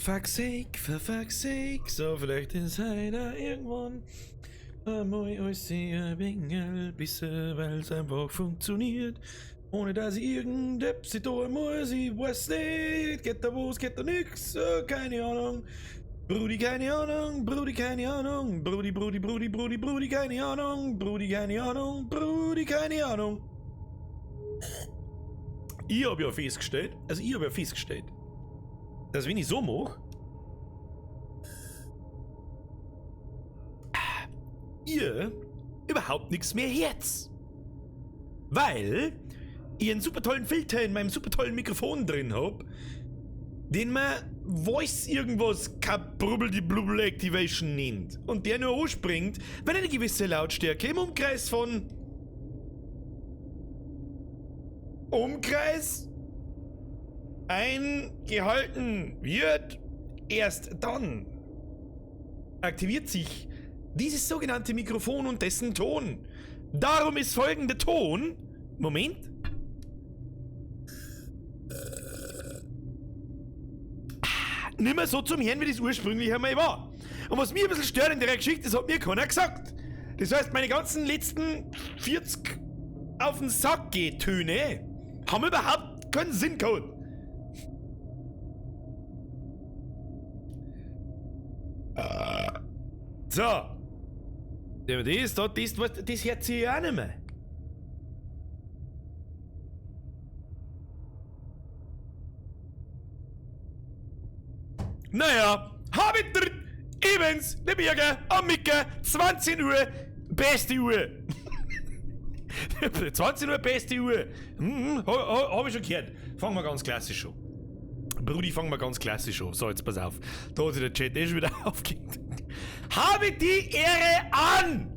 Fuck's sake, for fuck's sake, so vielleicht ist einer irgendwann einmal alles ein wenig besser, weil's einfach funktioniert. Ohne dass ich irgendetwas tun muss, ich weiß nicht, geht da was, geht da nix, keine Ahnung. Brudi, keine Ahnung, Brudi, keine Ahnung, Brudi, Brudi, Brudi, Brudi, Brudi, keine Ahnung, Brudi, keine Ahnung, Brudi, keine Ahnung. Ich hab ja festgestellt, also ich hab ja festgestellt, dass wenn ich so mach, ihr überhaupt nichts mehr hört. Weil ich einen super tollen Filter in meinem super tollen Mikrofon drin hab, den man Voice irgendwas Kabrubbel-die-Blubbel Activation nennt. Und der nur anspringt, wenn eine gewisse Lautstärke im Umkreis von Umkreis eingehalten wird, erst dann aktiviert sich dieses sogenannte Mikrofon und dessen Ton. Darum ist folgender Ton, Moment, nimmer so zum Hören, wie das ursprünglich einmal war. Und was mir ein bisschen stört in der Geschichte, das hat mir keiner gesagt. Das heißt, meine ganzen letzten 40 auf den Sack geht Töne haben überhaupt keinen Sinn gehabt. So. Ja, das, da, das, was, das hört sich ja auch nicht mehr. Naja, hab ich drin. Evans, der Birger, am Micke, 20 Uhr, beste Uhr. 20 Uhr, beste Uhr. Hab ich schon gehört. Fangen wir ganz klassisch an. Brudi, fangen wir ganz klassisch an. So, jetzt pass auf. Da hat sich der Chat eh schon wieder aufgehängt. Habe die Ehre an!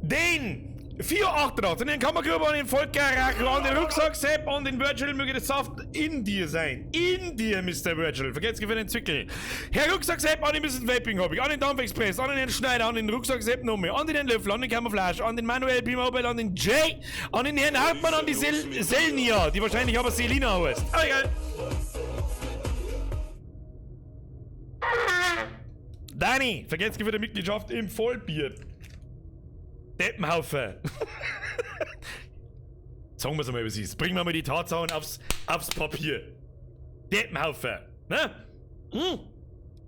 Den 488, den Kammergruber, an den Volker Rachel, an den Rucksack Sepp, an den Virgil, möge das Saft in dir sein. In dir, Mister Virgil. Vergesst für den Zwickel. Herr Rucksack Sepp, an den Mrs. Vaping Hobby, an den Dampf Express, an den Herrn Schneider, an den Rucksack Sepp nochmal, an den Herrn Löffel, an den Camouflage, an den Manuel B-Mobile, an den Jay, an den Herrn Hartmann, an die Selnia, die wahrscheinlich aber Selina heißt. Aber egal. Dani, vergesst für die Mitgliedschaft im Vollbier. Deppenhaufen. Sagen wir's einmal, wie es ist. Bringen wir mal die Tatsachen aufs Papier. Deppenhaufen. Ne?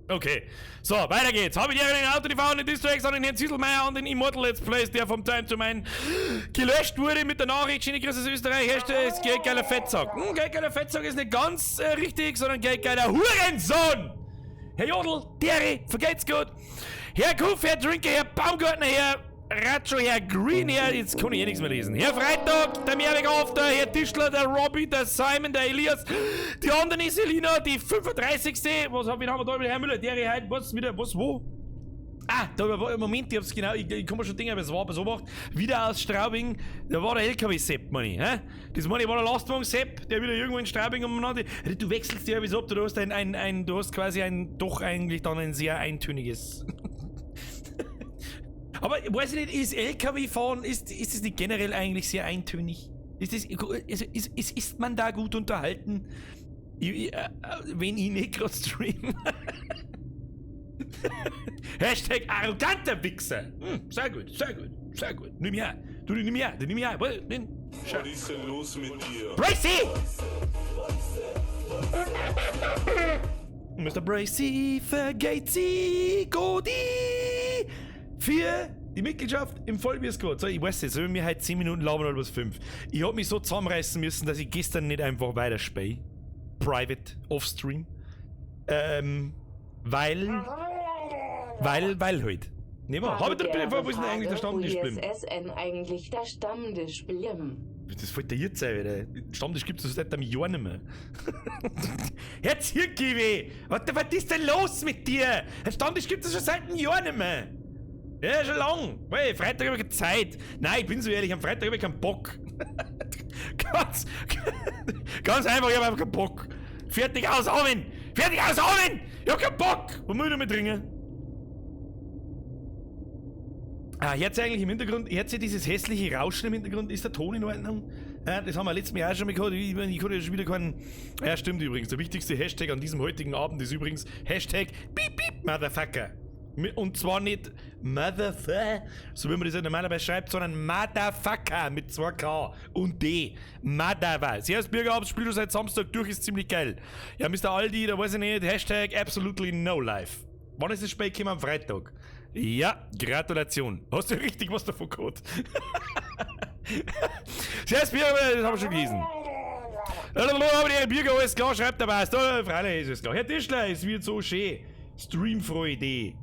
Okay. So, weiter geht's. Habe ich den Auto, die Fahrer, den Distrax, an den Herrn Zieselmeier, an den Immortal Let's Plays, der vom Time to Mine gelöscht wurde mit der Nachricht, schöne Grüße aus Österreich, Hashtag ist geldgeiler Fettsack. Geldgeiler Fettsack ist nicht ganz richtig, sondern geldgeiler Hurensohn! Herr Jodl, Terry, vergeht's gut. Herr Kuff, Herr Drinker, Herr Baumgartner, Herr Ratscho, Herr Green, Herr, jetzt kann ich eh nichts mehr lesen. Herr Freitag, der Mehrweg auf, der Herr Tischler, der Robby, der Simon, der Elias, die andere ist Selina, die 35. Was hab, wen haben wir da mit Herrn Müller? Der heute, was, wieder, was, wo? Ah, da war, Moment, ich hab's genau, ich kann mir schon denken, aber es war aber so gemacht. Wieder aus Straubing, da war der L K W-Sepp, meine ich, hä? Das meine ich, war der Lastwagen-Sepp, der wieder irgendwo in Straubing umeinander. Du wechselst dir ja wieso ab, du hast ein, ein, ein, du hast quasi ein, doch eigentlich dann ein sehr eintöniges. Aber weiß ich nicht, ist L K W-Fahren, ist es nicht generell eigentlich sehr eintönig? Ist das, ist, ist, ist, ist man da gut unterhalten? Wenn ich nicht grad stream. Hashtag arroganter Wichser. Sehr gut, sehr gut, sehr gut. Nimm her. Du, nimm her, du, nimm her. Warte, nimm. Schau. Was ist denn los mit dir? Bracy! Mister Bracy vergeht sie, Godi! Für die Mitgliedschaft im Vollbier-Squad. So, ich weiß nicht, sollen wir heute 10 Minuten labern oder was 5? Ich hab mich so zusammenreißen müssen, dass ich gestern nicht einfach weiterspiele. Private, Offstream. Weil halt. Nehmen wir. Hab ich da bitte vor, wo ist denn eigentlich der Stammtisch Wo geblieben? ist SN eigentlich der Stammtisch geblieben? Das fällt dir jetzt ein, Alter. Stammtisch gibt's das seit einem Jahr nicht mehr. Herr Zirkiwi! Was ist denn los mit dir? Der Stammtisch gibt's das schon seit einem Jahr nicht mehr. Ja, schon lang. Hey, Freitag hab ich keine Zeit. Nein, ich bin so ehrlich, am Freitag hab ich keinen Bock. Ganz, ganz einfach, ich hab einfach keinen Bock. Fertig aus, Amen! Fertig aus, Amen! Ich hab keinen Bock! Wo muss ich noch mit trinken? Ah, hört sich eigentlich im Hintergrund, hört sich dieses hässliche Rauschen im Hintergrund, ist der Ton in Ordnung? Ja, das haben wir letztes Mal auch schon mal gehabt. Ich hatte ja schon wieder keinen. Ja, stimmt übrigens. Der wichtigste Hashtag an diesem heutigen Abend ist übrigens Hashtag Beep Beep Motherfucker. Und zwar nicht Motherfucker, so wie man das ja normalerweise schreibt, sondern Motherfucker mit 2K und D. Motherfucker. Servus Bürger, Spiel schon seit Samstag durch, ist ziemlich geil. Ja, Mr. Aldi, da weiß ich nicht, Hashtag absolutely no life. Wann ist das Spiel gekommen? Am Freitag. Ja, Gratulation. Hast du richtig was davon gehabt? Servus Bürger, das haben wir schon gelesen. Aber der Bürger, alles klar, schreibt dabei. Da, freilich ist es klar. Herr Tischler, es wird so schön. Streamfreude.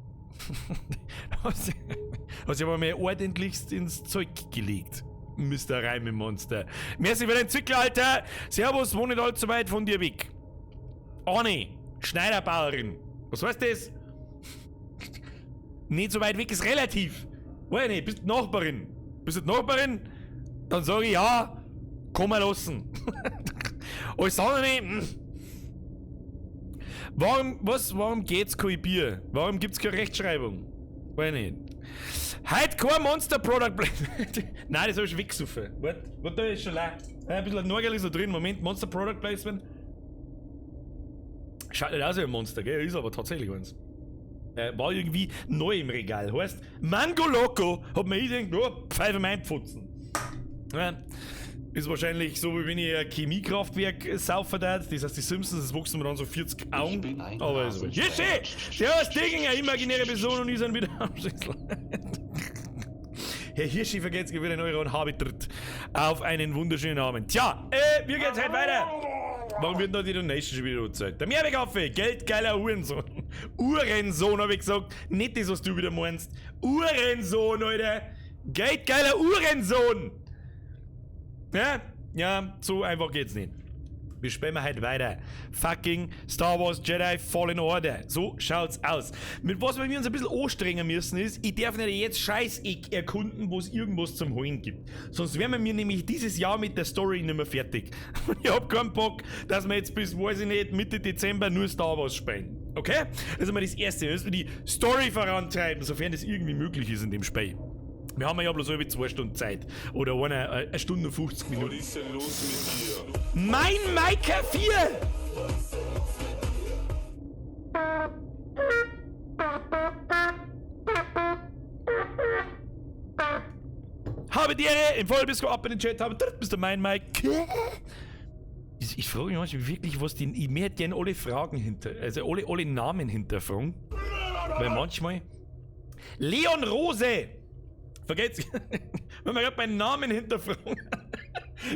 Hast sich aber mal ordentlichst ins Zeug gelegt. Mr. Reimemonster. Merci für den Zickel, Alter. Servus, wohne nicht allzu weit von dir weg. Arne, Schneiderbauerin. Was heißt das? Nicht so weit weg ist relativ. Weiß ich nicht, bist du Nachbarin? Bist du die Nachbarin? Dann sag ich ja, komm mal lassen. Alles andere, Warum, was, warum geht's kein Bier? Warum gibt's keine Rechtschreibung? Weiß nicht. Heute kein Monster Product Placement. Nein, das hab ich schon weggesoffen. Warte, warte, da ist schon leer. Ein bisschen Norgel ist noch drin. Moment, Monster Product Placement. Schaut nicht aus wie ein Monster, gell? Ist aber tatsächlich eins. War irgendwie neu im Regal. Heißt, Mango Loco, hat mir ich gedacht, oh, Pfeife mein Pfutzen. Ja. Ist wahrscheinlich so, wie wenn ich ein Chemiekraftwerk saufen darf. Das heißt, die Simpsons, das wachsen mir dann so 40 Augen. bin ein Aber ist wurscht. Ja, schön! Servus, Ding, eine imaginäre Person und ich sind wieder am Schlüssel. Herr Hirschi vergeht's wieder einen Euro und habe tritt auf einen wunderschönen Abend. Tja, wie geht's heute weiter? Warum wird noch die Donation schon wieder gezeigt? Der Mehrwegaffe, geldgeiler Uhrensohn. Uhrensohn, hab ich gesagt. Nicht das, was du wieder meinst. Uhrensohn, Alter. Geldgeiler Uhrensohn. Ja, ja, so einfach geht's nicht. Wir spielen heute weiter. Fucking Star Wars Jedi Fallen Order. So schaut's aus. Mit was wir uns ein bisschen anstrengen müssen ist, ich darf nicht jetzt Scheiß-Eck erkunden, wo es irgendwas zum Holen gibt. Sonst wären wir mir nämlich dieses Jahr mit der Story nicht mehr fertig. Und ich hab keinen Bock, dass wir jetzt bis, weiß ich nicht, Mitte Dezember nur Star Wars spielen. Okay? Das ist mal das Erste. Wir müssen die Story vorantreiben, sofern das irgendwie möglich ist in dem Spiel. Wir haben ja bloß über 2 Stunden Zeit. Oder eine Stunde und 50 Minuten. Was ist denn los mit dir? Mein Maika 4! Habe die Ehre, im Vollbiss ab in den Chat, habe bist du mein Mike. Ich frage mich manchmal wirklich, was die. Ich hätte gerne alle Fragen hinter. Also alle Namen hinterfragen. Weil manchmal. Leon Rose! Vergesst, wenn wir gerade meinen Namen hinterfragen.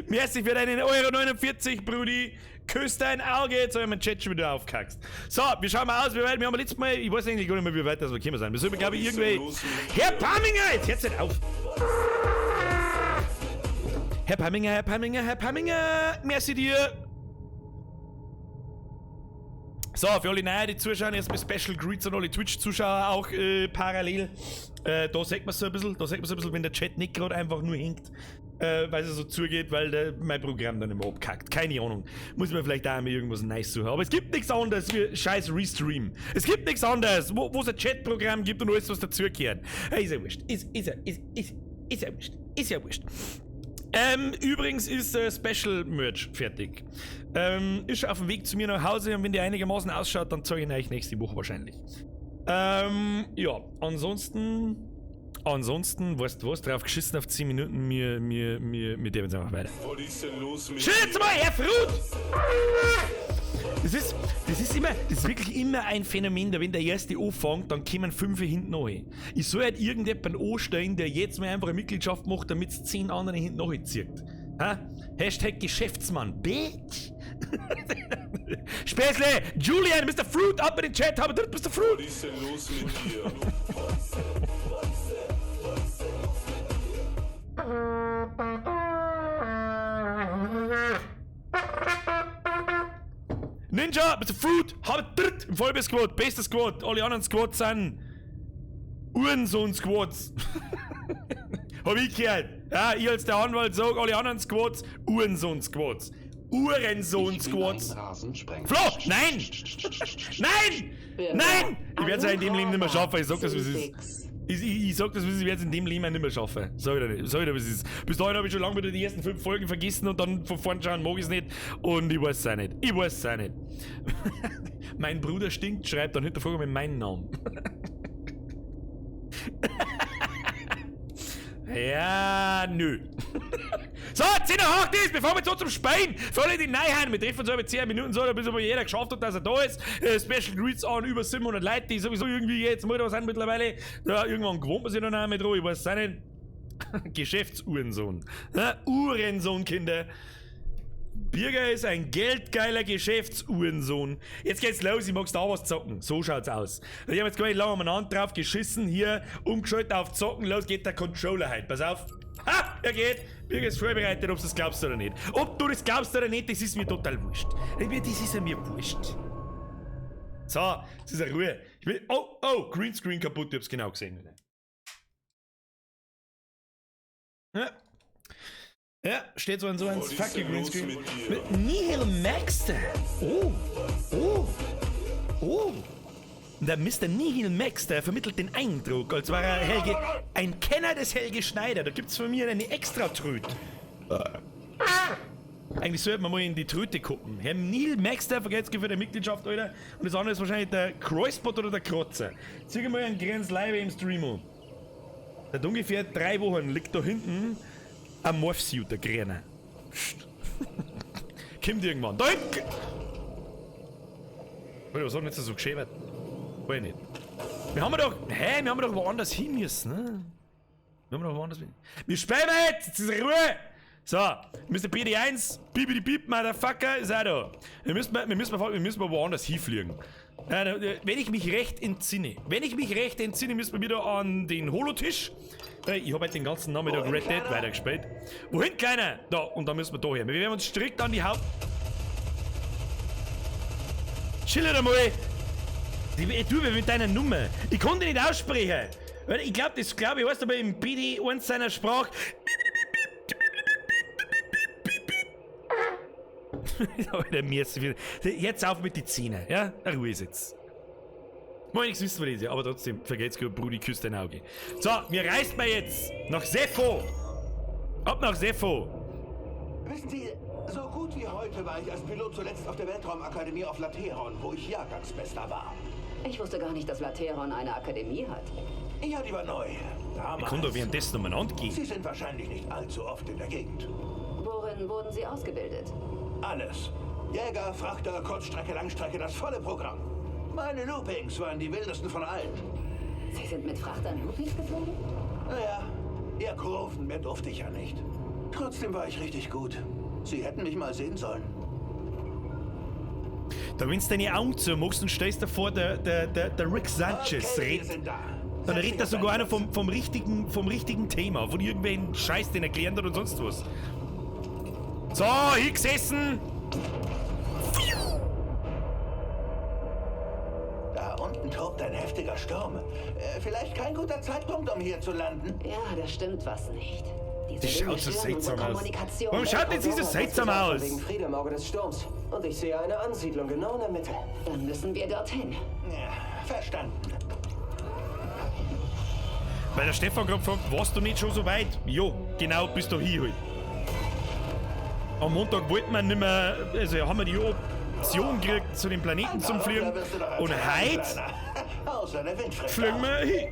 Merci für deinen Euro 49, Brudi. Küss dein Auge, jetzt hab ich meinen Chat schon wieder aufgekackst. So, wir schauen mal aus, wie weit wir haben letztes Mal, ich weiß eigentlich gar nicht mehr, wie weit das wir gekommen sind. Wir sind, glaube ich, irgendwie. Herr Pamminger, jetzt hört's nicht auf. Herr Pamminger, Herr Pamminger, Herr Pamminger, merci dir. So, für alle Neuen, die zuschauen, jetzt mal Special Greets an alle Twitch-Zuschauer auch parallel. Da sieht man so ein bisschen, da sieht man so ein bisschen, wenn der Chat nicht gerade einfach nur hängt, weil es so zugeht, weil der, mein Programm dann immer abkackt. Keine Ahnung. Muss man vielleicht auch mal irgendwas nice suchen. Aber es gibt nichts anderes wie scheiß Restream. Es gibt nichts anderes, wo es ein Chatprogramm gibt und alles, was dazugehört. Hey, ist ja wurscht. Ist ja wurscht. Ist ja wurscht. Übrigens ist Special Merch fertig. Ist schon auf dem Weg zu mir nach Hause und wenn die einigermaßen ausschaut, dann zeige ich ihn euch nächste Woche wahrscheinlich. Ja, ansonsten, weißt du was, drauf geschissen auf 10 Minuten, mir dem jetzt einfach weiter. Was ist denn los mit Schön jetzt mal, Herr Frut! Das ist wirklich immer ein Phänomen, da wenn der erste anfängt, dann kommen 5 hinten nach. Ich soll halt irgendjemanden anstellen, der jetzt mal einfach eine Mitgliedschaft macht, damit es 10 andere hinten nachzieht. Ha? Hashtag Geschäftsmann. Bitch! Späßle! Julian, Mr. Fruit, ab in den Chat, aber Mr. Fruit! Was ist denn los mit dir? Ninja, Mr. Fruit, habe dritt im Vollbiss-Squad, bester Squad, alle anderen Squads sind Uhrensohn-Squads. Hab ich gehört. Ja, ich als der Anwalt sag, alle anderen Squads, Uhrensohn-Squads. Uhrensohn-Squads. Flo, nein! Nein! Nein! Ich werd's ja in dem Leben nicht mehr schaffen, ich sag das, wie es ist. Ich sag das, ich werde es in dem Leben auch nicht mehr schaffen. Sag ich dir nicht. Sag ich dir, was es ist. Bis dahin habe ich schon lange wieder die ersten 5 Folgen vergessen und dann von vorn schauen mag ich es nicht. Und ich weiß es auch nicht. Ich weiß es auch nicht. Mein Bruder stinkt, schreibt dann hinterfrage mit meinem Namen. Ja, nö. So, 10 nach 8 ist, bevor wir so zum Speien. Für alle die Neuheiten, wir treffen uns über 10 Minuten so, bis aber jeder geschafft hat, dass er da ist. Special Greets an über 700 Leute, die sowieso irgendwie jetzt mal da sind mittlerweile. Ja, irgendwann gewohnt man sich noch nicht mehr dran, ich weiß es auch nicht. Geschäftsuhrensohn. Ja, Uhrensohn, Kinder. Birger ist ein geldgeiler Geschäftsuhrensohn. Jetzt geht's los, ich mag Star Wars zocken. So schaut's aus. Ich hab jetzt gar nicht lange umeinander drauf geschissen, hier umgeschaltet auf Zocken. Los geht der Controller heute. Pass auf. Ha! Er geht! Birger ist vorbereitet, ob du das glaubst oder nicht. Ob du das glaubst oder nicht, das ist mir total wurscht. Das ist mir wurscht. So, es ist eine Ruhe. Ich will. Oh, oh, Greenscreen kaputt, ich hab's genau gesehen. Ja. Ja, steht so in so ein fucking Greenscreen. Mit Nihil Maxter. Oh, oh, oh. Der Mr. Nihil Maxter vermittelt den Eindruck, als war er Helge, ein Kenner des Helge Schneider. Da gibt's von mir eine extra Tröte. Eigentlich sollte man mal in die Tröte gucken. Herr Nihil Maxter, vergesst für die Mitgliedschaft, Alter. Und das andere ist wahrscheinlich der Kreuzbot oder der Krotzer. Zieh mal einen Grenz live im Stream an. Seit ungefähr 3 Wochen liegt da hinten ein Morphsuit, der Grüne. Kommt irgendwann. Da hinten! Alter, was hat denn jetzt so geschäbert? Weiß ich nicht. Wir haben doch. Hä? Wir haben doch woanders hin müssen, ne? Wir haben doch woanders hin. Wir spielen jetzt! Jetzt ist Ruhe! So, Mr. BD1, Bibidi Bib, Motherfucker, ist auch da. Wir müssen woanders hinfliegen. Wenn ich mich recht entsinne, müssen wir wieder an den Holotisch. Ich habe halt den ganzen Nachmittag Red Dead weitergespielt. Wohin, Kleiner? Da, und dann müssen wir da her. Wir werden uns strikt an die Haupt... Chill einmal! Du mit deiner Nummer. Ich konnte nicht aussprechen. Ich glaube, das glaube ich, weißt du, aber im BD1 seiner Sprache. Jetzt auf mit die Zähne, ja? Ruhe ist jetzt. Moin, nichts wissen wir nicht, aber trotzdem, vergeht's gut, Brudi, küsst dein Auge. So, wir reist mal jetzt nach Zeffo. Ab nach Zeffo. Wissen Sie, so gut wie heute war ich als Pilot zuletzt auf der Weltraumakademie auf Lateron, wo ich Jahrgangsbester war. Ich wusste gar nicht, dass Lateron eine Akademie hat. Ja, die war neu. Damals. Ich konnte doch währenddessen umeinander gehen. Sie sind wahrscheinlich nicht allzu oft in der Gegend. Worin wurden Sie ausgebildet? Alles. Jäger, Frachter, Kurzstrecke, Langstrecke, das volle Programm. Meine Loopings waren die wildesten von allen. Sie sind mit Frachtern Loopings geflogen? Naja, eher Kurven, mehr durfte ich ja nicht. Trotzdem war ich richtig gut. Sie hätten mich mal sehen sollen. Da, wenn du deine Augen zumachst und stellst davor, der Rick Sanchez okay, redet. Dann redet da sogar einer vom richtigen Thema, von irgendwelchen Scheiß, den er gelernt hat und sonst was. So, hier gesessen! Da unten tobt ein heftiger Sturm. Vielleicht kein guter Zeitpunkt, um hier zu landen. Ja, da stimmt was nicht. Diese Das schaut so seltsam aus. Warum schaut denn sie so seltsam aus? Wegen Friede im Auge des Sturms. Und ich sehe eine Ansiedlung genau in der Mitte. Dann müssen wir dorthin. Ja, verstanden. Weil der Stefan gerade fragt, warst du nicht schon so weit? Jo, genau, bist du hier halt. Am Montag wollten wir nicht mehr, also haben wir die Option gekriegt, zu den Planeten zum Fliegen. Und heute fliegen wir hin.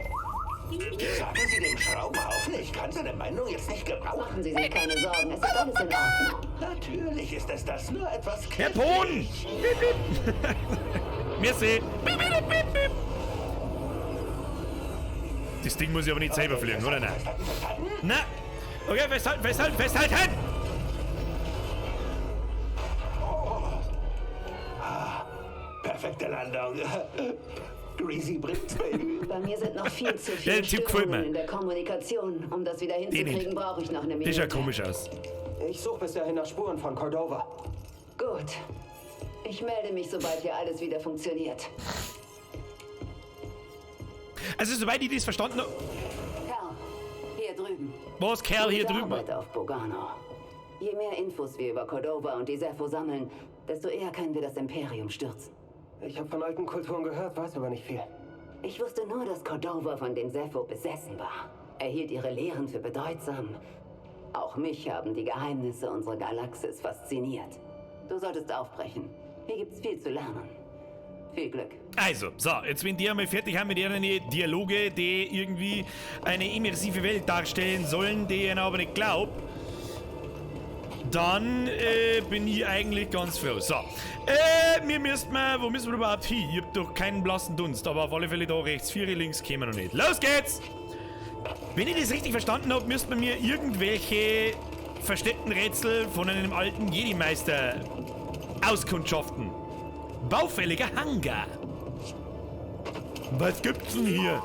Sagen Sie dem Schraubenhaufen, ich kann seine Meinung jetzt nicht gebrauchen. Machen Sie sich keine Sorgen, es ist alles in Ordnung. Natürlich ist es das, nur etwas. Herr Pohn! Piep, piep. Merci. Piep, piep, piep, piep. Das Ding muss ich aber nicht selber fliegen, oder? Nein. Na! Okay, festhalten, festhalten, festhalten! Oh. Ah, perfekte Landung. Greasy bringt's, Baby. Bei mir sind noch viel zu viele Störungen in der Kommunikation. Um das wieder hinzukriegen, brauche ich noch eine Minute. Das schaut komisch aus. Ich suche bis dahin nach Spuren von Cordova. Gut. Ich melde mich, sobald hier alles wieder funktioniert. Also, soweit ich das verstanden habe... Kerl, hier drüben. Was, Kerl, hier drüben? Arbeit auf Bogano. Je mehr Infos wir über Cordova und die Zeffo sammeln, desto eher können wir das Imperium stürzen. Ich habe von alten Kulturen gehört, weiß aber nicht viel. Ich wusste nur, dass Cordova von den Zeffo besessen war. Er hielt ihre Lehren für bedeutsam. Auch mich haben die Geheimnisse unserer Galaxis fasziniert. Du solltest aufbrechen. Hier gibt's viel zu lernen. Viel Glück. Also, so, jetzt wenn die einmal fertig haben mit ihren Dialoge, die irgendwie eine immersive Welt darstellen sollen, die ich aber nicht glaub, dann bin ich eigentlich ganz froh. So, wir müssen mal, wo müssen wir überhaupt hin? Ich hab doch keinen blassen Dunst, aber auf alle Fälle da rechts, 4, links kämen wir noch nicht. Los geht's! Wenn ich das richtig verstanden hab, müsste man mir irgendwelche versteckten Rätsel von einem alten Jedi-Meister auskundschaften. Baufälliger Hangar. Was gibt's denn hier?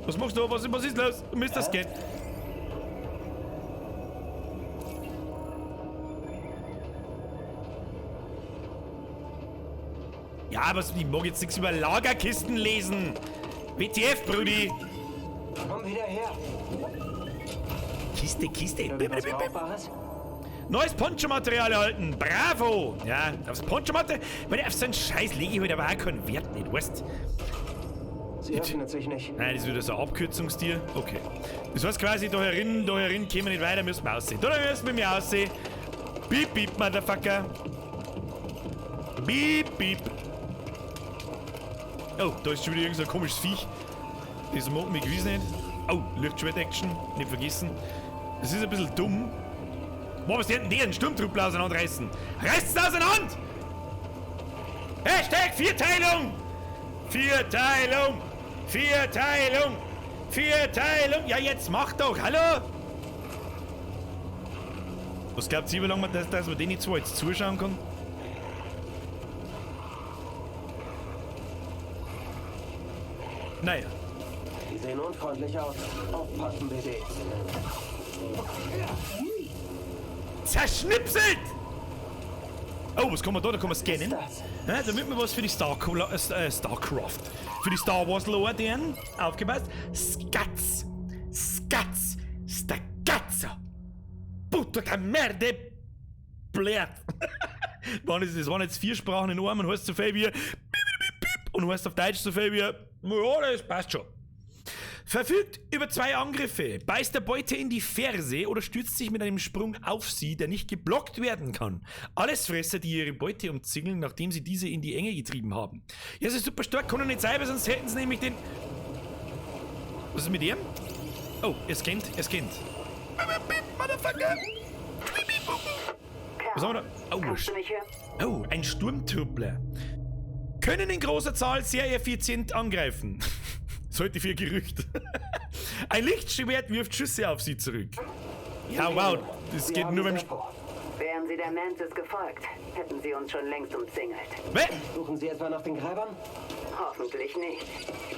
Was machst du? Was ist los? Mr. Scan. Ja, aber ich mag jetzt nichts über Lagerkisten lesen. WTF, Brudi. Komm wieder her. Kiste, Kiste. Irgendwas Brauchbares? Neues Poncho-Material erhalten. Bravo. Ja, aufs Poncho-Material. Weil auf so einen Scheiß lege ich heute aber auch keinen Wert nicht, weißt? Sie öffnet sich nicht. Nein, das ist wieder so ein Abkürzungstier. Okay. Das heißt quasi, da herin kämen wir nicht weiter, müssen wir aussehen. Da müssen wir mir aussehen. Piep, piep, Motherfucker. Piep, piep. Oh, da ist schon wieder irgend so ein komisches Viech. Das mag mich gewiss nicht. Oh, Lichtschwert-Action. Nicht vergessen. Das ist ein bisschen dumm. Boah, was denn den Sturmtruppler auseinanderreißen? Reißt es auseinander! Hashtag Vierteilung! Vierteilung! Vierteilung! Vierteilung! Ja, jetzt mach doch! Hallo! Was glaubt ihr, wie lange man das, dass man denen zwei jetzt zuschauen kann? Naja. Die sehen unfreundlich aus. Aufpassen, BD. Zerschnipselt! Oh, was kann man da? Da kann man scannen. Was ist Ja, damit wir was für die Starcraft. Für die Star Wars Lore deren. Aufgepasst. Skatz! Skatz! Stagazzo! Puta Merde! Blöd! Das waren jetzt 4 Sprachen in einem und heißt so viel wie und heißt auf Deutsch so viel wie ja, das passt schon. Verfügt über 2 Angriffe, beißt der Beute in die Ferse oder stürzt sich mit einem Sprung auf sie, der nicht geblockt werden kann. Allesfresser, die ihre Beute umzingeln, nachdem sie diese in die Enge getrieben haben. Ja, das ist super stark, kann er nicht sein, weil sonst hätten sie nämlich den... Was ist mit ihm? Oh, es kennt, es kennt. Motherfucker! Was haben wir da? Oh, oh, ein Sturmtruppler. Können in großer Zahl sehr effizient angreifen. Sollte für Gerücht. Ein Lichtschwert wirft Schüsse auf sie zurück. Ja, wow. Das geht nur beim... Wären sie der Mantis gefolgt, hätten sie uns schon längst umzingelt. Wer? Suchen Sie etwa nach den Gräbern? Hoffentlich nicht.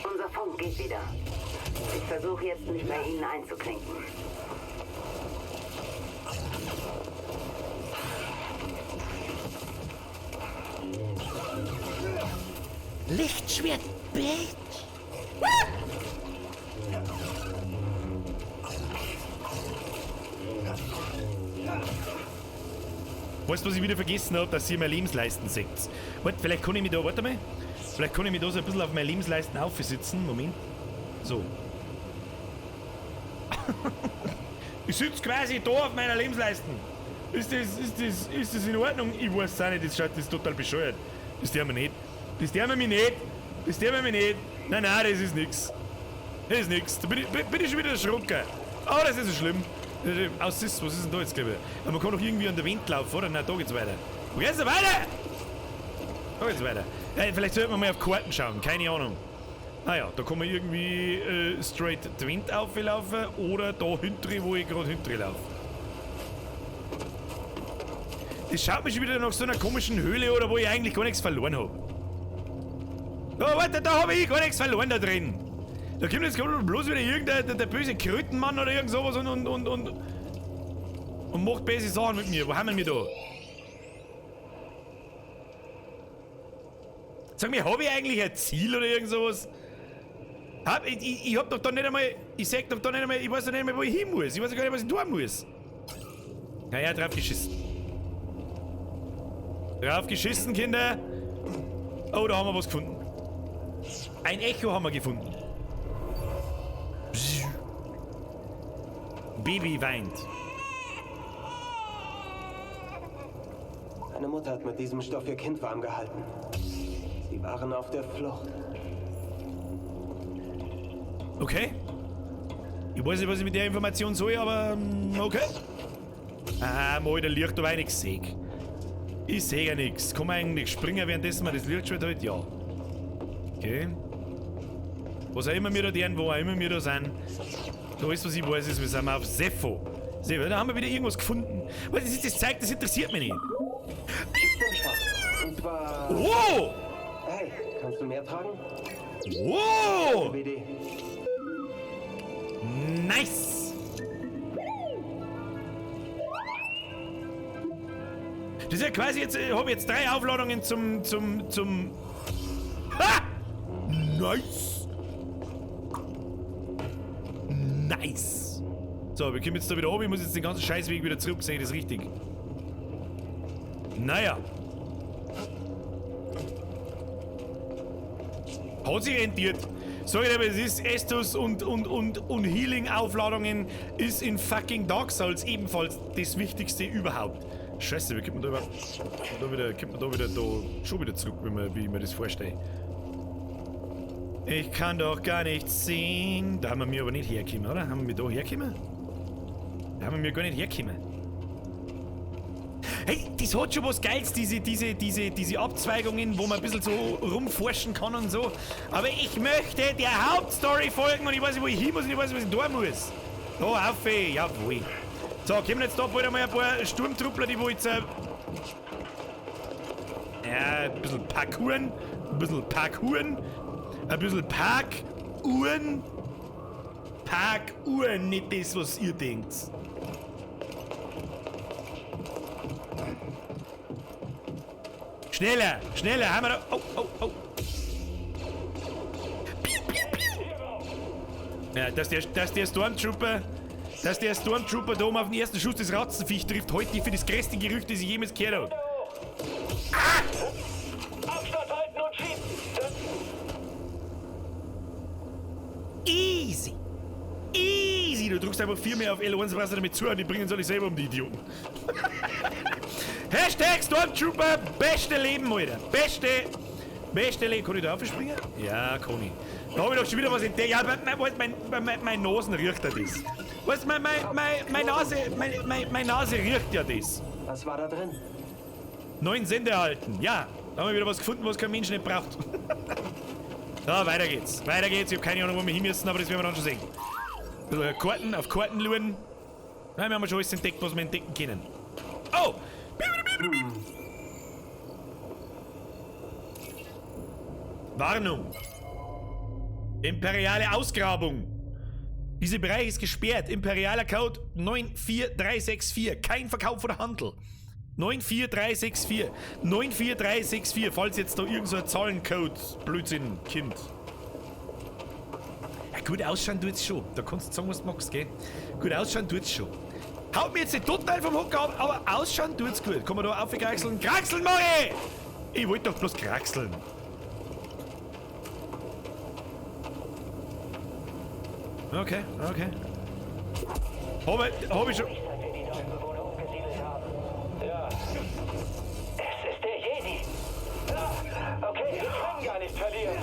Unser Funk geht wieder. Ich versuche jetzt, mich bei Ihnen einzuklinken. Lichtschwert, Bitch! Weißt du, was ich wieder vergessen habe? Dass ihr meine Lebensleisten seht. Warte, vielleicht kann ich mich da, warte mal. Vielleicht kann ich mich da so ein bisschen auf meine Lebensleisten aufsitzen. Moment. So. Ich sitze quasi da auf meiner Lebensleisten. Ist das in Ordnung? Ich weiß es auch nicht, das schaut das ist total bescheuert. Das darf man nicht. Das darf man mich nicht. Das darf man mich nicht. Nein, nein, das ist nix. Das ist nix. Da bin ich schon wieder erschrocken. Aber das ist so schlimm. Aus ist, was ist denn da jetzt, glaube ich? Aber man kann doch irgendwie an der Wind laufen, oder? Nein, da geht's weiter. Wo geht's denn weiter? Da geht's weiter. Ja, vielleicht sollte man mal auf Karten schauen, keine Ahnung. Naja, da kann man irgendwie straight die Wind auflaufen oder da hinten, wo ich gerade hinten laufe. Das schaut mir schon wieder nach so einer komischen Höhle oder wo ich eigentlich gar nichts verloren habe. Oh, warte, da habe ich gar nichts verloren da drin. Da kommt jetzt bloß wieder irgendein der böse Krötenmann oder irgend sowas und macht böse Sachen mit mir. Wo haben wir mich da? Sag mir, hab ich eigentlich ein Ziel oder irgend sowas? Ich hab doch da nicht einmal. Ich sag doch da nicht einmal, ich weiß doch nicht einmal, wo ich hin muss. Ich weiß gar nicht, was ich tun muss. Naja, drauf geschissen. Drauf geschissen, Kinder. Oh, da haben wir was gefunden. Ein Echo haben wir gefunden. Baby weint. Eine Mutter hat mit diesem Stoff ihr Kind warm gehalten. Sie waren auf der Flucht. Okay. Ich weiß nicht, was ich mit der Information soll, aber okay. Ah, mal, der Licht aber nichts sehe. Ich sehe ja nichts. Kann man eigentlich springen, währenddessen man das Lichtschwert hält? Ja. Okay. Was auch immer wir da deren, wo auch immer wir da sind. Alles, was ich weiß, ist, wir sind auf Zeffo. Da haben wir wieder irgendwas gefunden. Was ist das zeigt, das interessiert mich nicht. Und zwar. Oh! Hey, kannst du mehr tragen? Oh! BD. Nice! Das ist ja quasi jetzt, ich habe jetzt 3 Aufladungen zum. Ha! Nice! Nice! So, wir kommen jetzt da wieder oben. Ich muss jetzt den ganzen Scheißweg wieder zurück, sehe ich das richtig? Naja. Hat sich rentiert. Sag ich aber, es ist Estus und Healing-Aufladungen ist in fucking Dark Souls ebenfalls das Wichtigste überhaupt. Scheiße, wie kommt man da überhaupt. Kommt man da wieder schon wieder zurück, wie ich mir das vorstelle. Ich kann doch gar nichts sehen. Da haben wir aber nicht hergekommen, oder? Haben wir da hergekommen? Da haben wir gar nicht hergekommen. Hey, das hat schon was Geiles, diese Abzweigungen, wo man ein bisschen so rumforschen kann und so. Aber ich möchte der Hauptstory folgen und ich weiß nicht, wo ich hin muss und ich weiß nicht, was ich da muss. Da, auf, jawohl. So, kommen jetzt da bald einmal ein paar Sturmtruppler, die wo jetzt... ja, ein bisschen Parkouren, ein bisschen Parkouren, ein bisschen Parkuhren. Parkuhren, nicht das, was ihr denkt. Schneller, schneller, haben wir da. Oh, oh, oh. Piu, piu, piu. Ja, dass der Stormtrooper da oben auf den ersten Schuss des Ratzenviech trifft, halte ich für das größte Gerücht, das ich jemals gehört habe. Ah! Abstand halten und schießen! Easy! Easy! Du drückst einfach 4 mehr auf L1, brauchst du damit zu und die bringen soll ich selber um die Idioten. Hashtag Stormtrooper, beste Leben, Alter. Beste Leben. Kann ich da aufspringen? Ja, kann ich. Da hab ich doch schon wieder was entdeckt. Ja, meine Nasen riecht ja das. Weißt du, meine Nase riecht ja das. Was war da drin? 9 Sender erhalten. Ja, da haben wir wieder was gefunden, was kein Mensch nicht braucht. So, weiter geht's. Weiter geht's. Ich hab keine Ahnung, wo wir hin müssen, aber das werden wir dann schon sehen. Ein bisschen Karten, auf Karten schauen. Nein, wir haben schon alles entdeckt, was wir entdecken können. Oh! Warnung! Imperiale Ausgrabung! Dieser Bereich ist gesperrt. Imperialer Code 94364. Kein Verkauf oder Handel. 94364. 94364, falls jetzt da irgend so ein Zahlencode Blödsinn kommt. Ja, gut ausschauen tut's schon. Da kannst du sagen, was du magst, gell? Gut ausschauen tut's schon. Haut mir jetzt nicht total vom Hocker ab, aber ausschauen tut's gut. Kann man da aufkraxeln? Kraxeln, mach ich! Ich wollte doch bloß kraxeln. Okay, okay. Hab ich schon. Ja. Es ist der Jedi. Okay, wir können gar nicht verlieren.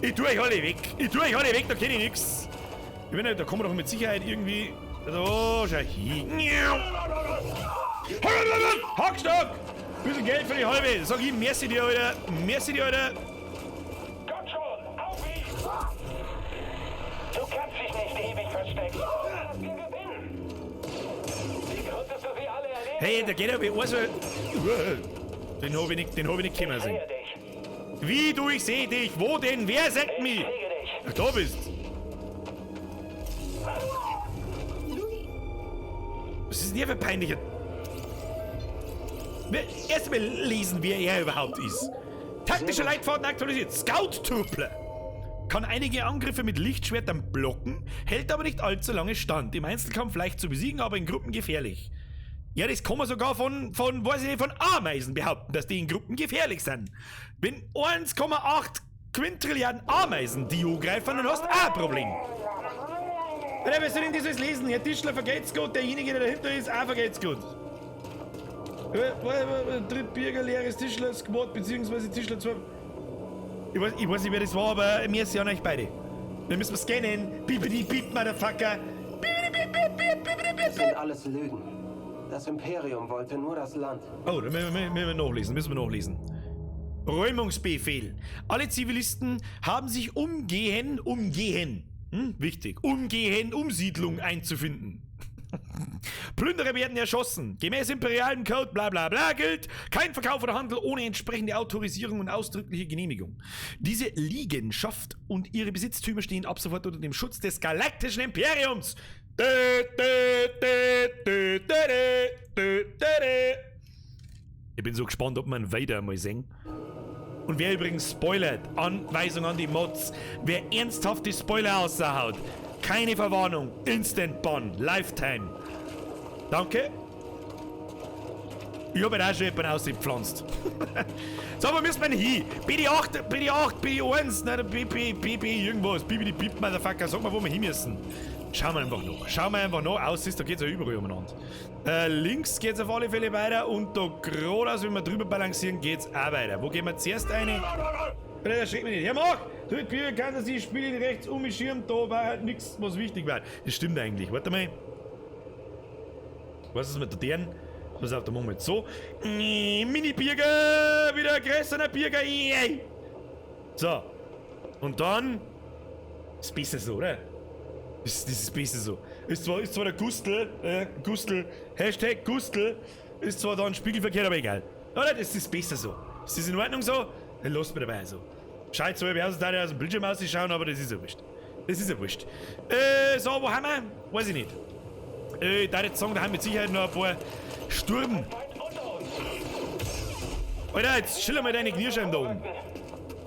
Ich tue euch alle weg. Ich tue euch alle weg, da kenne ich nix. Ich bin nicht, da kommen wir doch mit Sicherheit irgendwie. So, schau hin. Hackstock! Bisschen Geld für die halbe. Sag ich, merci dir, Alter. Merci dir, Alter. Komm schon, auf ihn! Du kannst dich nicht ewig verstecken. Wir gewinnen. Wie konntest du sie alle erledigen? Hey, da geht aber also. Den hab ich nicht kommen sehen. Wie du, ich seh dich. Wo denn? Wer sagt mich? Ach, da bist. Was ist denn hier für peinlicher? Erstmal lesen, wer er überhaupt ist. Taktischer Leitfaden aktualisiert. Scout-Truppler. Kann einige Angriffe mit Lichtschwertern blocken, hält aber nicht allzu lange stand. Im Einzelkampf leicht zu besiegen, aber in Gruppen gefährlich. Ja, das kann man sogar von weiß ich nicht, von Ameisen behaupten, dass die in Gruppen gefährlich sind. Wenn 1,8 Quintrilliarden Ameisen die angreifen, dann hast du auch ein Problem. Alter, wer soll denn das alles lesen? Herr Tischler, vergeht's gut, derjenige, der dahinter ist, auch vergeht's gut. Drittbürger, leeres Tischler, Squad, beziehungsweise Tischler 2. Ich weiß nicht, wer das war, aber mir ist ja an euch beide. Wir müssen scannen. Bibidi bip, Motherfucker. Bibidi bip, bip, bip, bibidi bip, Das sind alles Lügen. Das Imperium wollte nur das Land. Oh, da müssen wir nachlesen, müssen wir nachlesen. Räumungsbefehl. Alle Zivilisten haben sich umgehend, wichtig, umgehend Umsiedlung einzufinden. Plünderer werden erschossen. Gemäß imperialem Code bla bla bla gilt kein Verkauf oder Handel ohne entsprechende Autorisierung und ausdrückliche Genehmigung. Diese Liegenschaft und ihre Besitztümer stehen ab sofort unter dem Schutz des galaktischen Imperiums. Ich bin so gespannt, ob man weiter mal sehen. Und wer übrigens spoilert, Anweisung an die Mods, wer ernsthaft die Spoiler raushaut, keine Verwarnung, Instant Ban, Lifetime. Danke. Ich habe halt auch schon jemanden ausgepflanzt. So, wo müssen wir denn hin? BD8, BD8, BD1, nein, BP, BP, irgendwas. BBD, Bip, Motherfucker, sag mal, wo wir hin müssen. Schauen wir einfach noch. Schauen wir einfach noch. Aus ist, da geht's ja überall umeinander. Links geht's auf alle Fälle weiter und da geradeaus, wenn wir drüber balancieren, geht's auch weiter. Wo gehen wir zuerst rein? Der schreckt mich nicht. Ja, mach! Du kannst das Spiel rechts umschirmen, da war halt nichts, was wichtig war. Das stimmt eigentlich. Warte mal. Was ist mit der deren? Pass auf, da machen wir jetzt so. Mini-Birger! Wieder ein größerer Birger! Yeah. So. Und dann. Ist besser so, oder? Das ist besser so. Ist zwar der Gustl, Gustl, Hashtag Gustl, ist zwar dann spiegelverkehrt, aber egal. Oder? Das ist besser so. Ist das in Ordnung so? Dann lasst mir dabei so. Schaut so, wie aus, da aus dem Bildschirm ausschauen, aber das ist ja wurscht. Das ist ja wurscht. So, wo haben wir? Weiß ich nicht. Ich darf jetzt sagen, da haben wir mit Sicherheit noch ein paar Sturm. Alter, jetzt chill mal deine Kniescheiben da oben.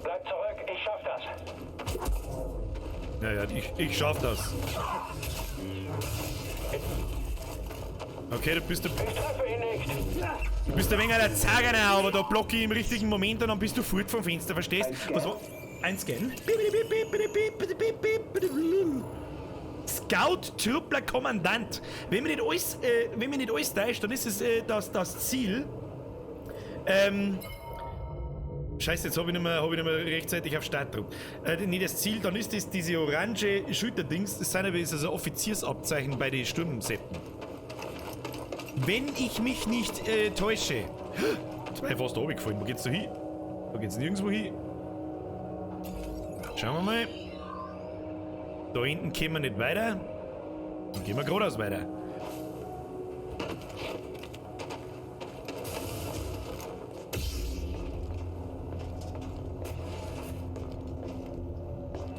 Bleib zurück, ich schaff das. Ja, ich schaff das. Okay, du bist Ich treffe ihn nicht. Du bist ein wenig der Zagener, aber da blocke ich im richtigen Moment und dann bist du fort vom Fenster, verstehst? Was war? Ein Scan? Scout, Truppler, Kommandant. Wenn mir nicht alles, täuscht, dann ist es das Ziel. Scheiße, jetzt habe ich nicht mehr rechtzeitig auf Start gedrückt. Nee, das Ziel, dann ist das diese orange Schulterdings, das sind aber also Offiziersabzeichen bei den Sturmseppen. Wenn ich mich nicht täusche. Jetzt bin ich fast da runtergefallen. Wo geht's da hin? Da geht's nirgendwo hin. Schauen wir mal. Da hinten kommen wir nicht weiter. Dann gehen wir geradeaus weiter.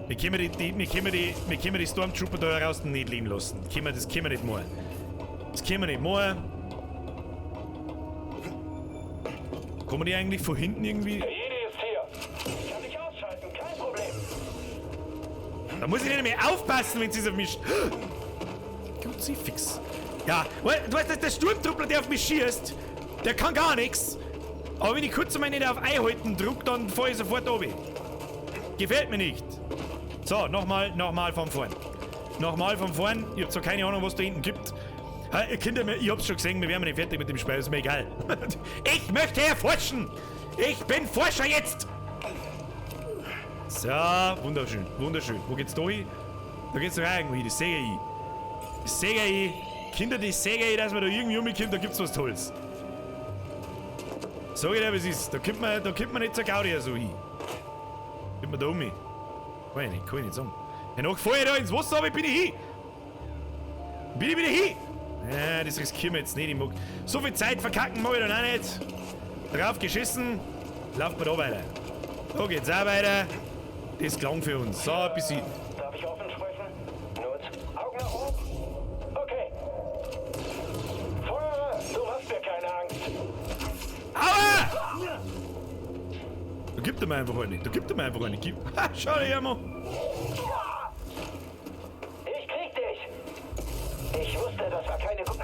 Wir können die Stormtrooper da heraus nicht leben lassen. Das können wir nicht mehr. Das können wir nicht mehr. Kommen die eigentlich von hinten irgendwie? Der Jedi ist hier. Ich kann dich ausschalten, kein Problem. Da muss ich nicht mehr aufpassen, wenn sie auf mich. Kruzifix. Ja, du weißt, der Sturmtruppler, der auf mich schießt, der kann gar nichts. Aber wenn ich kurz einmal nicht auf Einhalten drück, dann fahr ich sofort runter. Gefällt mir nicht. So, nochmal von vorn. Nochmal von vorn. Ich hab zwar keine Ahnung, was da hinten gibt. Kinder, ich hab's schon gesehen, wir werden nicht fertig mit dem Spiel, ist mir egal. Ich möchte erforschen! Ich bin Forscher jetzt! So, wunderschön, wunderschön. Wo geht's da hin? Da geht's doch auch irgendwo hin, das sehe ich. Das sehe ich. Kinder, das sehe ich, dass man da irgendwie umkommt, da gibt's was Tolles. Sag ich dir, wie es ist. Da kommt man nicht zur Gaudi so hin. Kommt man da um mich? Kann ich nicht sagen. Ja, noch vorher da ins Wasser, aber ich bin ich hin. Bin ich wieder hin? Ja, das riskieren wir jetzt nicht. Ich mag so viel Zeit verkacken mag ich dann auch nicht. Drauf geschissen. Lauft man da weiter. Da geht's auch weiter. Das klang für uns. So, ein bisschen. Darf ich offen sprechen? Nur Augen nach oben. Okay. Feuer! Du machst mir keine Angst. Aua! Da gibt er mir einfach eine. Da gibt er mir einfach eine. Gib. Ha, schau dir her, Mann. Ich krieg dich. Ich wusste, das war keine gute.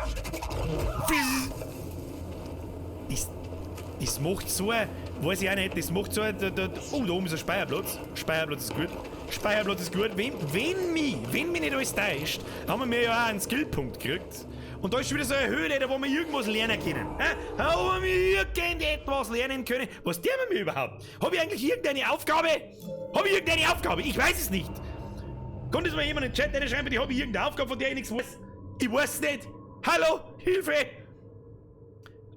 Das macht so ein, weiß ich auch nicht, das macht so ein, oh, da oben ist ein Speicherplatz. Speicherplatz ist gut. Speicherplatz ist gut. Wenn mich nicht alles täuscht, haben wir ja auch einen Skillpunkt gekriegt. Und da ist schon wieder so eine Höhle, da wo wir irgendwas lernen können. Da wo wir irgendetwas lernen können. Was tun wir überhaupt? Habe ich eigentlich irgendeine Aufgabe? Habe ich irgendeine Aufgabe? Ich weiß es nicht. Kann das mal jemand in den Chat reinschreiben, bitte? Habe ich irgendeine Aufgabe, von der ich nichts weiß? Ich weiß es nicht. Hallo? Hilfe!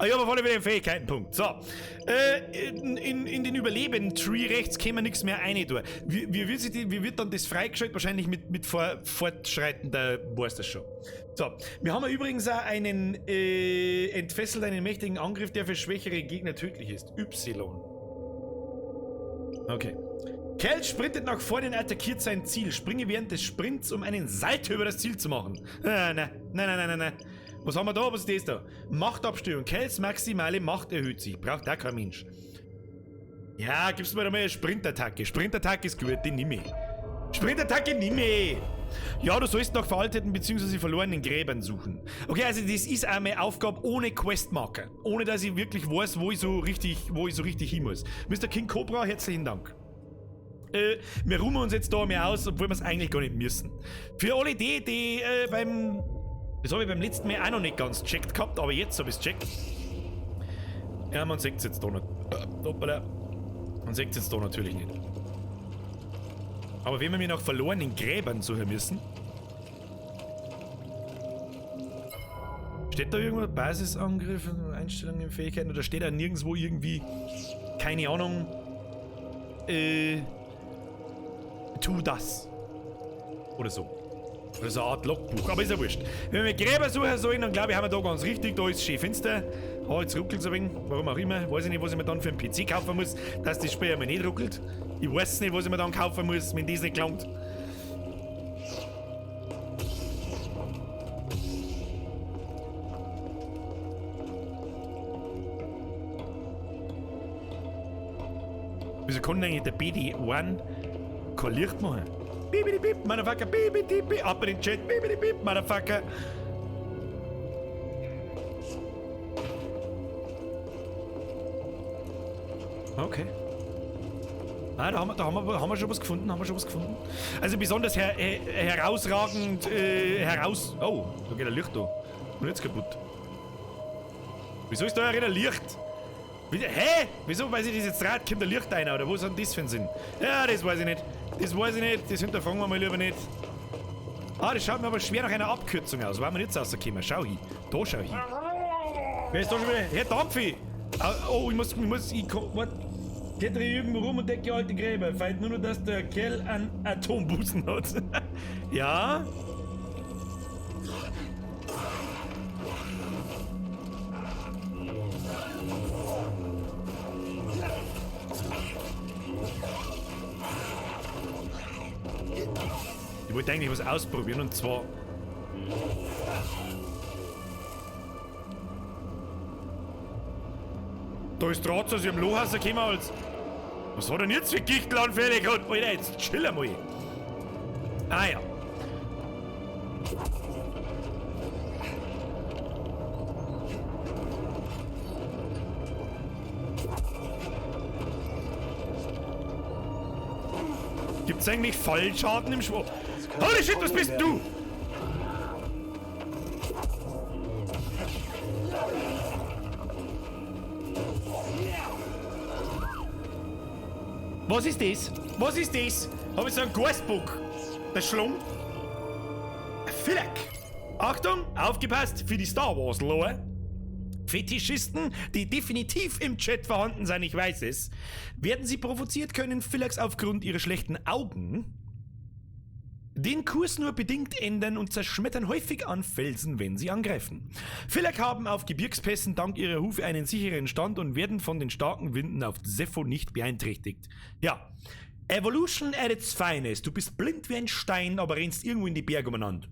Ich habe auf alle Fälle einen Fähigkeitenpunkt. So. In den Überleben-Tree rechts können wir nichts mehr rein tun. Wie wird dann das freigeschaltet? Wahrscheinlich mit fortschreitender, weiß das schon. So. Wir haben ja übrigens auch einen, entfesselt einen mächtigen Angriff, der für schwächere Gegner tödlich ist. Y. Okay. Cal sprintet nach vorne und attackiert sein Ziel. Springe während des Sprints, um einen Salto über das Ziel zu machen. Nein, nein, nein, nein, nein. Was haben wir da? Was ist das da? Machtabstörung. Cals maximale Macht erhöht sich. Braucht auch kein Mensch. Ja, gib's mir da mal eine Sprintattacke. Sprintattacke ist gut, die nehme ich. Sprintattacke nehme ich! Ja, du sollst nach veralteten bzw. verlorenen Gräbern suchen. Okay, also das ist auch meine Aufgabe ohne Questmarker. Ohne dass ich wirklich weiß, wo ich so richtig hin muss. Mr. King Cobra, herzlichen Dank. Wir ruhen uns jetzt da mehr aus, obwohl wir es eigentlich gar nicht müssen. Für alle die beim... Das habe ich beim letzten Mal auch noch nicht ganz gecheckt gehabt, aber jetzt habe ich es gecheckt. Ja, man sieht es jetzt da nicht. Hoppala. Man sieht es jetzt da natürlich nicht. Aber wenn wir mir nach verlorenen Gräbern suchen müssen. Steht da irgendwo Basisangriff, Einstellungen, Fähigkeiten oder steht da nirgendwo irgendwie, keine Ahnung, tu das. Oder so. Oder so eine Art Logbuch, aber ist ja wurscht. Wenn wir Gräber suchen sollen, dann glaube ich, haben wir da ganz richtig. Da ist es schön finster. Oh, jetzt ruckelt es ein wenig. Warum auch immer. Weiß ich nicht, was ich mir dann für einen PC kaufen muss, dass das Spiel einmal nicht ruckelt. Ich weiß nicht, was ich mir dann kaufen muss, wenn das nicht gelangt. Wieso kann denn eigentlich der BD-1 kein Licht machen? Bibidi bip, Motherfucker, bibidi bip, ab in den Chat, bibidi bip, Motherfucker. Okay. Ah, da haben wir schon was gefunden, Also besonders herausragend, Oh, da geht ein Licht da. Und jetzt kaputt. Wieso ist da ein Licht? Hä? Wieso weiß ich das jetzt gerade? Kommt da Licht rein, oder wo ist denn das für ein Sinn? Ja, das weiß ich nicht. Das weiß ich nicht, das hinterfragen wir mal lieber nicht. Ah, das schaut mir aber schwer nach einer Abkürzung aus. Wollen wir jetzt rauskommen? Schau hin. Da schau hin. Wer ist da schon wieder? Herr Dampfi! Oh, ich muss, warte. Geht irgendwo rum und decke alte Gräber. Feilt nur noch, dass der Kerl einen Atombusen hat. Ja? Ich wollte eigentlich was ausprobieren und zwar... Da ist Draht aus ihrem Loch rausgekommen als... Was hat denn jetzt für Gichtelanfälle gehabt? Alter, jetzt chill einmal. Ah ja. Gibt's eigentlich Fallschaden im Schwur? Holy shit, was bist du? Was ist das? Was ist das? Hab ich so einen Geistbock? Der Schlong? Filac! Achtung, aufgepasst für die Star Wars Lore. Fetischisten, die definitiv im Chat vorhanden sind, ich weiß es, werden sie provoziert können, Philax aufgrund ihrer schlechten Augen den Kurs nur bedingt ändern und zerschmettern häufig an Felsen, wenn sie angreifen. Philax haben auf Gebirgspässen dank ihrer Hufe einen sicheren Stand und werden von den starken Winden auf Zeffo nicht beeinträchtigt. Ja, Evolution at its finest. Du bist blind wie ein Stein, aber rennst irgendwo in die Berge umeinander.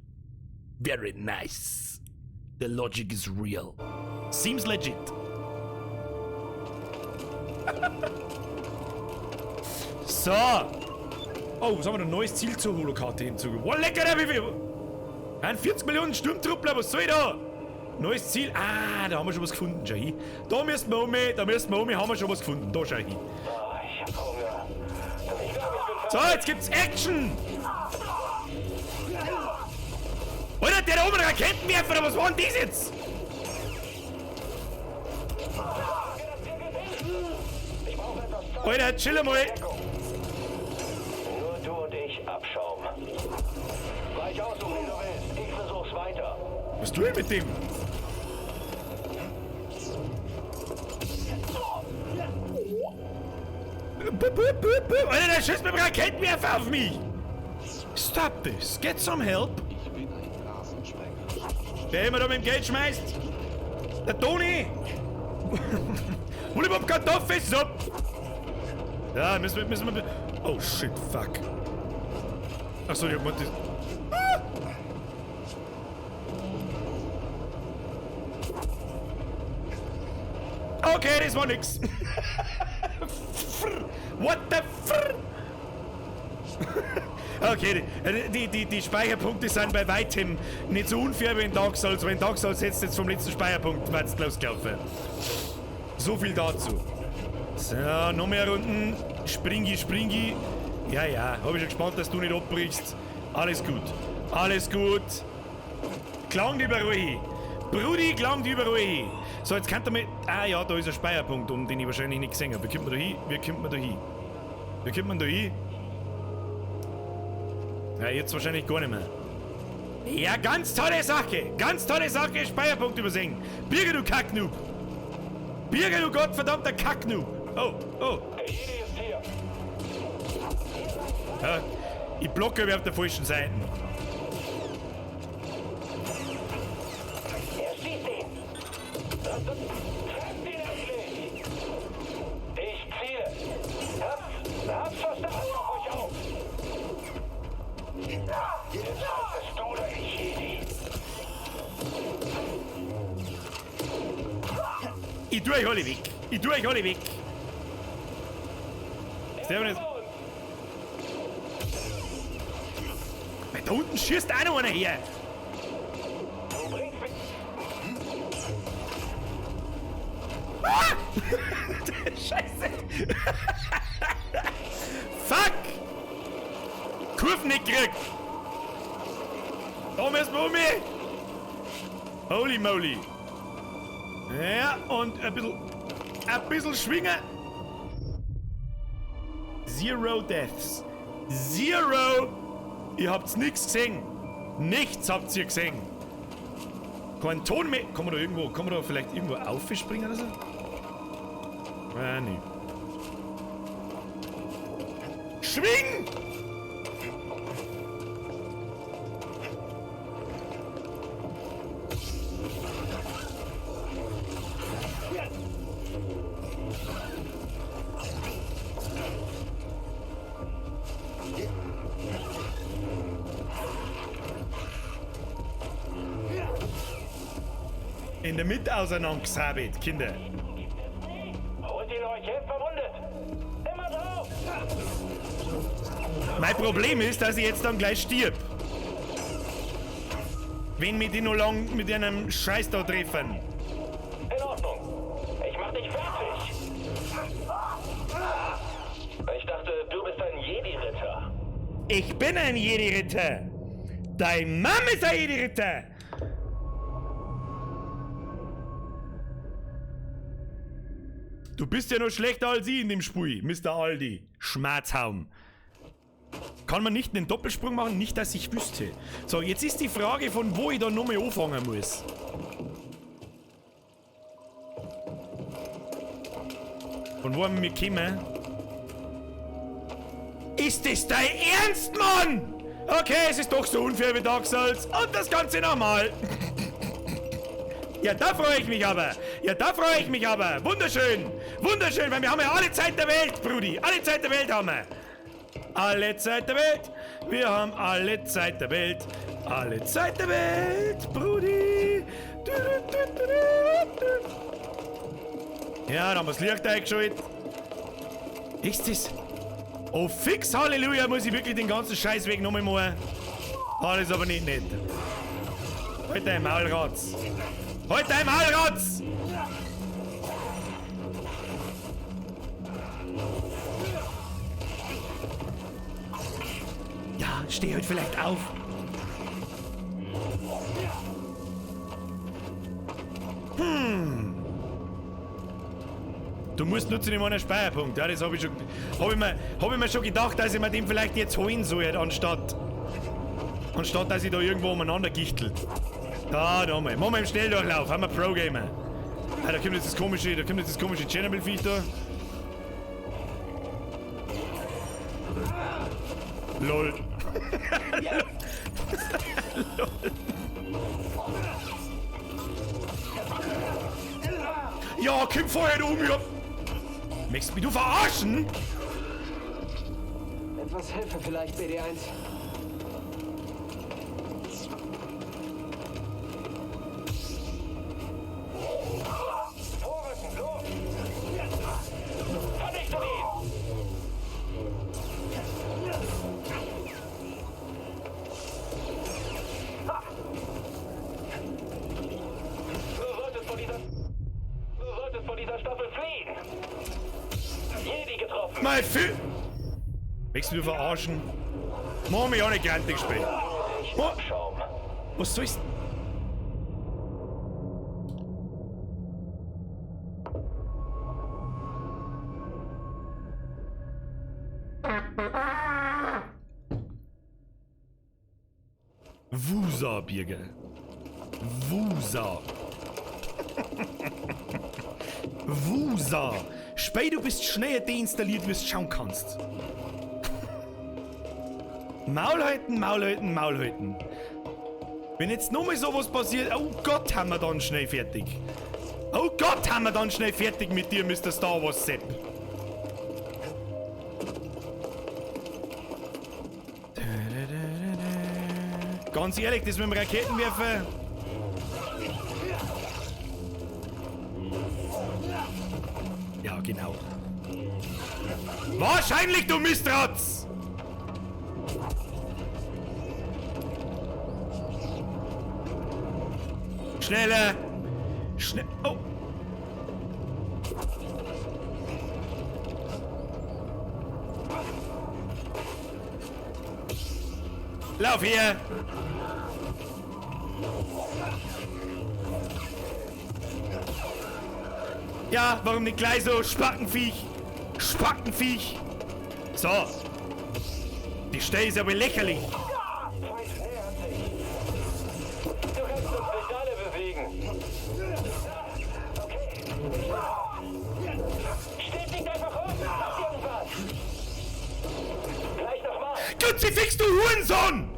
Very nice. The logic is real. Seems legit. So. Oh, was haben wir da? Neues Ziel zur Holokarte hinzugefügt. Oh, lecker, wie viel? 40 Millionen Sturmtruppler, was soll ich da? Neues Ziel. Ah, da haben wir schon was gefunden. Schau hin. Da müssen wir um, da müssen wir um, haben wir schon was gefunden. Da schau hin. Ich hab Hunger. Ich glaube, ich bin So, jetzt gibt's Action! Alter, der da oben Raketenwerfer, was war denn das jetzt? Alter, chill mal. Nur du und ich, Abschaum. Weich aus, so viel du willst. Ich versuch's weiter. Was tue ich mit dem? Alter, der schießt mit dem Raketenwerfer auf mich! Stop this. Get some help. Ich bin ein Rasensprenger. Der immer da mit dem Geld schmeißt. Der Toni! Hol überhaupt Kartoffelsuppe! Ja, müssen wir. Oh shit, fuck. Achso, ich hab mal das. Ah! Okay, das war nix. What the fr? Okay, die Speicherpunkte sind bei weitem nicht so unfair wie in Dark Souls. Wenn Dark Souls jetzt vom letzten Speicherpunkt wird's losgelaufen. So viel dazu. So, noch mehr Runden. Springi, springi. Ja, ja, hab ich schon gespannt, dass du nicht abbrichst. Alles gut. Alles gut. Klang überall hin. Brudi, klang überall hin. So, jetzt könnt ihr mit. Ah ja, da ist ein Speicherpunkt, um den ich wahrscheinlich nicht gesehen habe. Wie kommt man da hin? Wie kommt man da hin? Wie kommt man da hin? Ja, jetzt wahrscheinlich gar nicht mehr. Ja, ganz tolle Sache. Ganz tolle Sache, Speicherpunkt übersehen. Birger, du Kacknoob. Birger, du gottverdammter Kacknoob. Oh, oh. Der Jedi ist hier. Ja, ich blocke auf der falschen Seite. Er schießt ihn. Trefft ihn endlich. Ich ziele. Hab's verstanden. Pass auf euch auf. Jetzt bist du oder ich, Jedi. Ich tue euch alle weg. Ich tue euch alle weg. Servus. Weil da unten schießt auch noch einer her. Du bringst mich. Ah! Scheiße. Fuck! Kurven nicht gekriegt. Da müssen wir um mich. Holy moly. Ja, und ein bisschen schwingen. Zero Deaths. Zero! Ihr habt's nichts gesehen. Nichts habt ihr gesehen. Kein Ton mehr. Kann man da irgendwo, kann man da vielleicht irgendwo aufspringen oder so? Ah, nee. Schwing! In der Mitte auseinandergesabelt, Kinder. Holt ihn euch, er ist verwundet. Immer drauf. Mein Problem ist, dass ich jetzt dann gleich stirb. Wenn wir die noch lang mit einem Scheiß da treffen. In Ordnung. Ich mach dich fertig. Ich dachte, du bist ein Jedi-Ritter. Ich bin ein Jedi-Ritter. Dein Mann ist ein Jedi-Ritter. Du bist ja noch schlechter als ich in dem Spiel, Mr. Aldi. Schmerzhaum. Kann man nicht einen Doppelsprung machen? Nicht, dass ich wüsste. So, jetzt ist die Frage, von wo ich da nochmal anfangen muss. Von wo haben wir gekommen? Ist das dein Ernst, Mann? Okay, es ist doch so unfair wie Dark Souls. Und das Ganze nochmal. Ja, da freue ich mich aber. Ja, da freue ich mich aber. Wunderschön. Wunderschön, weil wir haben ja alle Zeit der Welt, Brudi. Alle Zeit der Welt haben wir. Alle Zeit der Welt. Wir haben alle Zeit der Welt. Alle Zeit der Welt, Brudi. Du, du, du, du, du. Ja, da haben wir das Licht eingeschaltet. Ist das? Oh, fix, Halleluja, muss ich wirklich den ganzen Scheißweg nochmal machen. Alles aber nicht nett. Halt dein Maul, Ratz. Halt dein Maul, Rotz! Ja, steh halt vielleicht auf. Du musst nur zu dem einen Speicherpunkt. Ja, das habe ich schon, hab ich mir schon gedacht, dass ich mir den vielleicht jetzt holen soll, anstatt dass ich da irgendwo umeinander gichtel. Da, nochmal. Machen wir im Schnelldurchlauf. Haben wir Pro-Gamer. Ah, da kommt jetzt das komische, Chernobyl-Viech da. LOL. LOL. Ja, komm vorher du um, ja. Möchtest mich du verarschen? Etwas Hilfe vielleicht, BD1. Vorrücken, los! Vernichte ihn! Du solltest vor dieser Staffel fliehen! Jedi getroffen! Mein Fü... Möchtest du mich verarschen? Mach mich auch nicht grantig gespielt. Oh. Was soll's? Wusa, Birger. Wusa. Wusa. Spey, du bist schneller deinstalliert, wie du schauen kannst. Maul halten, Maul halten, Maul halten. Wenn jetzt nochmal sowas passiert, oh Gott, haben wir dann schnell fertig. Oh Gott, haben wir dann schnell fertig mit dir, Mr. Star Wars Sepp. Ganz ehrlich, das mit dem Raketenwerfer... Ja, genau. Wahrscheinlich, du Mistratz! Schneller! Schnell! Oh! Lauf hier! Ja, warum nicht gleich so? Spackenviech! Spackenviech! So! Die Stelle ist aber lächerlich! Feind nähert sich. Du kannst uns nicht alle besiegen. Okay. Steht nicht einfach rum. Mach irgendwas. Gleich nochmal. Kruzifix, du Hurensohn!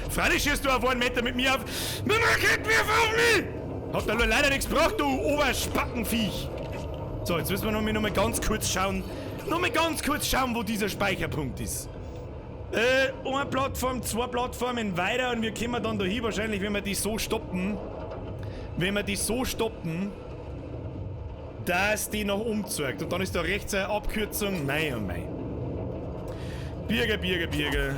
Freilich schießt du auf 1 Meter mit mir auf. Mit dem Raketenwerfer auf mich! Hat da nur leider nichts gebracht, du Oberspackenviech! So, jetzt müssen wir noch mal ganz kurz schauen. Noch mal ganz kurz schauen, wo dieser Speicherpunkt ist. Eine Plattform, zwei Plattformen weiter und wir kommen dann da hin wahrscheinlich, wenn wir die so stoppen. Wenn wir die so stoppen, dass die noch umzeigt. Und dann ist da rechts eine Abkürzung. Mei oh mei. Birger, Birger, Birger.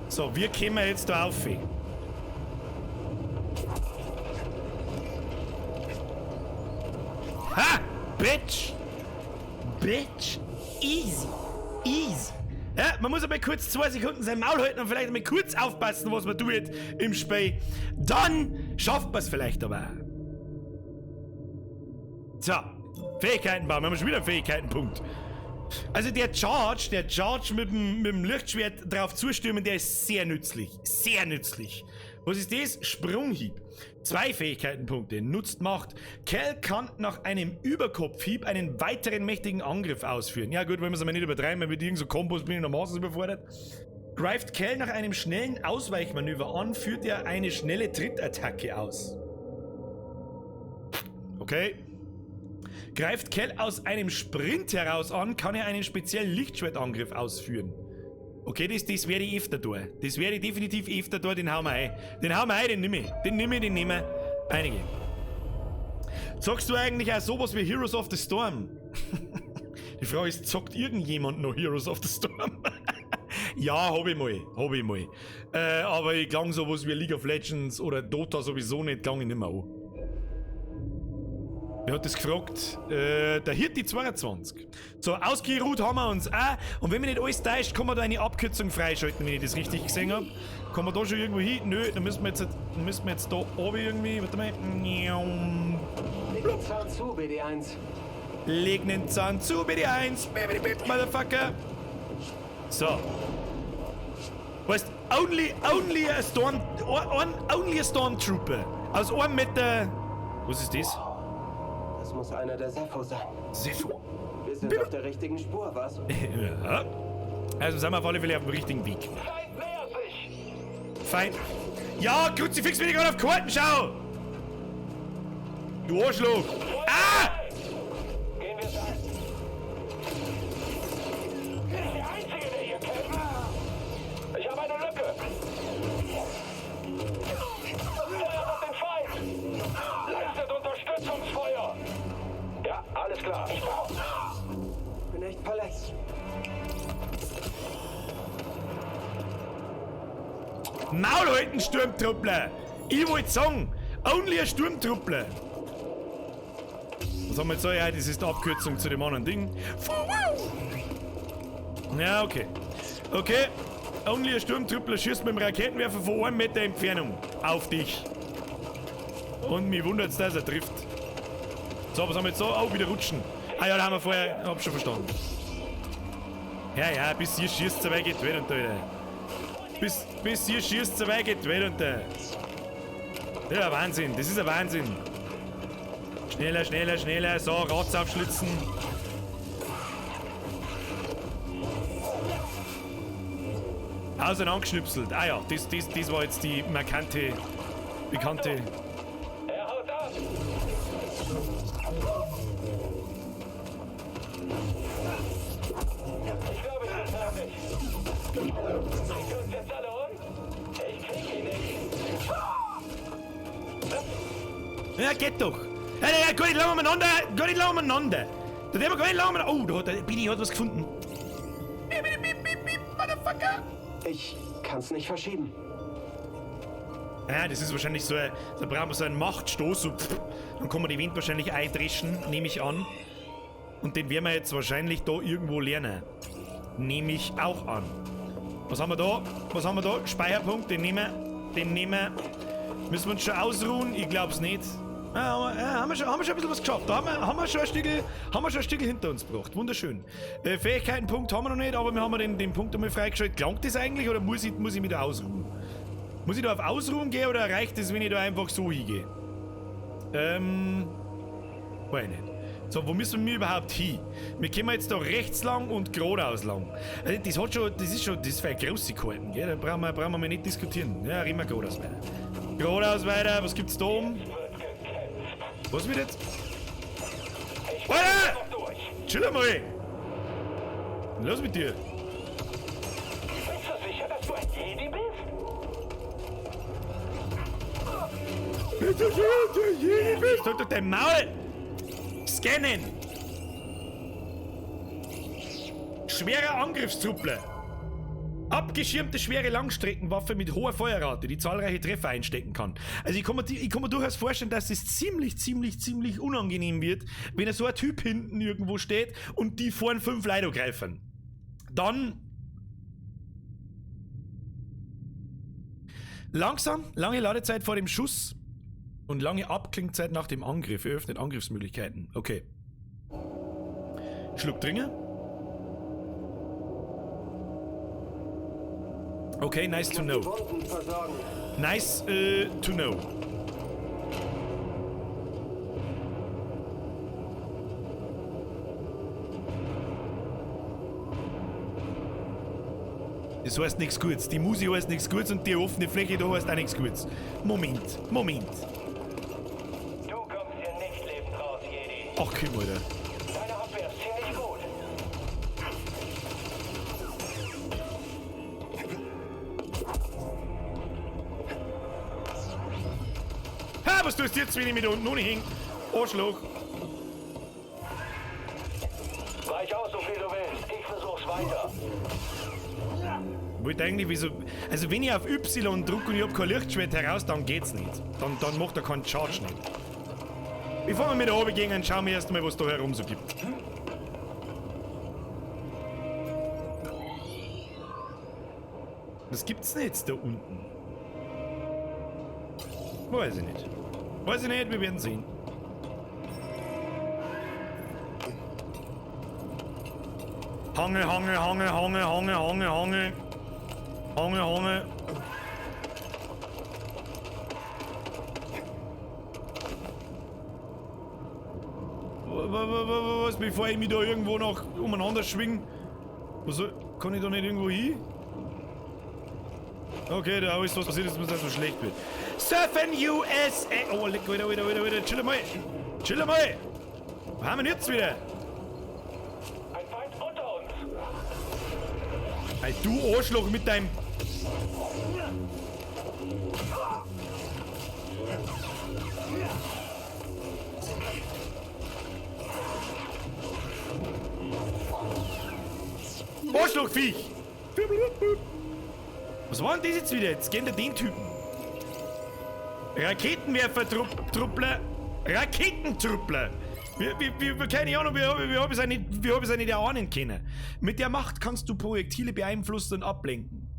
So, wir kommen jetzt da auf. Ha! Bitch! Bitch! Easy! Easy! Ja, man muss aber kurz 2 Sekunden sein Maul halten und vielleicht einmal kurz aufpassen, was man tut im Spiel. Dann schafft man es vielleicht aber. So, Fähigkeitenbaum. Wir haben schon wieder einen Fähigkeitenpunkt. Also der Charge mit dem Lichtschwert drauf zustürmen, der ist sehr nützlich. Sehr nützlich. Was ist das? Sprunghieb. 2 Fähigkeitenpunkte. Nutzt Macht. Cal kann nach einem Überkopfhieb einen weiteren mächtigen Angriff ausführen. Ja gut, wollen wir es aber nicht übertreiben, weil mit irgend so Kombos bin ich noch maßlos überfordert. Greift Cal nach einem schnellen Ausweichmanöver an, führt er eine schnelle Trittattacke aus. Okay. Greift Cal aus einem Sprint heraus an, kann er einen speziellen Lichtschwertangriff ausführen. Okay, das werde ich öfter tun. Das werde ich definitiv öfter tun, den hauen wir ein. Den hauen wir ein, den nehme ich. Den nehme ich, den nehmen wir. Einige. Zockst du eigentlich auch sowas wie Heroes of the Storm? Die Frage ist, zockt irgendjemand noch Heroes of the Storm? Ja, hab ich mal. Hab ich mal. Aber ich klang sowas wie League of Legends oder Dota sowieso nicht, klang ich nicht mehr an. Wer hat das gefragt? Der Hirti 22. So, ausgeruht haben wir uns auch. Und wenn mich nicht alles täuscht, kann man da eine Abkürzung freischalten, wenn ich das richtig gesehen hab. Kann man da schon irgendwo hin? Nö, dann müssen wir jetzt da oben irgendwie. Warte mal. Leg den Zahn zu, BD1. Leg den Zahn zu, BD1. Motherfucker. So. Weißt, only a Storm, only a Stormtrooper. Aus einem Meter. Was ist das? Das muss einer der Zeffo sein. Zeffo. Wir sind auf der richtigen Spur, was? Ja. Also sind wir auf alle Fälle auf dem richtigen Weg. Feind nähert sich. Feind. Ja, Kruzifix, wenn ich gerade auf Karten schau! Du Arschloch! Ah! Gehen wir an. Nicht der Einzige, der hier kämpft. Ich habe eine Lücke. Feuert auf den Feind. Leistet Unterstützungsfeuer. Ja, alles klar. Ich brauche. Bin echt verletzt. Maul halten, Sturmtruppler! Ich wollte sagen, only a Sturmtruppler! Was haben wir jetzt da? Ja, das ist die Abkürzung zu dem anderen Ding. Ja, okay. Okay, only a Sturmtruppler schießt mit dem Raketenwerfer von 1 Meter Entfernung auf dich. Und mich wundert's, dass er trifft. So, was haben wir jetzt da? Oh, wieder rutschen. Ah ja, da haben wir vorher. Hab schon verstanden. Ja, ja, bis hier schießt, so weit geht wieder und da wieder. Bis hier schießt, so weit geht wieder und da. Das ist ein Wahnsinn, das ist ein Wahnsinn. Schneller, schneller, schneller. So, Ratz aufschlitzen. Auseinandergeschnipselt. Ah ja, das war jetzt die markante, bekannte. Er haut ab. Ich glaube, ich bin fertig. Bringt uns jetzt alle um? Ich krieg ihn nicht. Ja, geht doch. Ja, ja, gar nicht lange umeinander, gar nicht lange umeinander. Da werden wir gar nicht lange umeinander. Oh, da hat der Bidi hat was gefunden. Bip, bip, bip, bip, bip, Motherfucker. Ich kann's nicht verschieben. Ja, das ist wahrscheinlich so ein, da brauchen wir so einen Machtstoß. So, pff, dann kann man die Wind wahrscheinlich eindrischen, nehme ich an. Und den werden wir jetzt wahrscheinlich da irgendwo lernen. Nehme ich auch an. Was haben wir da? Was haben wir da? Speicherpunkt, den nehmen wir. Den nehmen wir. Müssen wir uns schon ausruhen? Ich glaub's nicht. Ja, haben wir schon ein bisschen was geschafft. Da haben wir schon ein Stückel hinter uns gebracht. Wunderschön. Fähigkeitenpunkt haben wir noch nicht, aber wir haben den Punkt einmal freigeschaltet. Gelangt das eigentlich oder muss ich mich da ausruhen? Muss ich da auf Ausruhen gehen oder reicht es, wenn ich da einfach so hingehe? Weiß ich nicht. So, wo müssen wir überhaupt hin? Wir kommen jetzt da rechts lang und geradeaus lang. Also das hat schon, das ist schon, das ist eine große gehalten, gell? Da brauchen wir mal nicht diskutieren. Ja, reden wir geradeaus weiter. Geradeaus weiter, was gibt's da oben? Was wird jetzt? Alter! Chill mal! Los mit dir! Bist du sicher, dass du ein Jedi bist? Bist du sicher, dass du ein Jedi bist? Halt doch dein Maul! Scannen! Schwerer Angriffstruppler. Abgeschirmte schwere Langstreckenwaffe mit hoher Feuerrate, die zahlreiche Treffer einstecken kann. Also ich kann mir durchaus vorstellen, dass es ziemlich, ziemlich, ziemlich unangenehm wird, wenn so ein Typ hinten irgendwo steht und die vorn 5 Leute greifen. Dann langsam, lange Ladezeit vor dem Schuss und lange Abklingzeit nach dem Angriff. Eröffnet Angriffsmöglichkeiten. Okay. Schluck Dringe. Okay, nice to know. Nice to know. Das heißt nichts Gutes. Die Musik heißt nichts Gutes und die offene Fläche da heißt auch nichts Gutes. Moment, Moment. Du kommst hier nicht lebend raus, Jedi. Ach, komm, Alter. Deine Abwehr ist ziemlich gut. Was tust du jetzt, wenn ich mich da unten ohne hänge? Arschloch. Weich aus, so viel du willst. Ich versuch's weiter. Wollte eigentlich, wieso. Also, wenn ich auf Y drücke und ich hab kein Lichtschwert heraus, dann geht's nicht. Dann macht er keinen Charge nicht. Bevor wir mit da oben gehen, schauen wir erstmal, was da herum so gibt. Was gibt's denn jetzt da unten? Weiß ich nicht. Weiß ich nicht, wir werden sehen. Hange, Hange, Hange, Hange, Hange, Hange, Hange. Hange, Hange. Was, bevor ich mich da irgendwo noch umeinander schwing? Was soll, kann ich da nicht irgendwo hin? Okay, da ist was passiert, dass mir das so schlecht wird. Surfen USA! Oh, leck, Alter, Alter, Alter, Alter, chill mal! Chill mal! Wo haben wir denn jetzt wieder? Ein Feind unter uns. Ey, du Arschloch mit deinem... Arschlochviech! Was war denn das jetzt wieder? Jetzt gehen wir den Typen. Raketenwerfer-Truppler. Raketentruppler. Wir, keine Ahnung, wir haben es auch nicht, wir haben es auch nicht erahnen können. Mit der Macht kannst du Projektile beeinflussen und ablenken.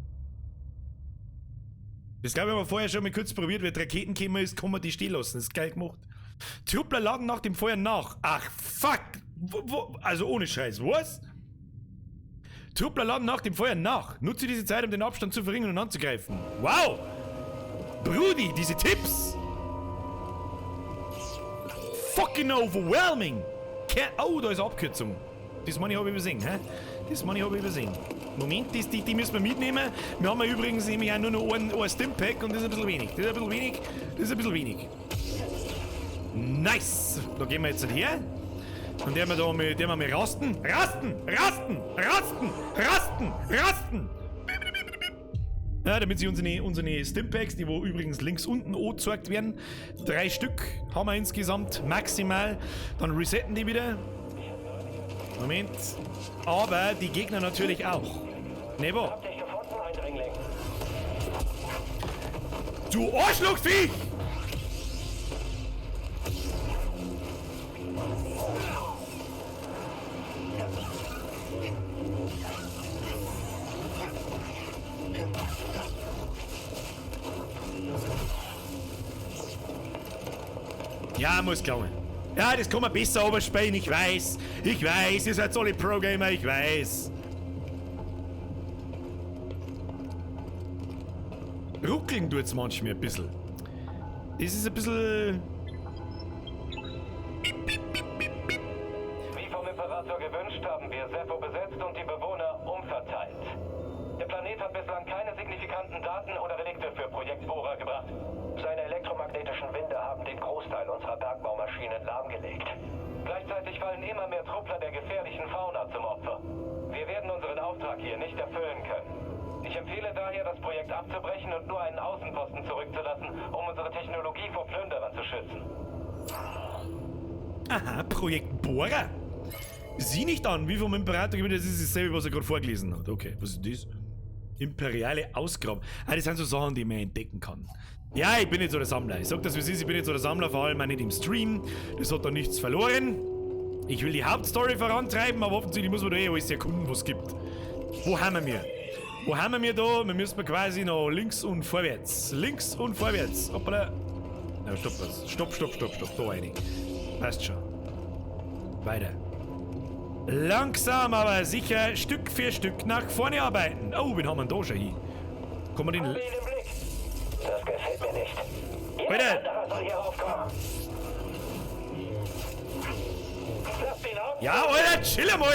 Das glaube ich haben wir vorher schon mal kurz probiert, wenn die Raketen gekommen ist, kann man die stehen lassen. Das ist geil gemacht. Truppler laden nach dem Feuer nach. Ach, fuck! Also ohne Scheiß, was? Truppler laden nach dem Feuer nach. Nutze diese Zeit, um den Abstand zu verringern und anzugreifen. Wow! Brudi, diese Tipps! Fucking overwhelming! Oh, da ist eine Abkürzung. Das meine ich habe ich übersehen, hä? Das meine ich habe ich übersehen. Moment, die müssen wir mitnehmen. Wir haben ja übrigens nämlich auch nur noch ein Stimpack und das ist ein bisschen wenig. Das ist ein bisschen wenig. Das ist ein bisschen wenig. Nice! Da gehen wir jetzt her. Und der wir da mal, der wir mal rasten. Rasten! Rasten! Rasten! Rasten! Rasten! Ja, damit sie unsere Stimpacks, die wo übrigens links unten angezeigt werden, 3 Stück haben wir insgesamt maximal. Dann resetten die wieder. Moment. Aber die Gegner natürlich auch. Nebo. Hab dich gefunden, Eindringling. Du Arschlochviech! Ja, muss glauben. Ja, das kann man besser überspielen, ich weiß. Ich weiß, ihr seid alle Pro-Gamer, ich weiß. Ruckeln tut's manchmal ein bisschen. Das ist ein bisschen... Piep, piep, piep, piep, piep. Wie vom Imperator gewünscht, haben wir Zeffo besetzt und die Bewohner umverteilt. Der Planet hat bislang keine signifikanten Daten oder Relikte für Projekt Bora gebracht. Seine elektromagnetischen Winde haben den Großteil unserer Bergbaumaschinen lahmgelegt. Gleichzeitig fallen immer mehr Truppler der gefährlichen Fauna zum Opfer. Wir werden unseren Auftrag hier nicht erfüllen können. Ich empfehle daher, das Projekt abzubrechen und nur einen Außenposten zurückzulassen, um unsere Technologie vor Plünderern zu schützen. Aha, Projekt Bora? Sieh nicht an, wie vom Imperator gewinnt, das ist dasselbe, was er gerade vorgelesen hat. Okay, was ist das? Imperiale Ausgrabung. Ah, das sind so Sachen, die man entdecken kann. Ja, ich bin nicht so der Sammler. Ich sag das, wie es ist, ich bin nicht so der Sammler, vor allem auch nicht im Stream. Das hat da nichts verloren. Ich will die Hauptstory vorantreiben, aber offensichtlich muss man da eh alles erkunden, was es gibt. Wo haben wir? Wo haben wir da? Wir müssen quasi noch links und vorwärts. Links und vorwärts. Hoppala. Na, stopp was. Stopp, stopp, stopp, stopp. Da rein. Passt schon. Weiter. Langsam, aber sicher Stück für Stück nach vorne arbeiten. Oh, wen haben wir denn da schon hin? Kann man den... Hab ihn im Blick. Das gefällt mir nicht. Jemand Bitte. anderer soll hier raufkommen. Lass ihn auf. Ja, Alter, chill mal!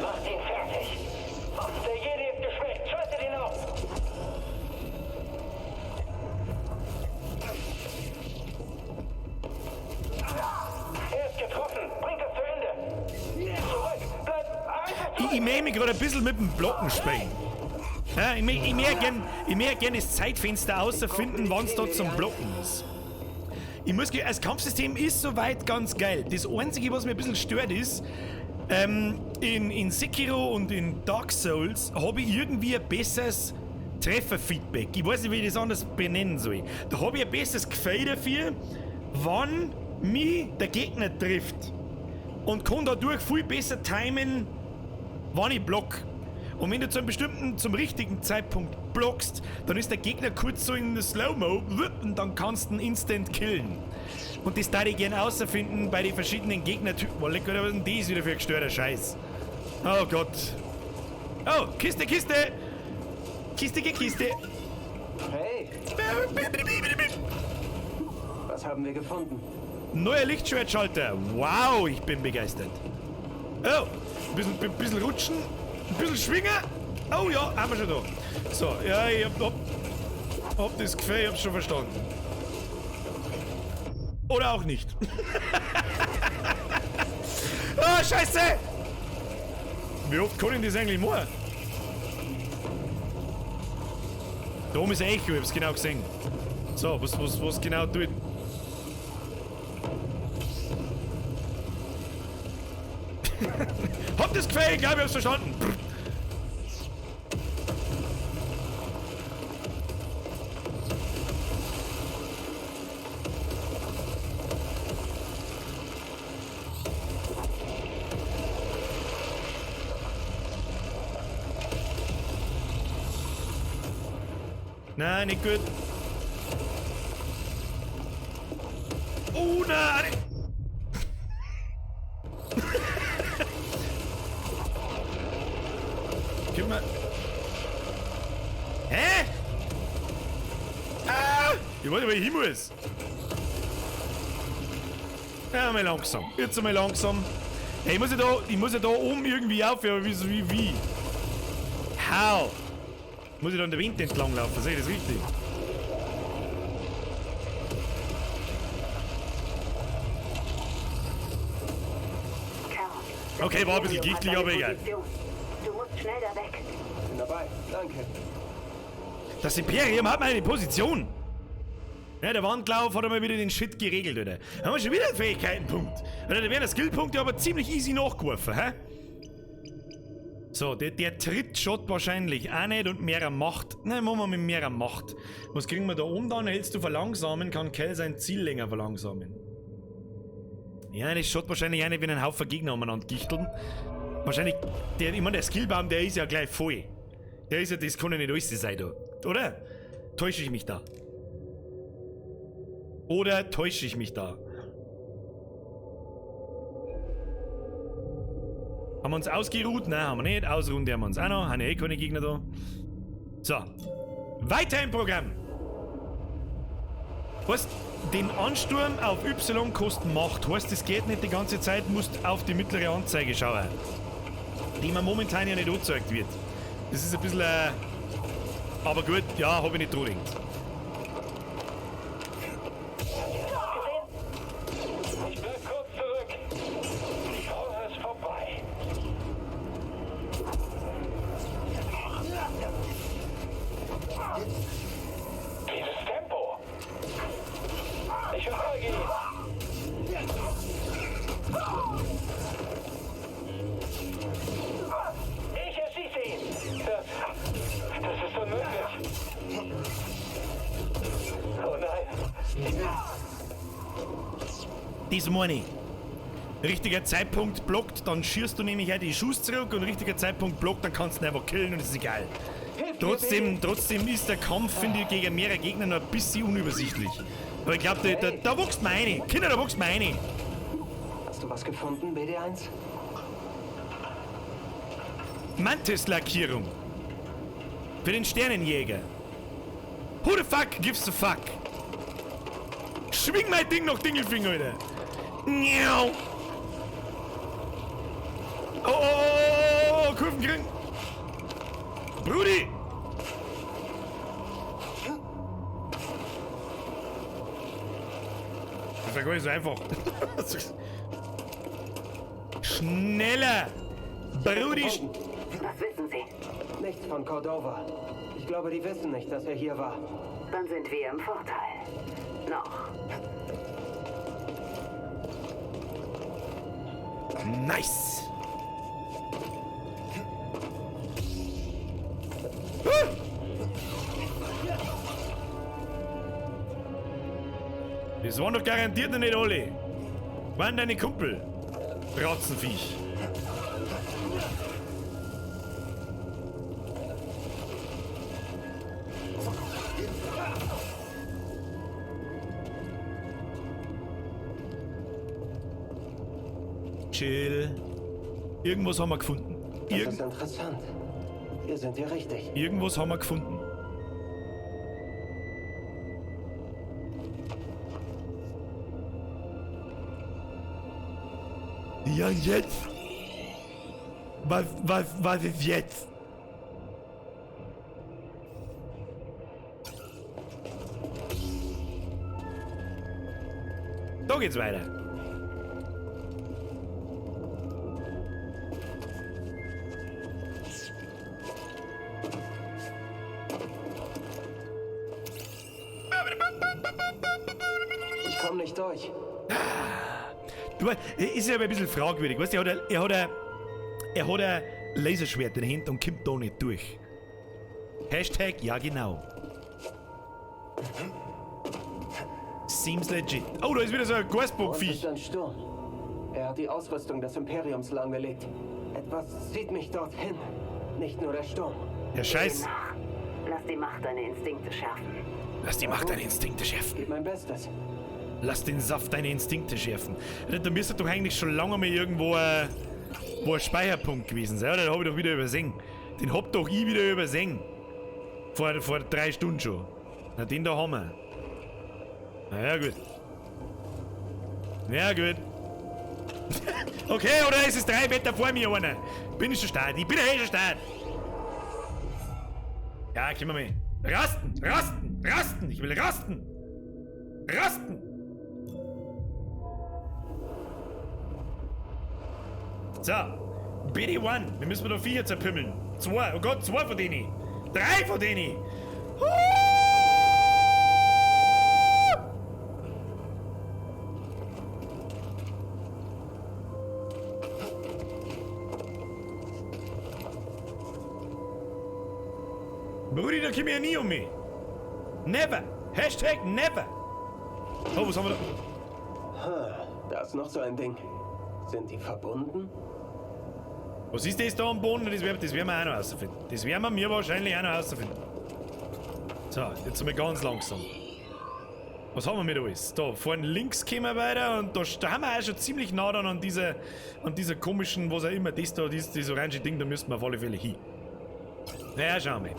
Macht ihn fertig. Der Jedi ist geschwächt. Schaltet ihn auf. Er ist getroffen. Bringt es zu Ende. Zurück. Bleib einfach zurück. Ich mähe mich gerade ein bisschen mit dem Blocken spielen. Ja, ich möchte gern das Zeitfenster außerfinden, wann es da zum Blocken ist. Ich muss, das Kampfsystem ist soweit ganz geil. Das Einzige, was mir ein bisschen stört, ist, in Sekiro und in Dark Souls habe ich irgendwie ein besseres Trefferfeedback. Ich weiß nicht, wie ich das anders benennen soll. Da habe ich ein besseres Gefühl dafür, wann mich der Gegner trifft. Und kann dadurch viel besser timen, wann ich block. Und wenn du zu einem bestimmten, zum richtigen Zeitpunkt blockst, dann ist der Gegner kurz so in Slow-Mo und dann kannst du ihn instant killen. Und das darf ich gern außerfinden bei den verschiedenen Gegnertypen. Oh, leck, was ist denn das wieder für ein gestörter Scheiß? Oh Gott. Oh, Kiste, Kiste! Kiste, Kiste! Hey! Was haben wir gefunden? Neuer Lichtschwertschalter. Wow, ich bin begeistert. Oh, ein bisschen rutschen. Ein bisschen schwingen. Oh ja, haben wir schon da. So, ja, ich hab das Gefühl, ich hab's schon verstanden. Oder auch nicht. Oh, Scheiße! Wie oft kann ich das eigentlich machen? Da oben ist ein Echo, ich hab's genau gesehen. So, was genau tut? Hab das Gefühl, ich glaube, ich hab's verstanden. Nein, nicht gut. Oh nein! Gib mal. Hä? Ah! Ich weiß nicht, wo ich hin muss. Ja, mal langsam. Jetzt mal langsam. Hey, ich muss ja da oben irgendwie auf, aber wie? How? Muss ich da an der Wind entlang laufen? Sehe ich das richtig? Okay, war ein bisschen gichtlich, aber egal. Du musst schnell da weg. Bin dabei, danke. Das Imperium hat meine Position. Ja, der Wandlauf hat einmal wieder den Shit geregelt, oder? Haben wir schon wieder einen Fähigkeitenpunkt. Oder da werden Skillpunkte aber ziemlich easy nachgeworfen, hä? So, der tritt Shot wahrscheinlich auch nicht und mehrer Macht. Nein, machen wir mit mehrer Macht. Was kriegen wir da oben dann? Hältst du verlangsamen, kann Cal sein Ziel länger verlangsamen. Ja, das schaut wahrscheinlich auch nicht, wenn ein Haufen Gegner umeinander gichteln. Wahrscheinlich, ich meine, der Skillbaum, der ist ja gleich voll. Der ist ja, das kann ja nicht alles sein da. Oder? Täusche ich mich da? Oder täusche ich mich da? Haben wir uns ausgeruht? Nein, haben wir nicht. Ausruhen haben wir uns auch noch. Haben ja eh keine Gegner da. So. Weiter im Programm. Was? Den Ansturm auf Y kostet Macht. Heißt, das geht nicht die ganze Zeit, musst auf die mittlere Anzeige schauen. Die mir momentan ja nicht angezeigt wird. Das ist ein bisschen... aber gut, ja, hab ich nicht dran gedacht. Ich bleib kurz zurück. Die Pause ist vorbei. Dieses Tempo. Ich verfolge ihn. Ich erschieße ihn. Das ist unmöglich. Oh nein. Das meine ich. Richtiger Zeitpunkt blockt, dann schierst du nämlich auch die Schuss zurück und richtiger Zeitpunkt blockt, dann kannst du ihn einfach killen und es ist egal. Trotzdem ist der Kampf, finde ich, gegen mehrere Gegner noch ein bisschen unübersichtlich. Aber ich glaube, da wächst mir eine. Kinder, da wächst mir eine. Hast du was gefunden, BD1? Mantis-Lackierung. Für den Sternenjäger. Who the fuck gives a fuck? Schwing mein Ding noch, Dingelfinger, Alter. Miau. Oh, oh, oh, oh, Kurven kriegen. Brudi! Das war gar nicht so einfach. Schneller! Brudi! Was wissen Sie? Nichts von Cordova. Ich glaube, die wissen nicht, dass er hier war. Dann sind wir im Vorteil. Noch. Nice. Das waren doch garantiert noch nicht alle. Waren deine Kumpel? Ratzenviech. Chill. Irgendwas haben wir gefunden. Das ist interessant. Wir sind hier richtig. Irgendwas haben wir gefunden. Ja, jetzt? Was ist jetzt? Da geht's weiter. Ich komme nicht durch. Du, ist ja aber ein bisschen fragwürdig, weißt du, er hat ein Laserschwert in der Hand und kommt da nicht durch. Hashtag, ja genau. Seems legit. Oh, da ist wieder so ein Gasbockviech. Ist ein Sturm. Er hat die Ausrüstung des Imperiums lahmgelegt. Etwas zieht mich dorthin. Nicht nur der Sturm. Ja, scheiß. Lass die Macht deine Instinkte schärfen. Lass die Macht deine Instinkte schärfen. Gib mein Bestes. Lass den Saft deine Instinkte schärfen. Da müsste doch eigentlich schon lange mal irgendwo wo ein Speicherpunkt gewesen sein, oder? Den hab ich doch wieder übersehen. Den hab doch ich wieder übersehen. Vor 3 Stunden schon. Na, den da haben wir. Na ja, gut. Na ja, gut. Okay, oder ist es 3 Meter vor mir einer? Bin ich schon stark? Ich bin ja eh schon stark. Ja, komm mal. Rasten, rasten, rasten. Ich will rasten. Rasten. So, BD1, wir müssen da 4 zerpümmeln. 2, oh Gott, 2 von denen. 3 von denen. Brudi, da komm ich ja nie um mich. Never. Hashtag never. Oh, was haben wir da? Da ist noch so ein Ding. Sind die verbunden? Was ist das da am Boden? Das werden wir auch noch rausfinden. Das werden wir wahrscheinlich auch noch rausfinden. So, jetzt mal ganz langsam. Was haben wir mit alles? Da, vorne links kommen wir weiter und da haben wir auch schon ziemlich nah dann an dieser komischen, was auch immer, das da, dieses orange Ding, da müssen wir auf alle Fälle hin. Naja, schauen wir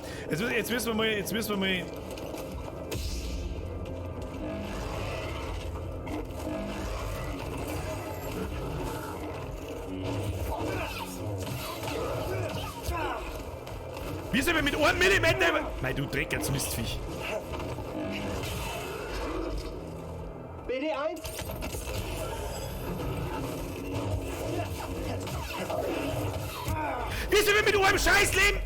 mal. Jetzt müssen wir mal... Wir sind mit 1 Millimeter. Mei, du Dreck, Mistviech. BD1? Wir sind mit einem Scheißleben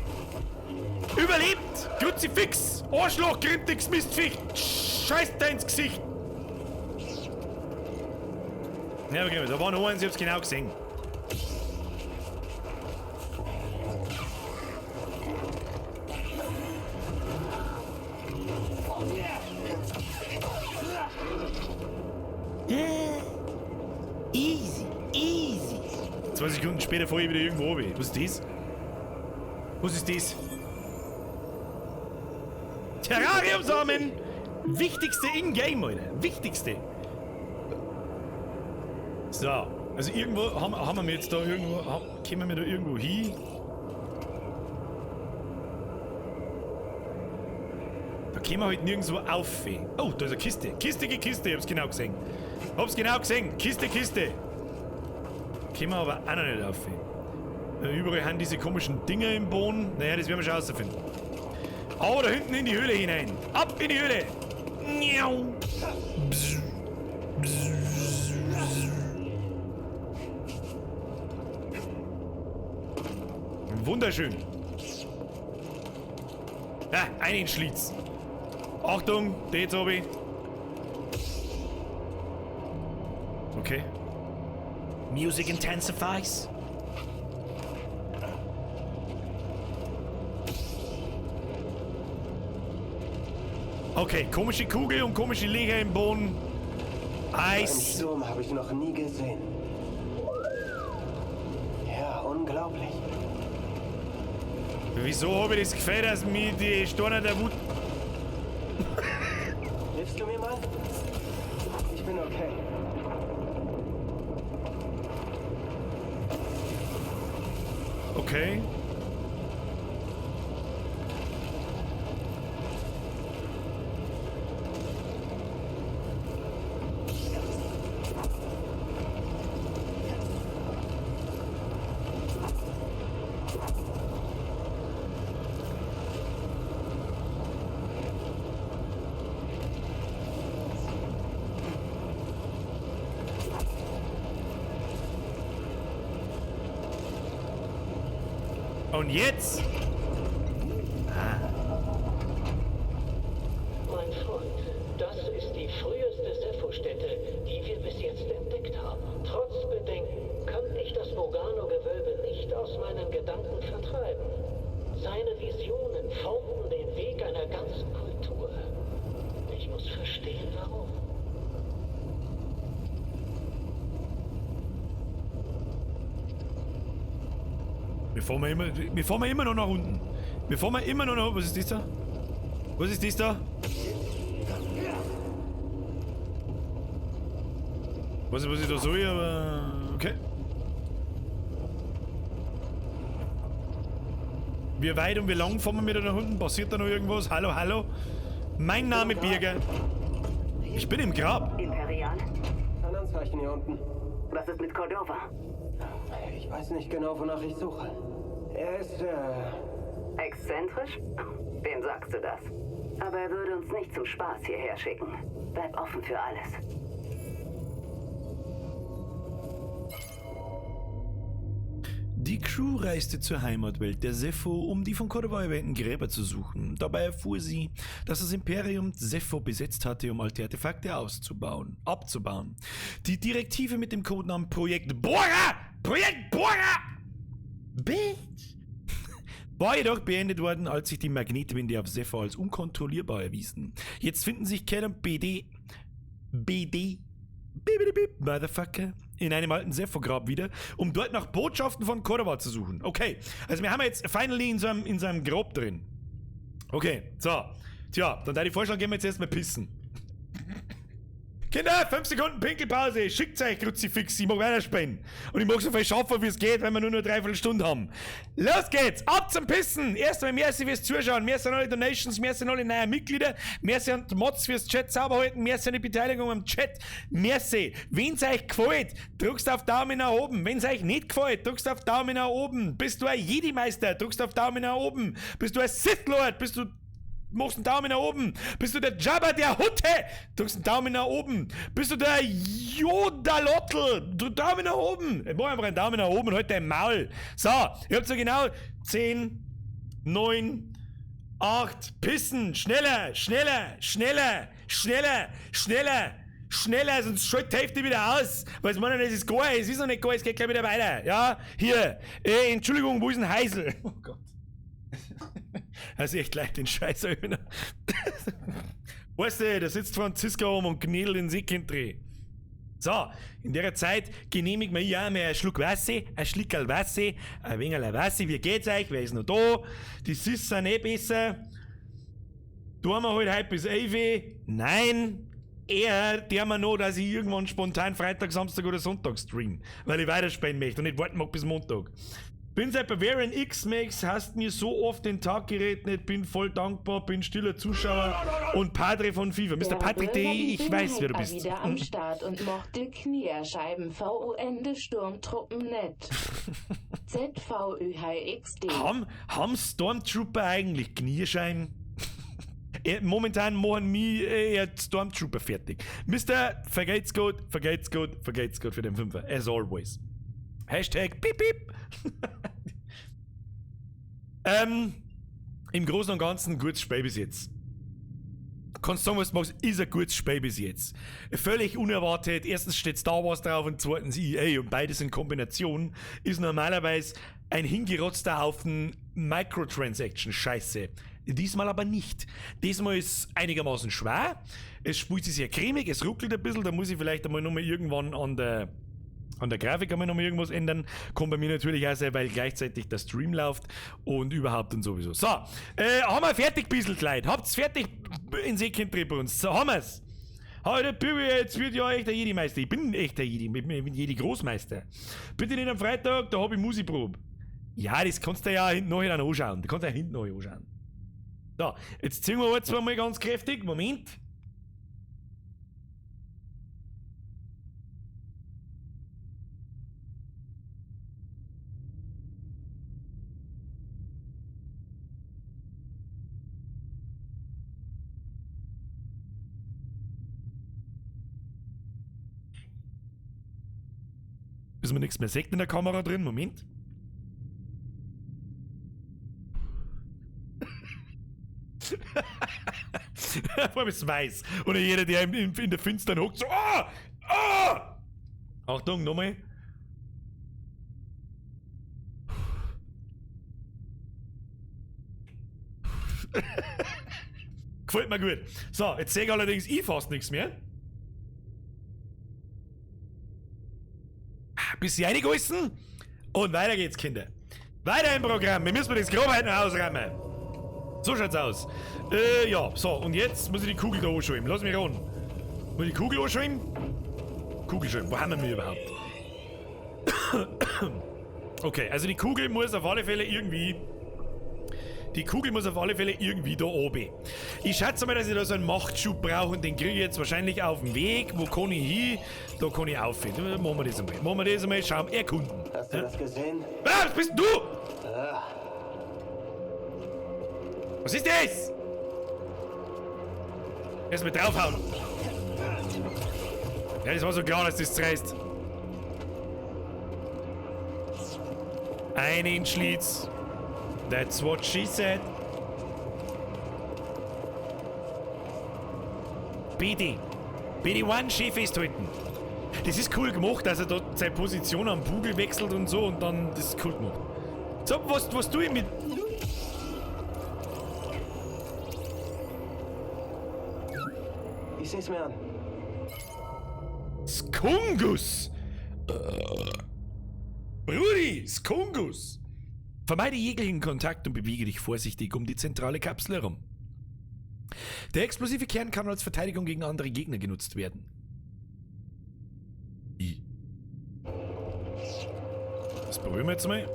überlebt! Kruzifix! Arschloch, grintiges Mistviech! Scheiß dir ins Gesicht! Ja, okay, da war noch eins, ich hab's genau gesehen. Easy, easy. 2 Sekunden später fahre ich wieder irgendwo runter. Was ist das? Was ist das? Terrariumsamen! Wichtigste in-game, Alter. Wichtigste. So, also irgendwo haben wir jetzt da irgendwo. Kommen wir da irgendwo hin? Da kommen wir halt nirgendwo auf. Oh, da ist eine Kiste. Kiste, Kiste, ich hab's genau gesehen. Hab's genau gesehen. Kiste, Kiste. Kommen wir aber auch noch nicht auf. Überall haben diese komischen Dinger im Boden. Naja, das werden wir schon rausfinden. Aber da hinten in die Höhle hinein. Ab in die Höhle. Wunderschön. Ja, einen Schlitz. Achtung, den hab ich. Okay. Music intensifies. Okay, komische Kugel und komische Löcher im Boden. Einen Eis. Sturm habe ich noch nie gesehen. Ja, unglaublich. Wieso habe ich das Gefühl, dass mir die Steine der Wut. Hilfst du mir mal? Ich bin okay. Okay. Und jetzt? Mein Freund, das ist die früheste Sepho-Stätte, die wir bis jetzt entdeckt haben. Trotz Bedenken kann ich das Bogano-Gewölbe nicht aus meinen Gedanken vertreiben. Seine Visionen formten den Weg einer ganzen Kultur. Ich muss verstehen, warum. Wir fahren immer noch nach unten. Wir fahren immer noch nach. Was ist das da? Was ist das da? Weiß nicht, was ich da soll, aber. Okay. Wie weit und wie lang fahren wir wieder nach unten? Passiert da noch irgendwas? Hallo, hallo? Mein Name Birger. Ich bin im Grab. Imperial? Ein Anzeichen hier unten. Was ist mit Cordova? Ich weiß nicht genau, wonach ich suche. Er ist, Exzentrisch? Wem sagst du das? Aber er würde uns nicht zum Spaß hierher schicken. Bleib offen für alles. Die Crew reiste zur Heimatwelt der Zeffo, um die von Cordova erwähnten Gräber zu suchen. Dabei erfuhr sie, dass das Imperium Zeffo besetzt hatte, um alte Artefakte abzubauen. Die Direktive mit dem Codenamen Projekt Bora! Projekt Bora! Bitch! War jedoch beendet worden, als sich die Magnetwinde auf Zeffo als unkontrollierbar erwiesen. Jetzt finden sich Cal und BD, BD, Bip, Motherfucker, in einem alten Zeffo-Grab wieder, um dort nach Botschaften von Cordova zu suchen. Okay, also wir haben jetzt finally in so einem Grab drin. Okay, so. Tja, dann da ich vorschlagen, gehen wir jetzt erstmal pissen. Kinder, 5 Sekunden Pinkelpause. Schickt euch Kruzifix, ich mag weiterspielen. Und ich mag so viel schaffen, wie es geht, wenn wir nur noch 3/4 Stunde haben. Los geht's, ab zum Pissen. Erstmal merci fürs Zuschauen, merci an alle Donations, merci an alle neuen Mitglieder, merci an die Mods fürs Chat sauber halten, merci an die Beteiligung am Chat, merci. Wenn's euch gefällt, drückst auf Daumen nach oben. Wenn's euch nicht gefällt, drückst auf Daumen nach oben. Bist du ein Jedi-Meister, drückst auf Daumen nach oben. Bist du ein Sith Lord, bist du... Machst einen Daumen nach oben. Bist du der Jabba der Hutte? Drückst einen Daumen nach oben. Bist du der Jodalotl? Du Daumen nach oben. Ich mach einfach einen Daumen nach oben und halt dein Maul. So, ihr habt so genau 10, 9, 8, pissen. Schneller, schneller, schneller, schneller, schneller, schneller, sonst schaltet die Hälfte wieder aus. Weil es meinen, es ist gar, es ist noch nicht gar, es geht gleich wieder weiter. Ja, hier. Entschuldigung, wo ist denn Heisel? Oh Gott. Also echt leid, den Scheiß wieder. Weißt du, da sitzt Franziska oben und gnädelt den Säckchen. So, in der Zeit genehmigt man ja mehr einen Schluck Wasser, ein Schlickerl Wasser, ein wenig Wasser. Wie geht's euch? Wer ist noch da? Die Süß sind eh besser. Tun wir halt heute bis 11 Uhr? Nein, eher der wir noch, dass ich irgendwann spontan Freitag, Samstag oder Sonntag stream, weil ich weiterspielen möchte und nicht warten mag bis Montag. Bin seit Bavarian X-Max, hast mir so oft den Tag gerettet, bin voll dankbar, bin stiller Zuschauer und Padre von FIFA. Mr. Patrick D., ich weiß, wer du bist. Wieder am Start und mochte Knierscheiben VUN Sturmtruppen net. ZVÜHXD. Haben Stormtrooper eigentlich Knierscheiben? Momentan machen mich eher Stormtrooper fertig. Mr. Vergeht's gut, vergeht's gut, vergeht's gut für den Fünfer. As always. Hashtag piep piep. Im Großen und Ganzen ein gutes Spiel bis jetzt. Kannst sagen, was du magst, ist ein gutes Spiel bis jetzt. Völlig unerwartet. Erstens steht Star Wars drauf und zweitens EA und beides in Kombination ist normalerweise ein hingerotzter Haufen Microtransaction-Scheiße. Diesmal aber nicht. Diesmal ist es einigermaßen schwer. Es spielt sich sehr cremig, es ruckelt ein bisschen. Da muss ich vielleicht einmal nochmal irgendwann an der Grafik einmal nochmal irgendwas ändern. Kommt bei mir natürlich auch sein, weil gleichzeitig der Stream läuft und überhaupt und sowieso. So, haben wir fertig bisschen, Leute. Habt's fertig in Seekind bei uns. So, haben wir's. Heute, Bibi, jetzt wird ja echt der Jedi-Meister. Ich bin echt der Jedi, ich bin Jedi-Großmeister. Bitte nicht am Freitag, da hab ich Musikprobe. Ja, das kannst du ja hinten nachher anschauen. Das kannst du ja hinten nachher anschauen. So, jetzt ziehen wir jetzt mal ganz kräftig. Moment. Bis man nichts mehr sieht in der Kamera drin. Moment. Vor allem ist weiß. Oder jeder, der in der Finstern hockt, so. Ah! Ah! Achtung, nochmal. Gefällt mir gut. So, jetzt sehe ich allerdings ich fast nichts mehr. Bisschen reingegossen und weiter geht's, Kinder. Weiter im Programm. Wir müssen das Grob heute noch ausräumen. So schaut's aus. Ja, so, und jetzt muss ich die Kugel da anschauen. Lass mich ran. Muss ich die Kugel anschauen? Kugel schon. Wo haben wir überhaupt? Okay, also die Kugel muss auf alle Fälle irgendwie... Die Kugel muss auf alle Fälle irgendwie da oben. Ich schätze mal, dass ich da so einen Machtschub brauche und den kriege ich jetzt wahrscheinlich auf dem Weg. Wo kann ich hin? Da kann ich auf. Machen wir das einmal. Machen wir das einmal. Schauen, erkunden. Hast du das gesehen? Ah, was bist denn du? Was ist das? Erst mal draufhauen. Ja, das war so klar, dass das zerreißt. Einen Schlitz. That's what she said. BD. BD-1 schön festhalten. Das ist cool gemacht, dass er da seine Position am Bugel wechselt und so und dann, das ist cool gemacht. So, was tue ich mit... Ich seh's mir an. Skungus! Brudi, Skungus! Vermeide jeglichen Kontakt und bewege dich vorsichtig um die zentrale Kapsel herum. Der explosive Kern kann als Verteidigung gegen andere Gegner genutzt werden. I. Das probieren wir jetzt mal.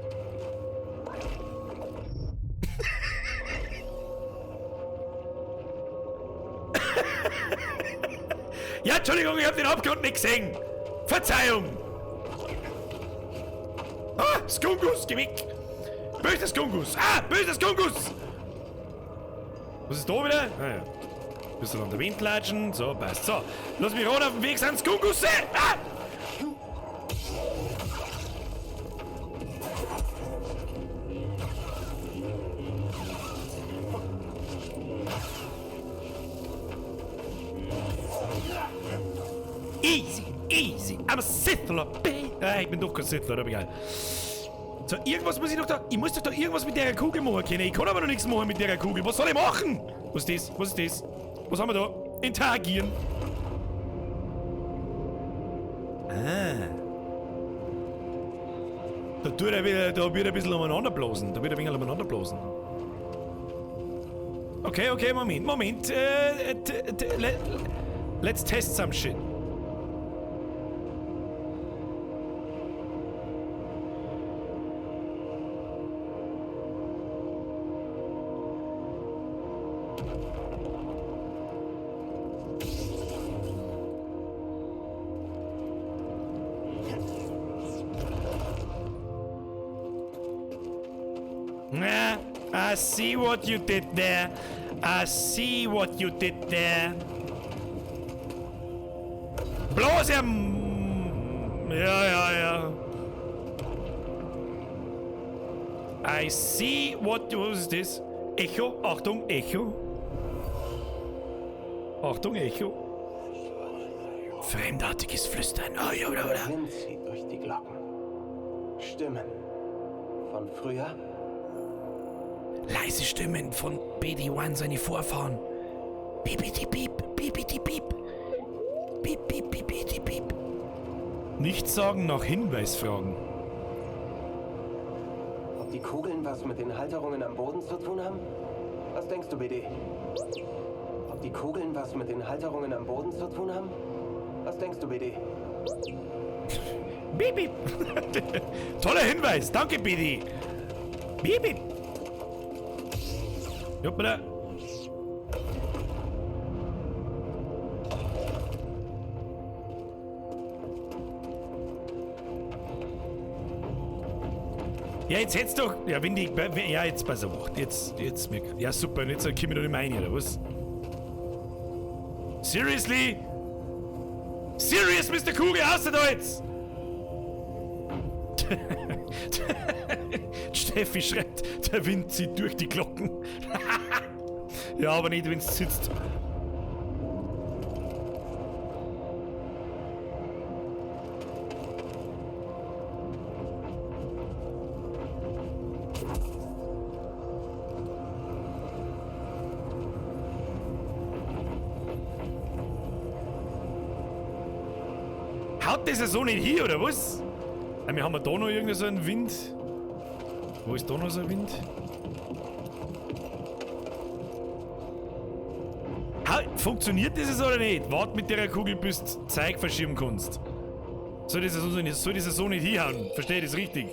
Ja, Entschuldigung, ich hab den Abgrund nicht gesehen. Verzeihung! Ah, Skungus, geh weg! Böses Skungus! Ah, böses Skungus! Was ist da wieder? Ah ja. Bisschen an der Wind latschen. So, passt. So, lass mich ran, auf dem Weg sind Skungusse! Ah! Easy, easy. I'm a Sith Lord, baby. Ah, ich bin doch kein Sith Lord, aber egal. So, irgendwas muss ich noch da... Ich muss doch da irgendwas mit der Kugel machen können. Ich kann aber noch nichts machen mit der Kugel. Was soll ich machen? Was ist das? Was ist das? Was haben wir da? Interagieren. Ah. Da tut er wieder, da wird er ein bisschen umeinander blasen. Da wird er ein wenig umeinander blasen. Okay, okay, Moment, Moment. Let's test some shit. I see what you did there. I see what you did there. Bloß ja. Ja, ja, ja. I see what... Was ist das? Echo, Achtung, Echo. Achtung, Echo. Fremdartiges Flüstern. Oh, ja, oder, Der oder. Wind zieht durch die Glocken. Stimmen. Von früher? Leise Stimmen von BD-1, seine Vorfahren. Pipiti piep, pipiti piep. Piep, piep, pipiti piep. Nichts sagen, nach Hinweis fragen. Ob die Kugeln was mit den Halterungen am Boden zu tun haben? Was denkst du, BD? Ob die Kugeln was mit den Halterungen am Boden zu tun haben? Was denkst du, BD? Piep, piep. Toller Hinweis, danke, BD. Piep, piep. Hoppala. Ja, jetzt hätt's doch. Ja, wenn die. Ja, jetzt pass auf. Jetzt. Ja, super. Und jetzt komm ich da nicht mehr rein, oder was? Seriously? Serious, Mr. Kugel, außer da jetzt! Steffi schreibt, der Wind zieht durch die Glocken. Ja, aber nicht, wenn's sitzt. Haut das ja so nicht hier, oder was? Wir haben da noch irgendeinen so einen Wind. Wo ist da noch so ein Wind? Funktioniert das jetzt oder nicht? Wart mit der Kugel, bis du Zeug verschieben kannst. Soll das so nicht hinhauen? Verstehe ich das richtig?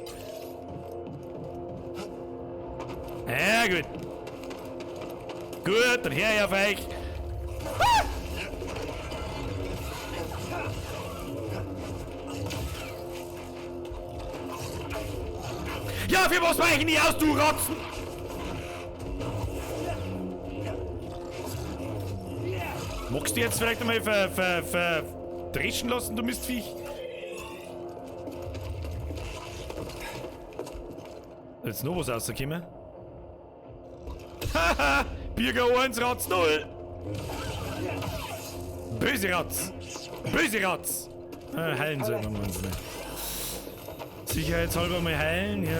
Ja, gut. Gut, dann hör ich auf euch. Ah! Ja, für was weichen die aus, du Rotzen? Magst du jetzt vielleicht einmal verdreschen lassen, du Mistviech? Jetzt noch was rausgekommen. Haha! Birger 1, Ratz 0! Böse Ratz! Böse Ratz! Heilen soll man uns nicht. Sicherheitshalber mal heilen. Ja.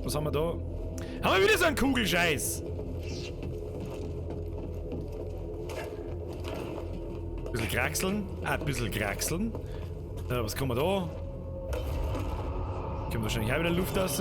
Was haben wir da? Haben wir wieder so einen Kugelscheiß? Bisschen kraxeln. Ein bisschen kraxeln. Ja, was kommen wir da? Kommt wahrscheinlich auch wieder Luft raus.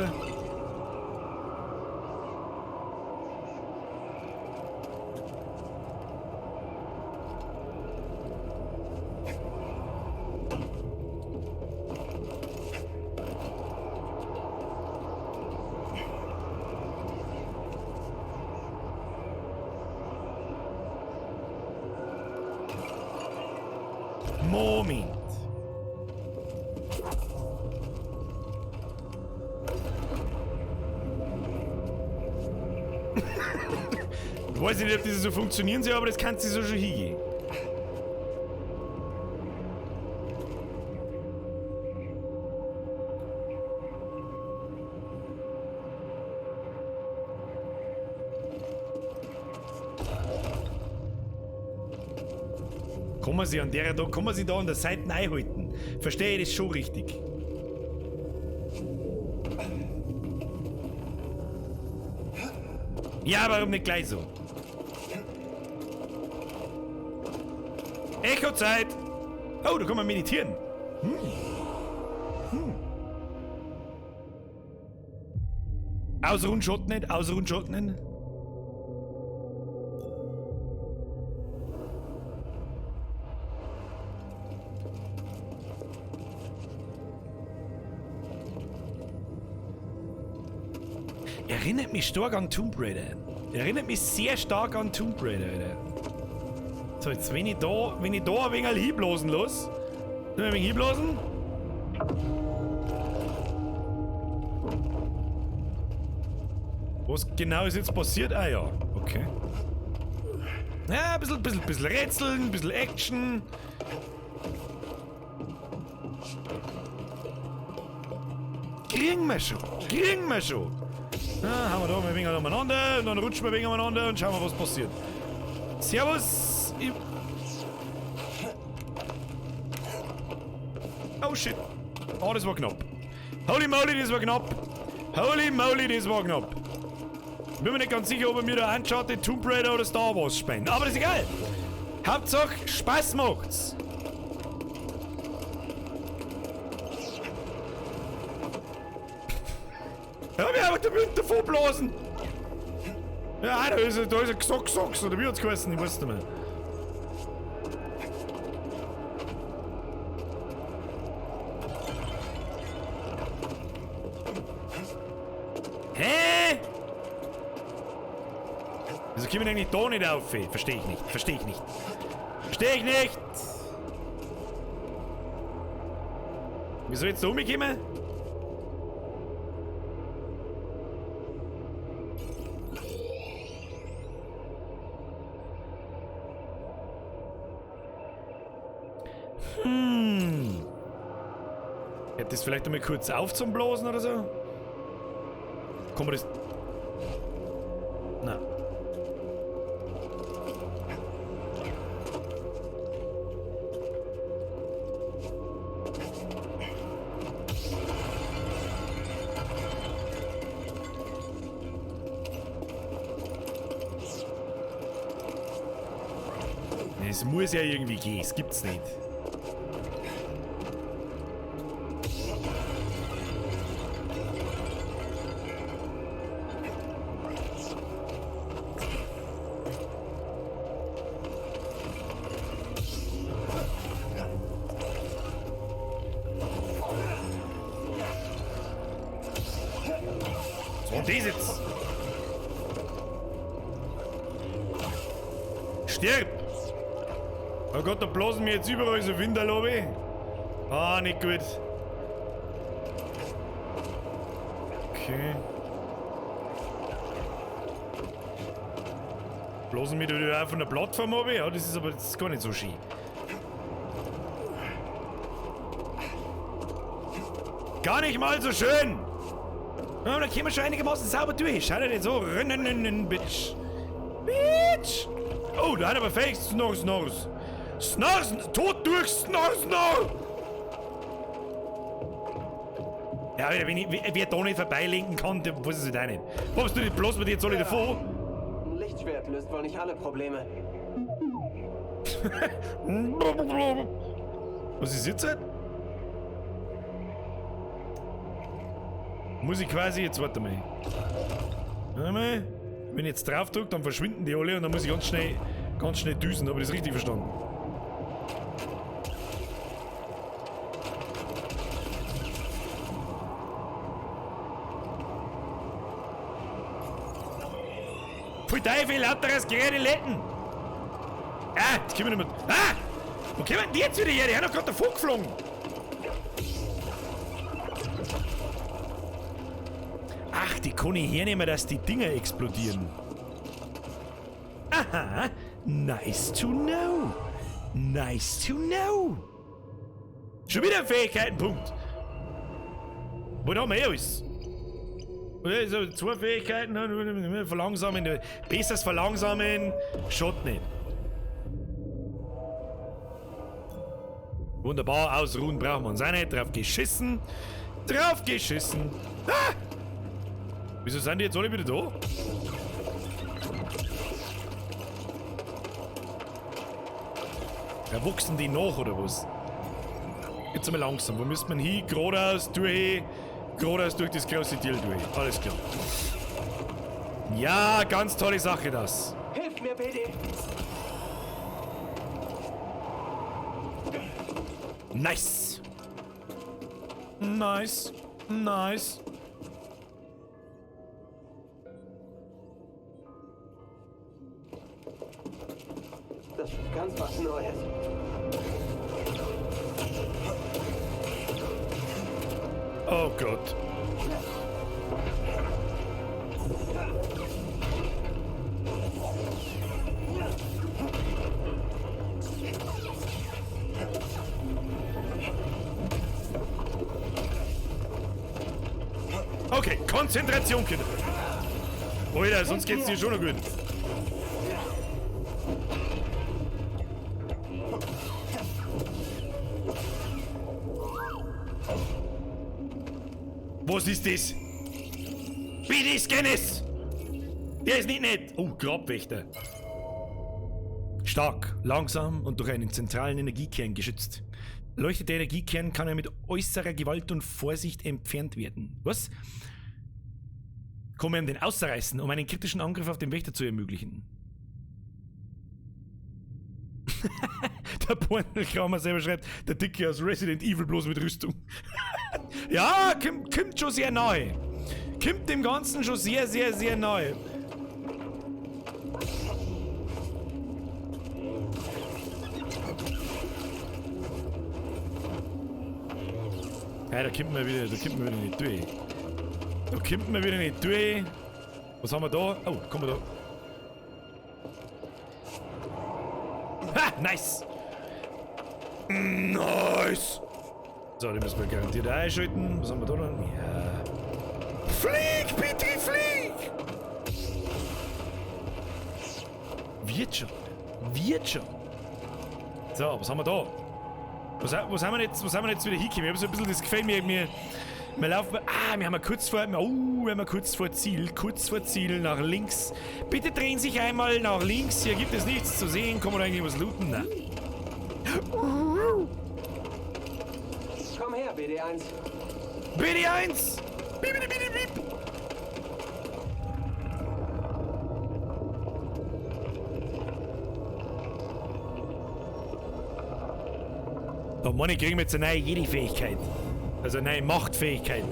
Moment. Ich weiß nicht, ob das so funktionieren soll, aber das kann sie so schon hingehen. Kann man sich an der da, kann man sich da an der Seite einhalten? Verstehe ich das schon richtig? Ja, warum nicht gleich so? Echo-Zeit! Oh, da kann man meditieren. Ausruhen schaut nicht, ausruhen schaut nicht. Erinnert mich stark an Tomb Raider. Erinnert mich sehr stark an Tomb Raider, Alter. So, jetzt wenn ich da ein wenig hinblasen los. Sollen wir ein wenig hinblasen? Was genau ist jetzt passiert? Ah ja, okay. Ja, ein bisschen Rätseln, ein bisschen Action. Kriegen wir schon, kriegen wir schon. Ah, haben wir da mal ein wenig umeinander und dann rutschen wir ein wenig umeinander und schauen wir, was passiert. Servus! Ich oh shit! Oh, das war knapp. Holy moly, das war knapp! Holy moly, das war knapp! Ich bin mir nicht ganz sicher, ob ich mir da Uncharted, Tomb Raider oder Star Wars spielen. Aber das ist egal! Hauptsache, Spaß macht's! Ja, wir haben den Wind davon blasen! Ja, da ist er Xox, oder wie hat's geheißen? Ich weiß nicht mehr. Hä? Wieso kommen wir eigentlich da nicht auf? Versteh ich nicht, versteh ich nicht. Versteh ich nicht! Wieso jetzt da rumgekommen? Hätte das vielleicht einmal kurz auf zum Blasen oder so? Kann man das... Nein. Es muss ja irgendwie gehen, es gibt's nicht. So, das jetzt. Stirb! Oh Gott, da blasen wir jetzt überall so Winterlobby. Ah, nicht gut. Okay. Blasen wir da auch von der Plattform runter? Ja, das ist aber das ist gar nicht so schön. Gar nicht mal so schön! Ja, da kommen wir schon einigermaßen sauber durch. Schau dir nicht so. Rinnen, Bitch. Bitch! Oh, da hat aber Fake. Snor, Snors. Snors! Tot durch Snor, Snor! Ja, wenn ich, wer da nicht vorbeilenken kann, der weiß es halt auch nicht. Warum du nicht bloß mit jetzt alle davon? Ein Lichtschwert löst wohl nicht alle Probleme. Was ist jetzt? Muss ich quasi jetzt, warte mal. Warte mal. Wenn ich jetzt drauf drücke, dann verschwinden die alle und dann muss ich ganz schnell düsen. Habe ich das richtig verstanden? Pfui Teufel, lauteres Gerät Letten! Ah, jetzt kommen wir nicht mehr. Ah! Wo kommen die jetzt wieder her? Die haben doch gerade davor geflogen! Ach, die kann ich hernehmen, dass die Dinger explodieren. Aha, nice to know. Nice to know. Schon wieder ein Fähigkeitenpunkt. Wo haben wir eh alles? Also, zwei Fähigkeiten, verlangsamen, besseres Verlangsamen, schaut nicht. Wunderbar, ausruhen brauchen wir uns auch nicht. Drauf geschissen. Drauf geschissen. Ah! Wieso sind die jetzt alle wieder da? Ja, wachsen die nach oder was? Jetzt einmal langsam. Wo müsste man hin? Geradeaus, durch. Geradeaus durch das große Deal durch. Alles klar. Ja, ganz tolle Sache das. Hilf mir, BD! Nice! Nice! Nice! Das ist ganz was Neues. Oh Gott. Okay, Konzentration, Kinder. Alter, sonst geht's dir schon noch gut. Was ist das? Bitte scan es! Der ist nicht nett! Oh, Grabwächter. Stark, langsam und durch einen zentralen Energiekern geschützt. Leuchtet der Energiekern, kann er mit äußerer Gewalt und Vorsicht entfernt werden. Was? Kann man den ausreißen, um einen kritischen Angriff auf den Wächter zu ermöglichen? Der Pornokramer selber schreibt, der Dicke aus Resident Evil bloß mit Rüstung. Ja, kommt schon sehr nahe. Kommt dem Ganzen schon sehr, sehr, sehr nahe. Ja, da kommt man wieder, da kommt man wieder nicht durch. Da kommt man wieder nicht durch. Was haben wir da? Oh, kommen wir da. Ha, nice! Nice! So, den müssen wir garantiert einschalten. Was haben wir da noch? Ja. Flieg, bitte, flieg! Wird schon. Wird schon. So, was haben wir da? Was haben wir jetzt, was haben wir jetzt wieder hingekommen? Ich hab so ein bisschen das Gefühl, wir laufen. Ah, wir haben kurz vor. Oh, wir haben kurz vor Ziel. Kurz vor Ziel nach links. Bitte drehen Sie sich einmal nach links. Hier gibt es nichts zu sehen. Kann man eigentlich was looten? Nein. Komm her, BD1. BD1! Bip, bip, bip, bip. Da meine ich, kriegen wir jetzt eine neue Jedi-Fähigkeit. Also eine neue Machtfähigkeit.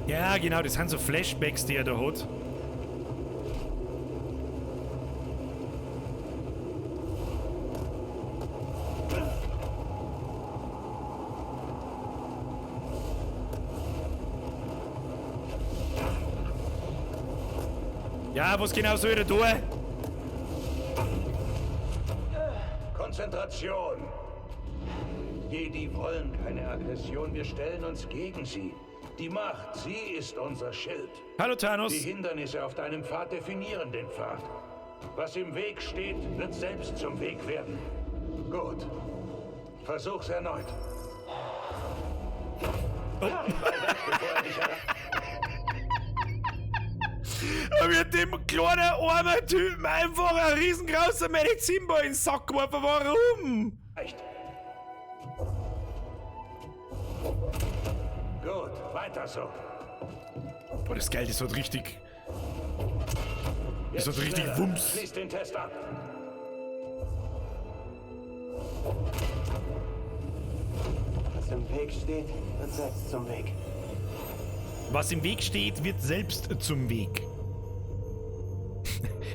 Ja, genau, das sind so Flashbacks, die er da hat. Ja, was genau soll ich da tun? Konzentration! Jedi wollen keine Aggression, wir stellen uns gegen sie. Die Macht, sie ist unser Schild. Hallo Thanos. Die Hindernisse auf deinem Pfad definieren den Pfad. Was im Weg steht, wird selbst zum Weg werden. Gut. Versuch's erneut. Oh. Da wird dem kleinen armen Typen einfach ein riesengroßer Medizinball in den Sack geworfen. Warum? Echt? Gut, weiter so. Boah, das ist geil, das hat richtig. Das hat richtig Wumms. Schließ den Test ab. Was im Weg steht, wird selbst zum Weg. Was im Weg steht, wird selbst zum Weg.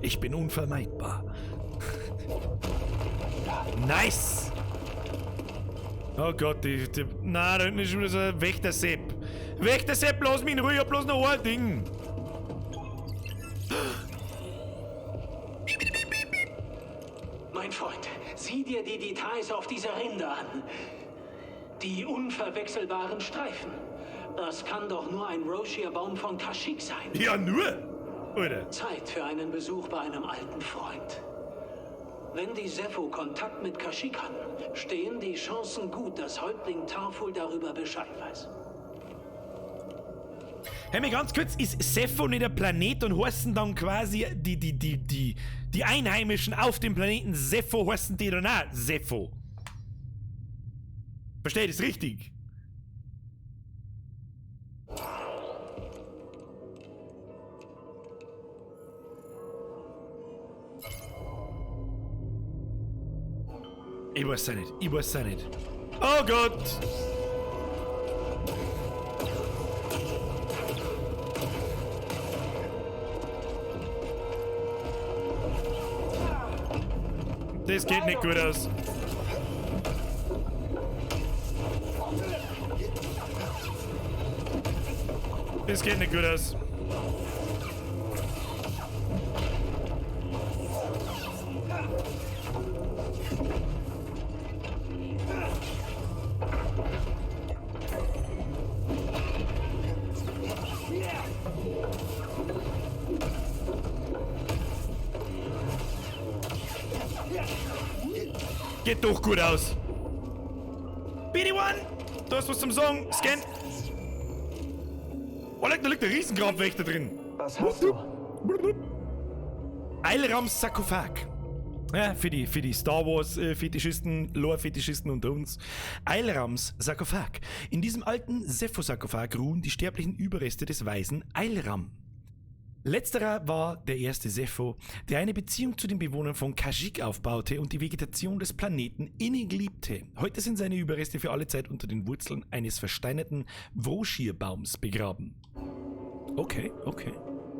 Ich bin unvermeidbar. Nice! Oh Gott, die, na, da hinten ist schon wieder so ein Wächter-Sepp. Wächter-Sepp, lass mich in Ruhe, ich hab bloß noch ein Ding. Mein Freund, sieh dir die Details auf dieser Rinde an. Die unverwechselbaren Streifen. Das kann doch nur ein Wroshyr-Baum von Kashyyyk sein. Ja, nur! Oder? Zeit für einen Besuch bei einem alten Freund. Wenn die Zeffo Kontakt mit Kashyyyk hatten, stehen die Chancen gut, dass Häuptling Tarful darüber Bescheid weiß. Hey, mir ganz kurz, ist Zeffo nicht ein Planet und heißen dann quasi die Einheimischen auf dem Planeten Zeffo heißen die dann auch Zeffo? Verstehe ich das richtig? Ich weiß es nicht, ich weiß es nicht. Oh Gott! Das geht nicht gut aus. Das geht nicht gut aus. Geht doch gut aus. BD-1! Du hast was zum Sagen. Scan. Oh, da liegt ein Riesengrabwächter drin. Was hast du? Eilrams Sarkophag. Ja, für die Star Wars Fetischisten, Lore-Fetischisten unter uns. Eilrams Sarkophag. In diesem alten Zeffo-Sarkophag ruhen die sterblichen Überreste des weisen Eilram. Letzterer war der erste Zeffo, der eine Beziehung zu den Bewohnern von Kashyyyk aufbaute und die Vegetation des Planeten innig liebte. Heute sind seine Überreste für alle Zeit unter den Wurzeln eines versteinerten Wroshyr-Baums begraben. Okay, okay.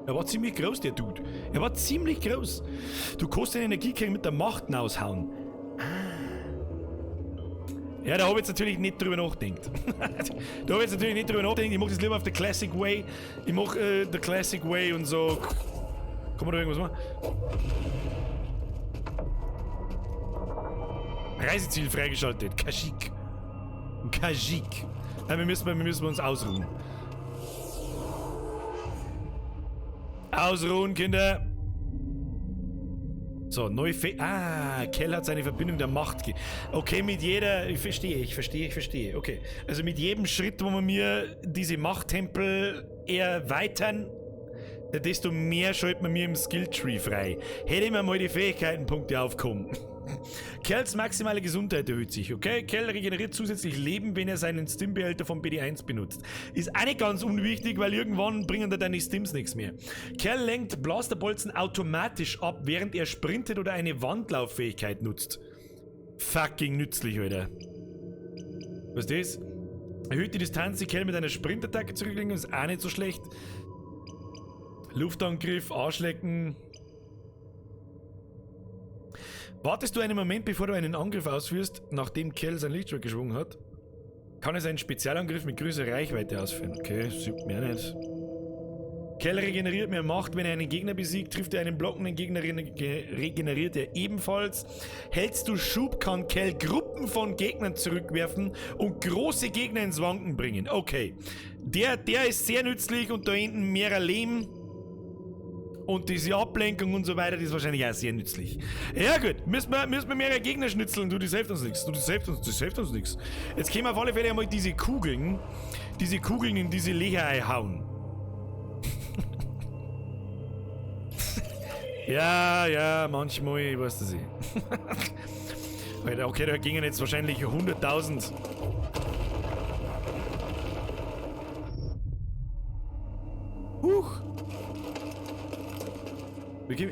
Er war ziemlich groß, der Dude. Er war ziemlich groß. Du kannst den Energiekern mit der Macht raushauen. Ja, da hab ich jetzt natürlich nicht drüber nachgedacht. Da hab ich jetzt natürlich nicht drüber nachgedacht. Ich mach das lieber auf the Classic Way. Ich mach the Classic Way und so. Kann man da irgendwas machen? Reiseziel freigeschaltet. Kashyyyk. Kashyyyk. Nein, wir müssen uns ausruhen. Ausruhen, Kinder. So, neue Fe... Ah, Cal hat seine Verbindung der Macht ge... Okay, mit jeder... Ich verstehe. Okay. Also mit jedem Schritt, wo wir mir diese Machttempel erweitern, desto mehr schaltet man mir im Skilltree frei. Hätte ich mir mal die Fähigkeitenpunkte aufkommen. Cals maximale Gesundheit erhöht sich, okay? Cal regeneriert zusätzlich Leben, wenn er seinen Stimbehälter vom BD1 benutzt. Ist auch nicht ganz unwichtig, weil irgendwann bringen da deine Stims nichts mehr. Cal lenkt Blasterbolzen automatisch ab, während er sprintet oder eine Wandlauffähigkeit nutzt. Fucking nützlich, Alter. Was ist das? Erhöht die Distanz, die Cal mit einer Sprintattacke zurücklegen, ist auch nicht so schlecht. Luftangriff, Arschlecken. Wartest du einen Moment, bevor du einen Angriff ausführst, nachdem Cal sein Lichtschwert geschwungen hat, kann er seinen Spezialangriff mit größerer Reichweite ausführen. Okay, sieht mir nicht. Cal regeneriert mehr Macht, wenn er einen Gegner besiegt, trifft er einen blockenden Gegner, regeneriert er ebenfalls. Hältst du Schub, kann Cal Gruppen von Gegnern zurückwerfen und große Gegner ins Wanken bringen. Okay, der ist sehr nützlich und da hinten mehrer Leben. Und diese Ablenkung und so weiter, die ist wahrscheinlich auch sehr nützlich. Ja gut, müssen wir mehrere Gegner schnitzeln. Du, das hilft uns nichts. Du, das hilft uns nichts. Jetzt können wir auf alle Fälle einmal diese Kugeln in diese Löcher hauen. Ja, manchmal, ich weiß das nicht. Okay, da gingen jetzt wahrscheinlich 100.000. Huch! Okay.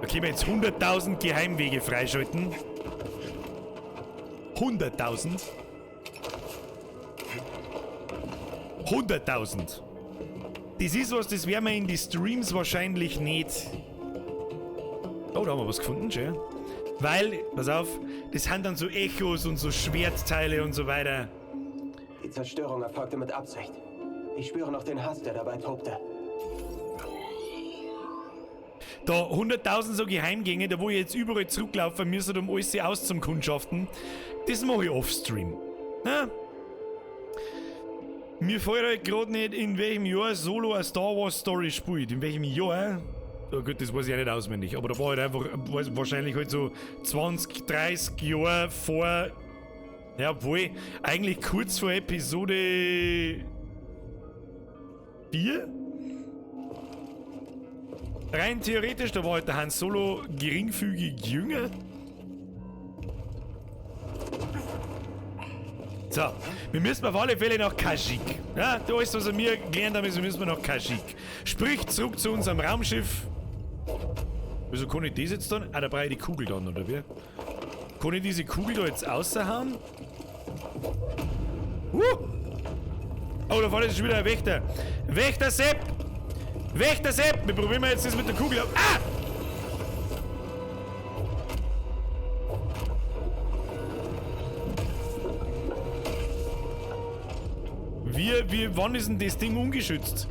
Da können wir jetzt 100.000 Geheimwege freischalten. 100.000. 100.000. Das ist was, das werden wir in die Streams wahrscheinlich nicht. Oh, da haben wir was gefunden, schön. Weil, pass auf, das sind dann so Echos und so Schwertteile und so weiter. Die Zerstörung erfolgte mit Absicht. Ich spüre noch den Hass, der dabei tobte. Da 100.000 so Geheimgänge, da wo ich jetzt überall zurücklaufen müsste, um alles auszukundschaften, das mache ich offstream. Ja? Mir fällt halt gerade nicht, in welchem Jahr Solo eine Star Wars Story spielt. In welchem Jahr? Ja gut, das weiß ich auch nicht auswendig, aber da war halt einfach wahrscheinlich halt so 20, 30 Jahre vor, ja, obwohl, eigentlich kurz vor Episode 4? Rein theoretisch, da war halt der Han Solo geringfügig jünger. So, wir müssen auf alle Fälle nach Kashyyyk. Ja, da ist, was wir gelernt haben, ist, wir müssen nach Kashyyyk. Sprich, zurück zu unserem Raumschiff. Wieso kann ich das jetzt dann? Ah, da brauche ich die Kugel dann, oder wie? Kann ich diese Kugel da jetzt raushauen? Oh, da vorne ist schon wieder ein Wächter. Wächter Sepp! Wächter Sepp! Wir probieren jetzt das mit der Kugel. Ah! Wann ist denn das Ding ungeschützt?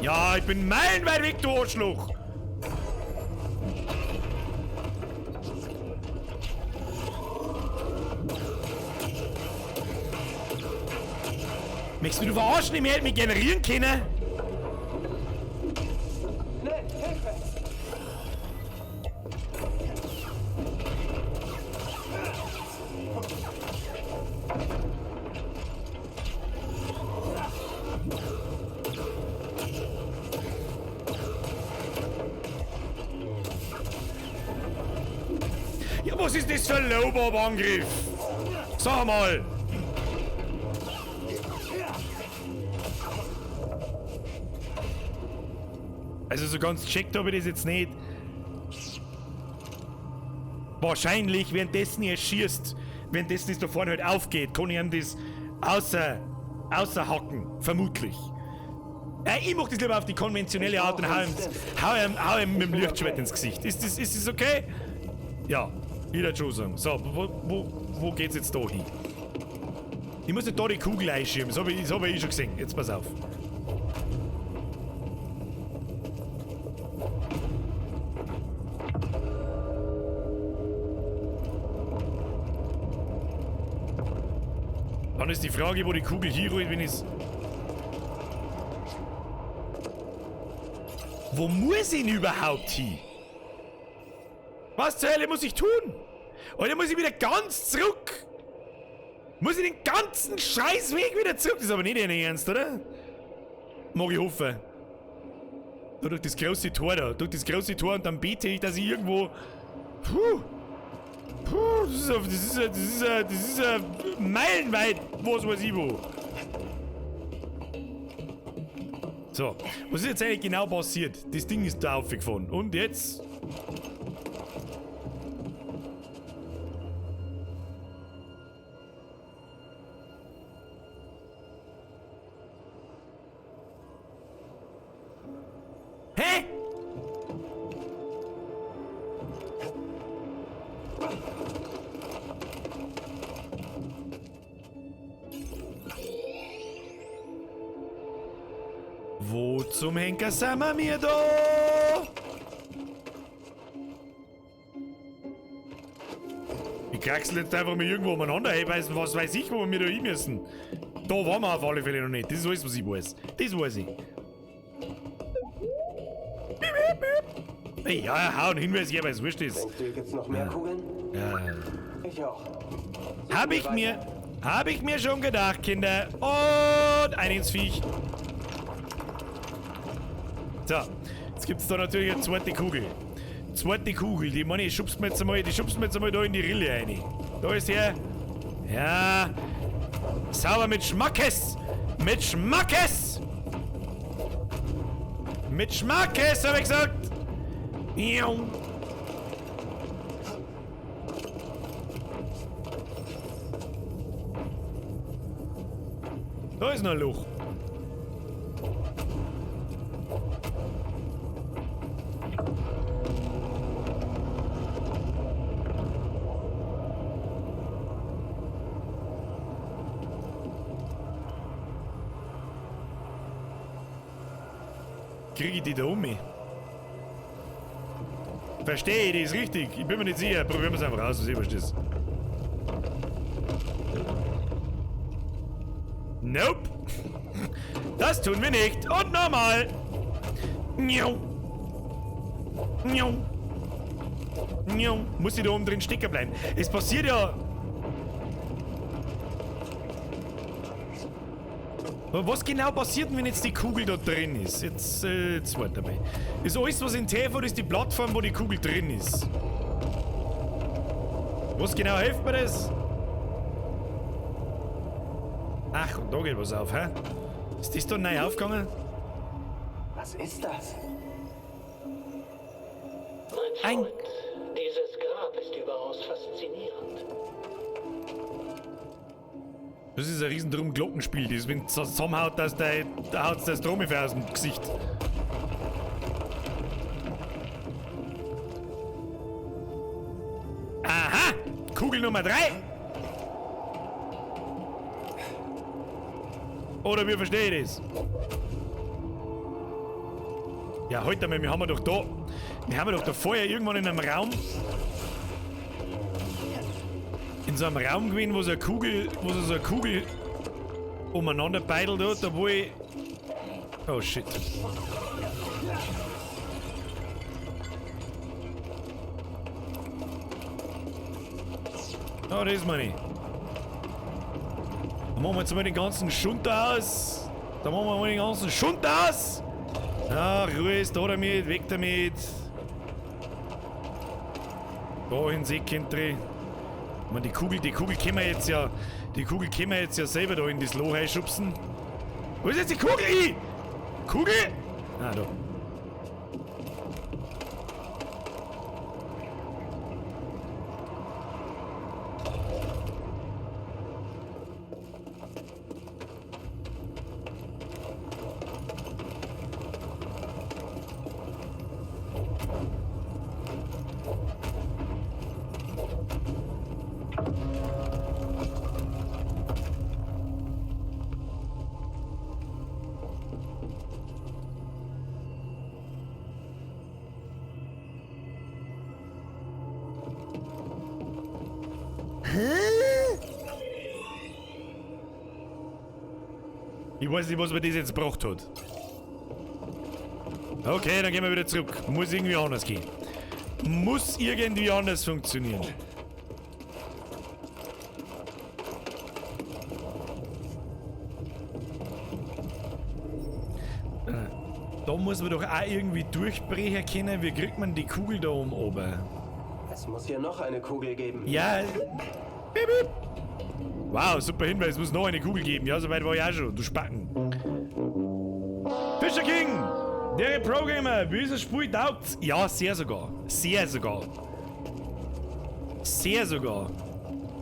Ja, ich bin meilenweit weg, du Arschloch! Möchtest du verarschen? Ich hätte mich generieren können? Schnell, Hilfe! Ja, was ist das für ein Lobob-Angriff? Sag mal! Also so ganz checkt habe ich das jetzt nicht. Wahrscheinlich, währenddessen er schießt, währenddessen es da vorne halt aufgeht, kann ich ihm das außerhacken. Vermutlich. Ich mach das lieber auf die konventionelle Art und hau ihm mit dem Lichtschwert ins Gesicht. Ist das okay? Ja, ich würde schon sagen. So, wo geht's jetzt da hin? Ich muss nicht da die Kugel einschieben, das hab ich schon gesehen. Jetzt pass auf. Dann ist die Frage, wo die Kugel hinrollt, wenn ich's. Wo muss ich denn überhaupt hin? Was zur Hölle muss ich tun? Oder muss ich wieder ganz zurück? Muss ich den ganzen Scheißweg wieder zurück? Das ist aber nicht dein Ernst, oder? Mag ich hoffen. Da durch das große Tor da. Durch das große Tor und dann bete ich, dass ich irgendwo. Puh! Puh, das ist ja meilenweit, was weiß ich wo. So, was ist jetzt eigentlich genau passiert? Das Ding ist da aufgefahren. Und jetzt? Hä? Wo zum Henker sind wir mir da? Ich kraxel jetzt einfach mal irgendwo umeinander, hey, was weiß ich, wo wir da hin müssen. Da waren wir auf alle Fälle noch nicht. Das ist alles, was ich weiß. Das weiß ich. Hey, ja, hau einen Hinweis, ja, weil es wurscht ist. Denkst du, hier gibt's noch mehr Kugeln? Ja. Ich auch. Hab ich mir schon gedacht, Kinder. Und ein ins Viech. So, jetzt gibt's da natürlich eine zweite Kugel. Zweite Kugel, die meine ich, schubst mir jetzt einmal, die schubst mir jetzt einmal da in die Rille rein. Da ist er. Ja. Sauber mit Schmackes. Mit Schmackes. Mit Schmackes, hab ich gesagt. Da ist noch ein Loch. Kriege ich die da um mich? Verstehe ich das richtig? Ich bin mir nicht sicher. Probieren wir es einfach aus, was ich das. Nope. Das tun wir nicht. Und nochmal. Muss ich da oben drin stecken bleiben? Es passiert ja. Aber was genau passiert denn, wenn jetzt die Kugel da drin ist? Jetzt, jetzt warte mal. Ist alles, was in TV ist, die Plattform, wo die Kugel drin ist. Was genau hilft mir das? Ach, und da geht was auf, hä? Ist das da neu aufgegangen? Was ist das? Mein Freund, dieses Grab ist überaus faszinierend. Das ist ein riesen Drum-Glockenspiel, das wenn es zusammenhaut, dass der, da haut das Dromifär aus dem Gesicht. Aha! Kugel Nummer 3! Oder wie verstehe ich das? Ja, heute einmal, wir haben doch da. Wir haben doch da vorher irgendwann in einem Raum. In so einem Raum gewesen, wo so eine Kugel. Wo so eine Kugel umeinander beidelt hat, da wo ich. Oh shit. Oh, das meine ich. Dann machen wir jetzt mal den ganzen Schund aus. Da machen wir mal den ganzen Schund aus. Ah, Ruhe ist da damit, weg damit. Da in Säckchen drin. Ich meine, die Kugel können wir jetzt ja. Die Kugel können wir jetzt ja selber da in das Loch einschubsen. Wo ist jetzt die Kugel hin? Kugel? Ah, da. Ich weiß nicht, was mir das jetzt gebracht hat. Okay, dann gehen wir wieder zurück. Muss irgendwie anders gehen. Muss irgendwie anders funktionieren. Da muss man doch auch irgendwie durchbrechen können. Wie kriegt man die Kugel da oben oben? Es muss hier noch eine Kugel geben. Ja. Bip, bip. Wow, super Hinweis, es muss noch eine Kugel geben. Ja, soweit war ich auch schon, du Spacken. Fischer King! Der Pro-Gamer, wie ist das Spiel taugt? Ja, sehr sogar. Sehr sogar. Sehr sogar.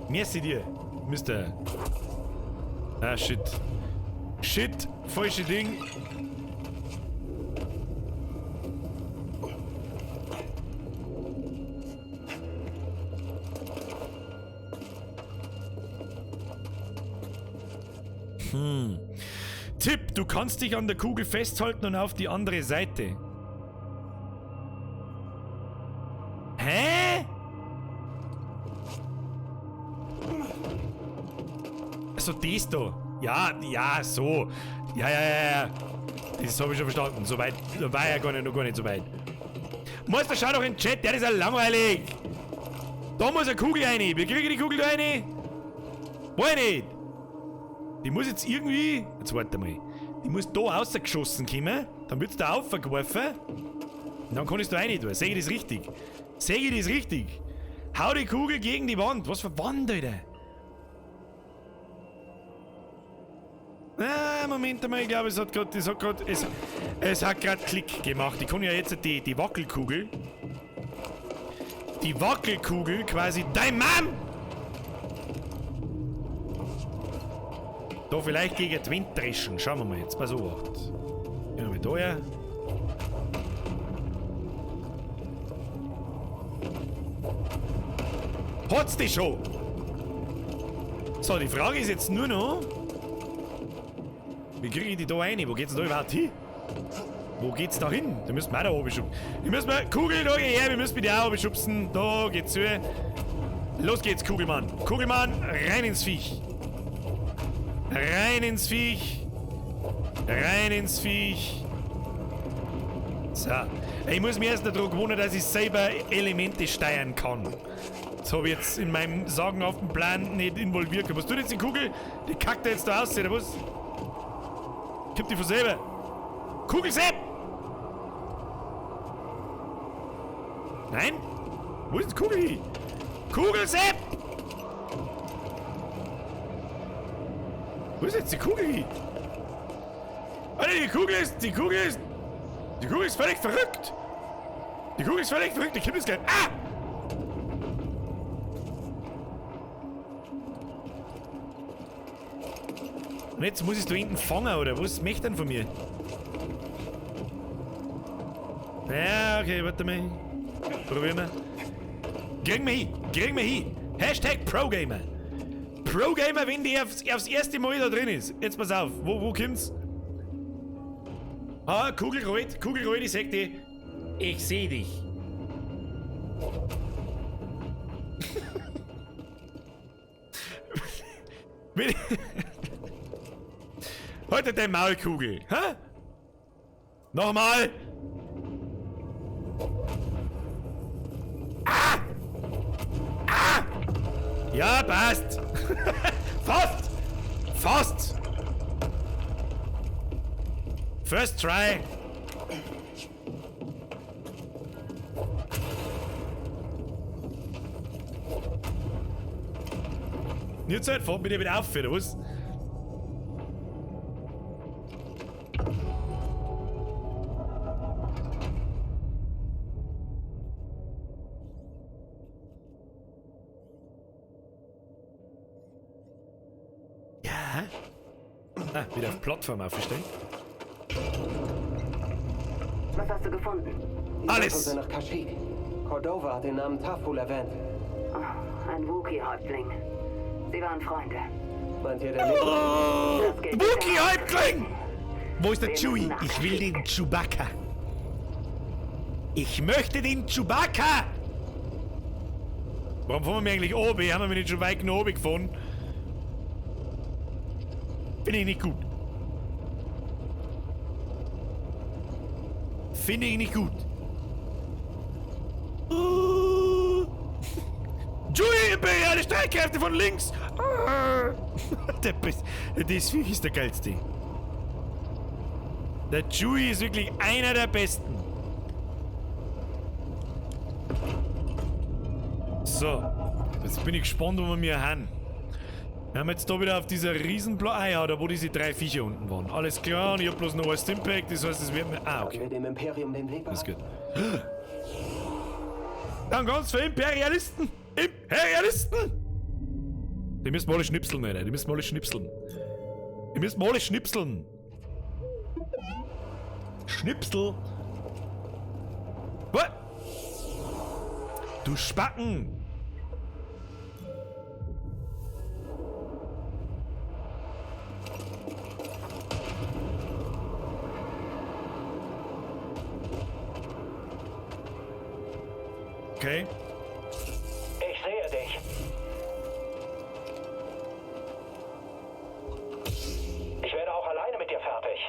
Merci dir, Mister. Ah, shit. Shit, falsche Ding. Tipp, du kannst dich an der Kugel festhalten und auf die andere Seite. Hä? Also das da. Ja, ja, so. Ja, ja, ja, ja. Das habe ich schon verstanden. So weit, da war ja gar nicht, noch gar nicht so weit. Meister, schau doch in den Chat, der ist ja langweilig. Da muss eine Kugel rein. Wir kriegen die Kugel da rein. Wollen nicht. Die muss jetzt irgendwie... Jetzt warte mal. Die muss da rausgeschossen kommen. Dann wird's da aufgeworfen. Und dann kann ich's da rein tun. Sehe ich das richtig? Sehe ich das richtig? Hau die Kugel gegen die Wand. Was für Wand, Alter? Ah, Moment einmal. Ich glaube, es hat gerade... Es hat gerade Klick gemacht. Ich kann ja jetzt die Wackelkugel... Die Wackelkugel quasi... Dein Mann! Da vielleicht gegen den Wind dreschen. Schauen wir mal jetzt. Pass auf. Gehen wir da her. Hat's die schon? So, die Frage ist jetzt nur noch... Wie kriege ich die da rein? Wo geht's denn da überhaupt hin? Wo geht's da hin? Da müssen wir auch da oben schubsen. Wir müssen mal... Kugel, da geh her! Wir müssen die auch oben schubsen. Da geht's zu. Los geht's, Kugelmann. Kugelmann, rein ins Viech. Rein ins Viech. Rein ins Viech. So. Ich muss mir erst daran gewöhnen, dass ich selber Elemente steuern kann. Das habe ich jetzt in meinem sagenhaften Plan nicht involviert. Was tut jetzt die Kugel? Die kackt da jetzt da aus, oder was? Kippt die von selber. Kugelsepp! Nein? Wo ist die Kugel hin? Kugelsepp! Wo ist jetzt die Kugel hin? Alter, die Kugel ist... Die Kugel ist... Die Kugel ist völlig verrückt! Die Kugel ist völlig verrückt, die kippt jetzt gleich. Ah! Und jetzt muss ich da hinten fangen, oder? Was möchte denn von mir? Ja, okay, warte mal. Probieren wir. Kriegen wir hin! Kriegen wir hin! Hashtag ProGamer! ProGamer, wenn die aufs erste Mal da drin ist. Jetzt pass auf, wo kommt's? Ah, Kugel rollt, Kugel rollt, ich seh dich. Ich seh dich. Heute dein Maulkugel, hä? Nochmal! Ah! Ah! Ja, passt! Fast! Fast! First try! Jetzt halt, fahren wir wieder auf, oder was? Ja. Ah, wieder auf Plattform aufstellen. Was hast du gefunden? Alles! Sind nach Kashyyyk. Cordova hat den Namen Taful erwähnt. Oh, ein Wookiee-Häuptling. Sie waren Freunde. Meint ihr, der lebt? Oh, Wookiee-Häuptling! Wo ist der Chewie? Ich will den Chewbacca. Ich möchte den Chewbacca! Warum fahren wir eigentlich oben? Haben wir nicht schon weit genug oben gefahren? Finde ich nicht gut. Finde ich nicht gut. Chewie, imperiale Streitkräfte von links! Das Viech ist der geilste. Der Chewie ist wirklich einer der besten. So, jetzt bin ich gespannt, wo wir hier haben. Wir haben jetzt da wieder auf dieser Riesenbla... Ah ja, da wo diese drei Viecher unten waren. Alles klar, und ich hab bloß noch ein Stimpack, das heißt, es wird mir... Ah, okay. Dem Imperium den Weg Das ist gut. Dann ganz für Imperialisten! Imperialisten! Die müssen wir alle schnipseln, Alter. Die müssen wir alle schnipseln. Die müssen wir alle schnipseln. Schnipsel! Was? Du Spacken! Okay. Ich sehe dich. Ich werde auch alleine mit dir fertig.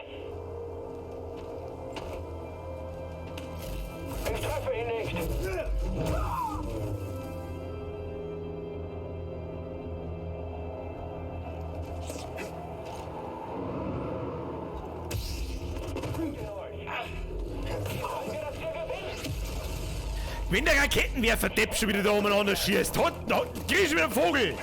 Ich treffe ihn nicht. Wenn der Raketenwerfer Depp schon wieder da umeinander schießt, krieg ich wieder einen Vogel!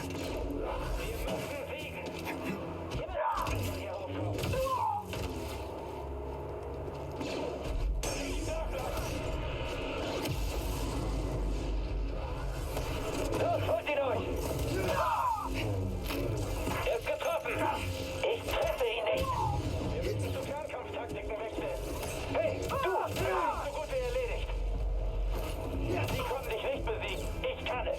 Los, holt ihn euch! Er ist getroffen! Ich treffe ihn nicht! Wir müssen zu Fernkampftaktiken wechseln! Hey, du! Du bist so gut wie erledigt! Sie konnten dich nicht besiegen. Ich kann es.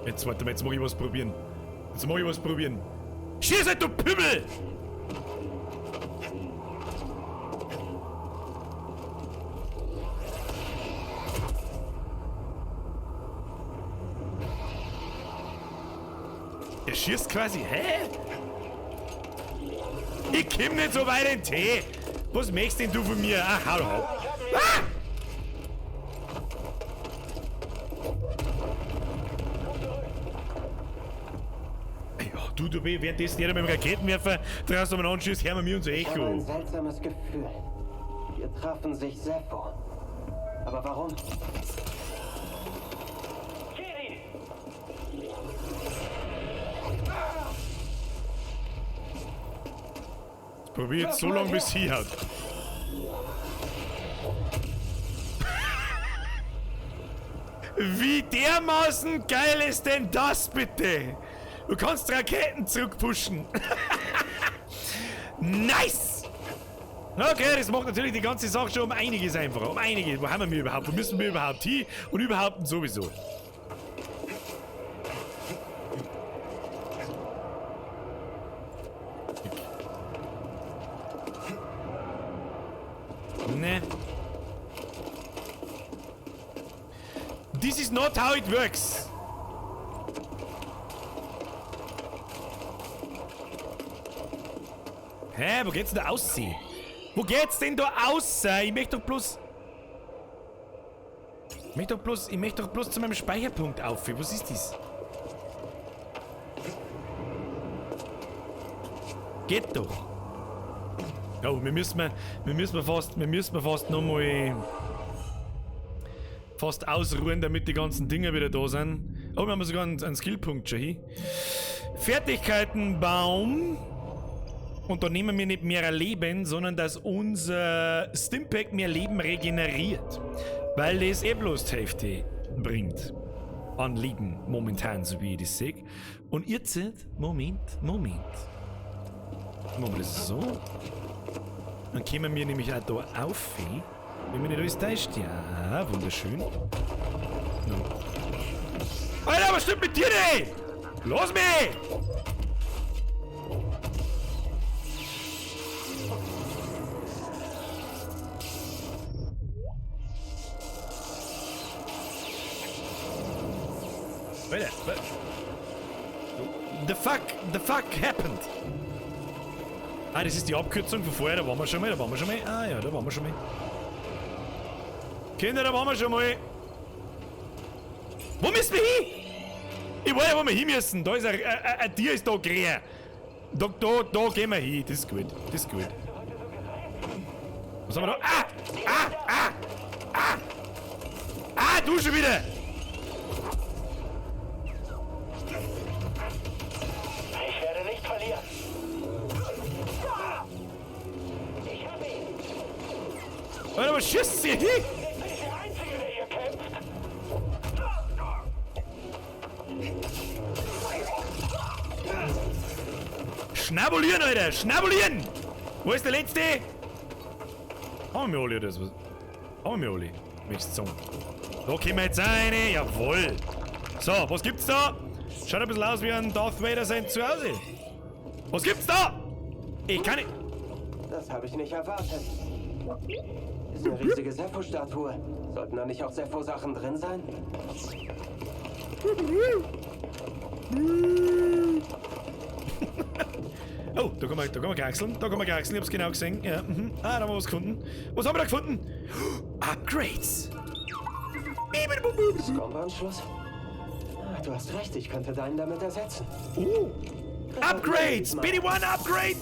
Jetzt warte mal, jetzt mach ich was probieren. Jetzt mach ich was probieren. Schieß halt, du Pimmel! Der schießt quasi. Hä? Ich komm nicht so weit in den Tee. Was möchtest denn du von mir? Ach, hau doch ab. Ah! Ja, du, währenddessen jeder mit dem Raketenwerfer draußen umeinander schießt, hören wir mir unser Ich habe Echo. ein seltsames Gefühl. Hier trafen sich Zeffo. Aber warum? Jedi! Probier jetzt so lange, bis sie hat. Wie dermaßen geil ist denn das bitte? Du kannst Raketen zurückpushen. Nice! Okay, das macht natürlich die ganze Sache schon um einiges einfacher. Um einiges. Wo haben wir überhaupt? Wo müssen wir überhaupt hin? Und überhaupt sowieso. not how it works. Hä, wo geht's denn da aussehen? Wo geht's denn da aussehen? Ich möchte doch bloß... Ich möchte doch bloß zu meinem Speicherpunkt auf. Was ist das? Geht doch. Oh, wir müssen fast nochmal fast ausruhen, damit die ganzen Dinger wieder da sind. Oh, wir haben sogar einen Skillpunkt schon hier. Fertigkeitenbaum. Und da nehmen wir nicht mehr Leben, sondern dass unser Stimpack mehr Leben regeneriert. Weil das eh bloß die Hälfte bringt. An Leben momentan, so wie ich das sehe. Und ihr seht, Moment. Machen wir das so. Dann kommen wir nämlich auch da auf. Wenn mir nicht alles täuscht. Ja, wunderschön. No. Alter, was stimmt mit dir denn? Lass mich! Alter, the fuck happened? Ah, das ist die Abkürzung von vorher, da waren wir schon mal, Ah ja, da waren wir schon mal. Kinder, da waren wir schon mal. Wo müssen wir hin? Ich weiß ja, wo wir hin müssen. Da ist ein Tier ist da gerät. Da gehen wir hin. Das ist gut, das ist gut. Was haben wir da? Ah! Ah! Ah! Ah! Ah, du schon wieder! Ich werde nicht verlieren. Ich hab ihn. Alter, was schießt sie hin? Ich bin nicht der Einzige, der hier kämpft. Schnabulieren, Alter! Schnabulieren! Wo ist der letzte? Haben wir alle oder was? Haben wir alle? Möchtest du sagen? Da kommen wir jetzt rein. Jawohl! So, was gibt's da? Schaut ein bisschen aus wie ein Darth Vader sein Zuhause. Was gibt's da? Ich kann nicht. Das habe ich nicht erwartet. Ist eine riesige Zeffo-Statue. Sollten da nicht auch Zeffo-Sachen drin sein? Oh, da kann man kraxeln. Da kann man kraxeln. Ich hab's genau gesehen. Ja, mhm. Ah, da haben wir was gefunden. Was haben wir da gefunden? Upgrades! Skomp-Anschluss? Ah, du hast recht, ich könnte deinen damit ersetzen. Oh! Upgrades! BD-1 Upgrade!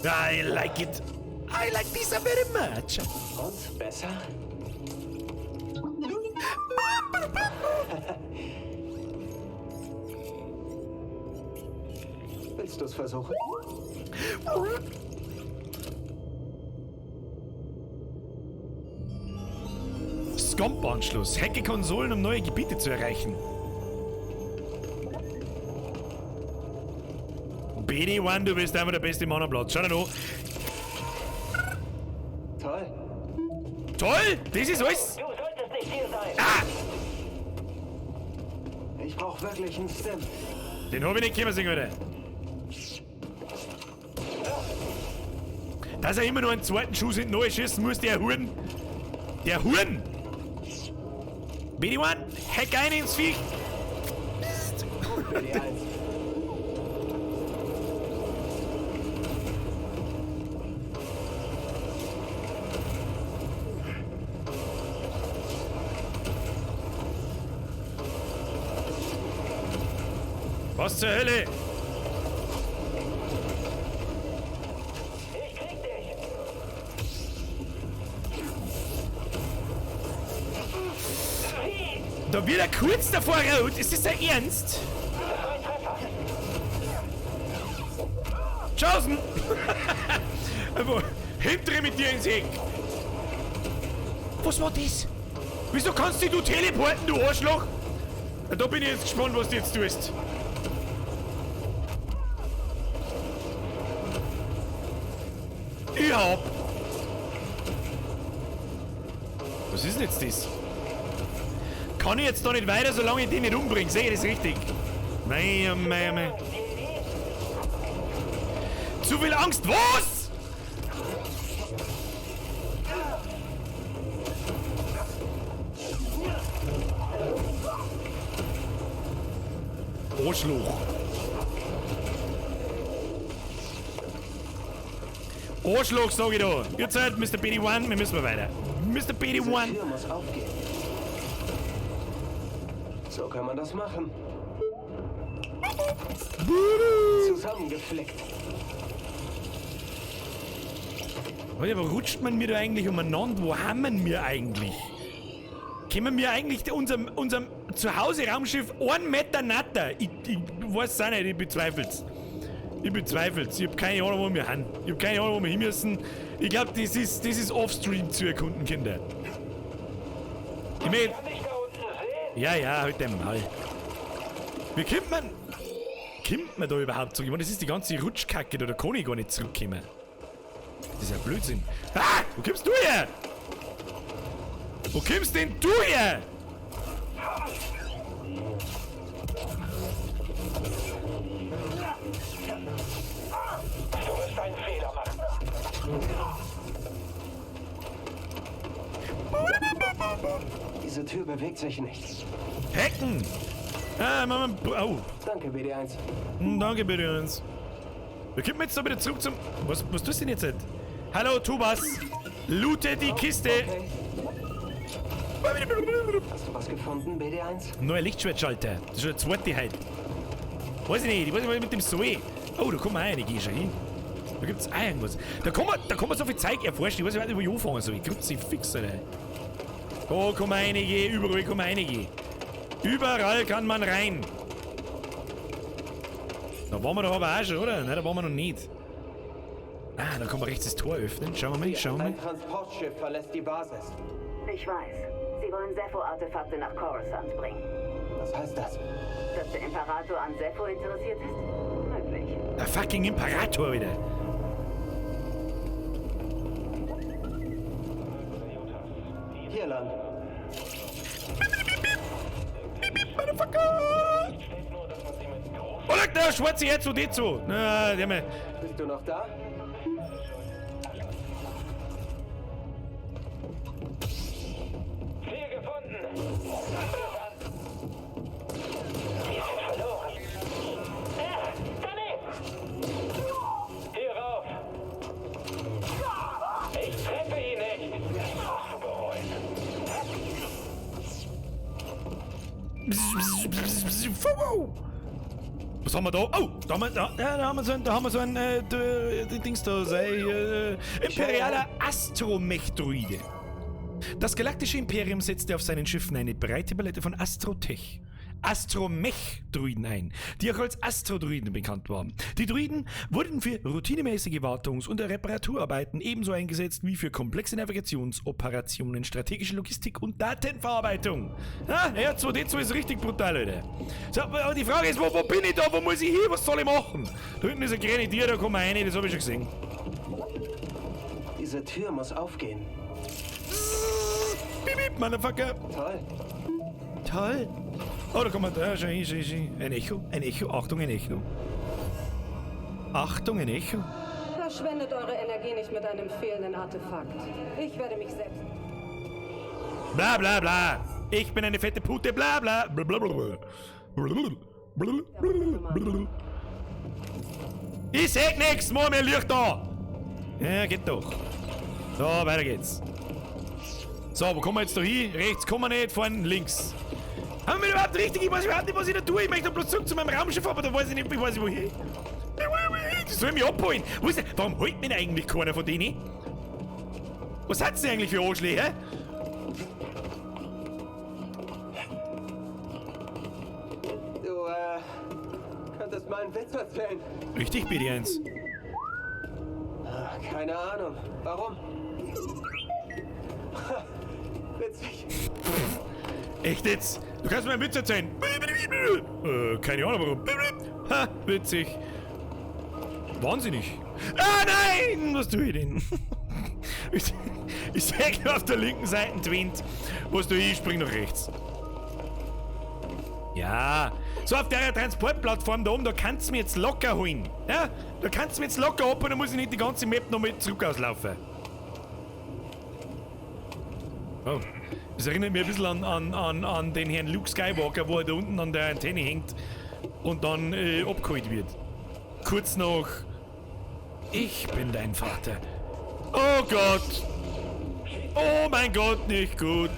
I like it. I like this very much. Und besser? Willst du es versuchen? Skomp-Anschluss. Hacke Konsolen, um neue Gebiete zu erreichen. BD-1, du bist einfach der beste Mann am Platz. Schau dir an. Toll. Toll? Das ist alles? Du solltest nicht hier sein. Ah! Ich brauch wirklich einen Stim. Den hab ich nicht kommen sehen, Alter. Dass er immer nur einen zweiten Schuss hinten schießen muss, der Huren. Der Huren! BD-1, hack ein ins Viech! Gut, BD-1. Was zur Hölle? Ich krieg dich. Da wird er kurz davor rot. Ist das der Ernst? Tschaußen! Hintere mit dir ins Eck! Was war das? Wieso kannst dich du teleporten, du Arschloch? Da bin ich jetzt gespannt, was du jetzt tust. Ich hab. Was ist denn jetzt das? Kann ich jetzt da nicht weiter, solange ich den nicht umbringe? Sehe ich das richtig? Mei, oh mei, oh mei. Zu viel Angst. Was? Arschloch. Arschloch, sag ich da. Jetzt halt, Mr. BD-1, wir müssen weiter. Mr. BD-1. Diese Tür muss aufgehen. So kann man das machen. Zusammengeflickt. Leute, wo rutscht man mir da eigentlich umeinander? Wo haben wir eigentlich? Können wir eigentlich unserem Zuhause-Raumschiff 1 Meter natter? Ich weiß es auch nicht, ich bezweifel's. Ich bezweifel's. Ich hab keine Ahnung, wo wir hin. Ich hab keine Ahnung, wo wir hin müssen. Ich glaub, das ist offstream zu erkunden, Kinder. Ich mein, ja, ja, halt den Maul. Wie kommt man. Kommt man da überhaupt zurück? Ich meine, das ist die ganze Rutschkacke, da kann ich gar nicht zurückkommen. Das ist ja Blödsinn. Ah! Wo kommst du her? Wo kommst denn du her? Du wirst einen Fehler machen. Diese Tür bewegt sich nicht. Hacken! Ah, Mama, oh. Danke, BD1. Danke, BD1. Wir kommen jetzt da wieder zurück zum... Was tust du denn jetzt? Hallo, Thomas. Loote die Kiste. Okay. Hast du was gefunden, BD1? Neuer Lichtschwertschalter. Das ist schon der zweite heute. Weiß ich nicht, ich weiß nicht, was ich mit dem soll. Oh, da kommen wir auch rein, schon hin. Da gibt's auch irgendwas. Da kann man so viel Zeug erforschen. Ich weiß nicht, wo ich anfangen soll. Kruzifix, Alter. Da kommen einige, überall kommen einige. Überall kann man rein. Da waren wir doch aber auch schon, oder? Nein, da waren wir noch nicht. Ah, da kann man rechts das Tor öffnen. Schauen wir mal, schauen wir mal. Ein Transportschiff verlässt die Basis. Ich weiß. Sie wollen Zeffo-Artefakte nach Coruscant bringen. Was heißt das? Dass der Imperator an Zeffo interessiert ist? Möglich. Der fucking Imperator wieder. Hier lang. Motherfucker! Oh, look, der schwarze R2D2. Na, der mir. Bist du noch da? Ziel gefunden. Wir sind verloren. Daneben! Hier rauf! Ich treffe ihn nicht! Das wirst du bereuen. Was haben wir da? Oh, da haben wir, da haben wir so ein, Dings da, sei, imperialer Astromech-Droide. Das galaktische Imperium setzte auf seinen Schiffen eine breite Palette von Astromech-Droiden ein, die auch als Astrodroiden bekannt waren. Die Droiden wurden für routinemäßige Wartungs- und Reparaturarbeiten ebenso eingesetzt wie für komplexe Navigationsoperationen, strategische Logistik und Datenverarbeitung. Ah, R2D2 ist richtig brutal, Leute. So, aber die Frage ist, wo bin ich da? Wo muss ich hin? Was soll ich machen? Da hinten ist ein Grenadier, da kommen wir rein, das habe ich schon gesehen. Diese Tür muss aufgehen. Bip, bip, Motherfucker. Toll. Toll. Oh, da kommt man da, schau hin, schau hin. Ein Echo, ein Echo, Achtung, ein Echo. Achtung, ein Echo. Verschwendet eure Energie nicht mit einem fehlenden Artefakt. Ich werde mich selbst... Bla bla bla. Ich bin eine fette Pute, bla bla. Blablabla. Ich seh nix, mach mir Licht da. Ja, geht doch. So, weiter geht's. So, wo kommen wir jetzt da hin? Rechts kommen wir nicht, vorne links. Haben wir überhaupt richtig? Ich weiß überhaupt nicht, was ich da tue. Ich möchte bloß zurück zu meinem Raumschiff, aber da weiß ich nicht, ich weiß nicht, wohin. Die sollen mich abholen. Wo ist der? Warum holt mich eigentlich keiner von denen? Was hat's denn eigentlich für Arschlöcher? Hä? Du, könntest mal einen Witz erzählen. Richtig, BD1. Ach, keine Ahnung. Warum? Witzig. Echt jetzt? Du kannst mir einen Witz erzählen. Keine Ahnung warum. Ha, witzig. Wahnsinnig. Ah, nein! Was tue ich denn? Ich seh auf der linken Seite twint. Was tue ich? Ich spring nach rechts. Ja. So, auf der Transportplattform da oben, da kannst du mir jetzt locker holen. Ja? Da kannst du mir jetzt locker abholen, da muss ich nicht die ganze Map nochmal zurück auslaufen. Oh. Das erinnert mich ein bisschen an den Herrn Luke Skywalker, wo er da unten an der Antenne hängt. Und dann abgeholt wird. Kurz noch. Ich bin dein Vater. Oh Gott! Oh mein Gott, nicht gut.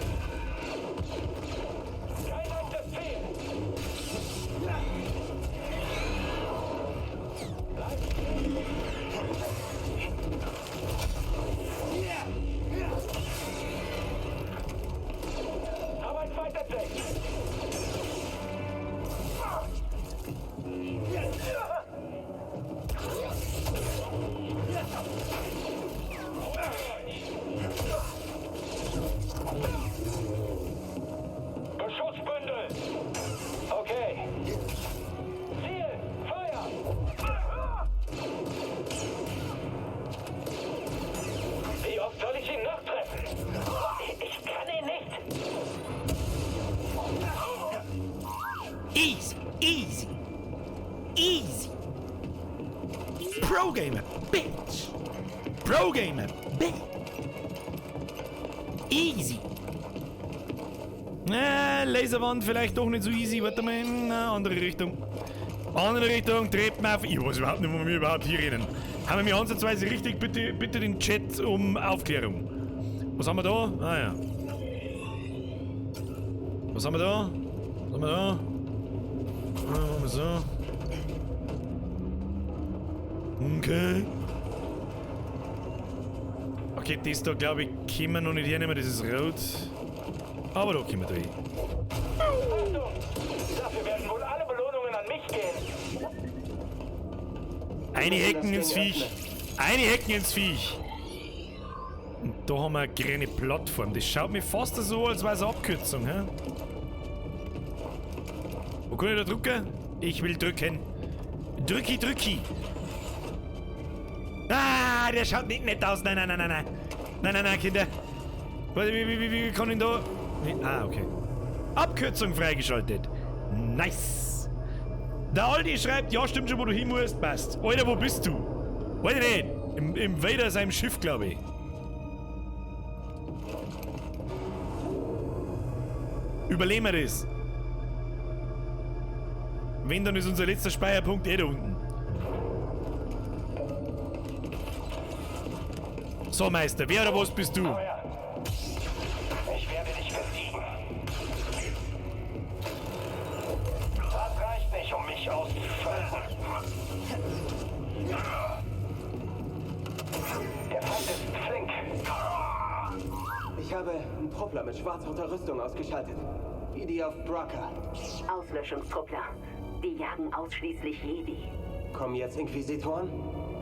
Arbeit weiter, Jack. Beschussbündel! Okay. Ziel! Feuer! Wie oft soll ich ihn noch treffen? Ich kann ihn nicht! Easy, easy, easy. Pro Gamer, bitch. Pro Gamer, bitch. Easy. Laserwand vielleicht doch nicht so easy. Warte mal, na, andere Richtung. Andere Richtung, Treppen auf. Ich weiß überhaupt nicht, wo wir überhaupt hier rennen. Haben wir mir ansatzweise richtig? Bitte, bitte den Chat um Aufklärung. Was haben wir da? Ah ja. Was haben wir da? Was haben wir da? Ah, machen wir so. Okay. Okay, das da glaube ich, können wir noch nicht hernehmen, das ist rot. Aber da können wir durch. Achtung! Dafür werden wohl alle Belohnungen an mich gehen. Eine Hecken Das ins Ding Viech. Eine Hecken ins Viech. Und da haben wir eine kleine Plattform. Das schaut mir fast so, als wäre es eine Abkürzung. Hä? Wo kann ich da drücken? Ich will drücken. Drücki, drücki. Ah, der schaut nicht nett aus. Nein, nein, nein, nein, nein. Nein, nein, nein, Kinder. Warte, wie kann ich da... Nee, ah, okay. Abkürzung freigeschaltet. Nice. Der Aldi schreibt, ja, stimmt schon, wo du hin musst, passt. Alter, wo bist du? Weiß ich nicht. Im Vader seinem Schiff, glaube ich. Überleben wir das. Wenn, dann ist unser letzter Speicherpunkt eh da unten. So, Meister, wer oder was bist du? Feuer! Ich werde dich besiegen. Das reicht nicht, um mich auszuschalten. Der Feind ist flink. Ich habe einen Truppler mit schwarz-roter Rüstung ausgeschaltet. Wie die auf Bracker. Auslöschungstruppler. Die jagen ausschließlich Jedi. Kommen jetzt Inquisitoren?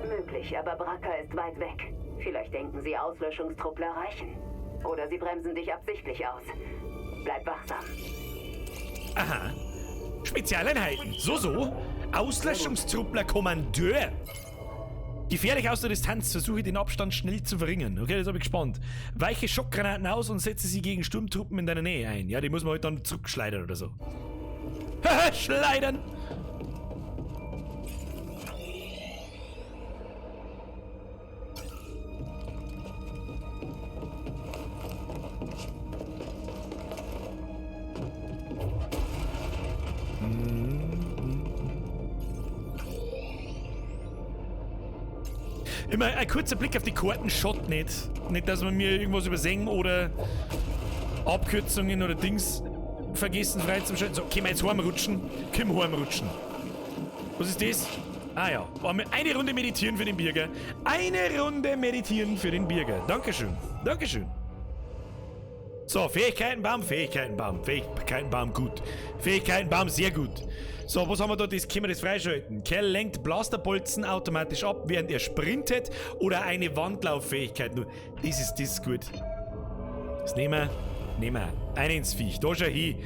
Möglich, aber Bracker ist weit weg. Vielleicht denken sie, Auslöschungstruppler reichen. Oder sie bremsen dich absichtlich aus. Bleib wachsam. Aha. Spezialeinheiten. So, so. Auslöschungstruppler Kommandeur. Gefährlich aus der Distanz, versuche den Abstand schnell zu verringern. Okay, das habe ich gespannt. Weiche Schockgranaten aus und setze sie gegen Sturmtruppen in deiner Nähe ein. Ja, die muss man halt dann zurückschleudern oder so. Haha, schleudern! Immer ein kurzer Blick auf die Karten schaut nicht. Nicht, dass wir mir irgendwas übersehen oder Abkürzungen oder Dings vergessen freizuschalten. So, können wir jetzt heimrutschen? Können wir heimrutschen. Was ist das? Ah ja, eine Runde meditieren für den Birger. Eine Runde meditieren für den Birger. Dankeschön. Dankeschön. So, Fähigkeitenbaum, Fähigkeitenbaum, Fähigkeitenbaum, gut. Fähigkeitenbaum, sehr gut. So, was haben wir da? Das können wir das freischalten. Kerl lenkt Blasterbolzen automatisch ab, während er sprintet oder eine Wandlauffähigkeit. Nur, das ist gut. Das nehmen wir. Nehmen wir. Eine ins Viech. Da schau hin.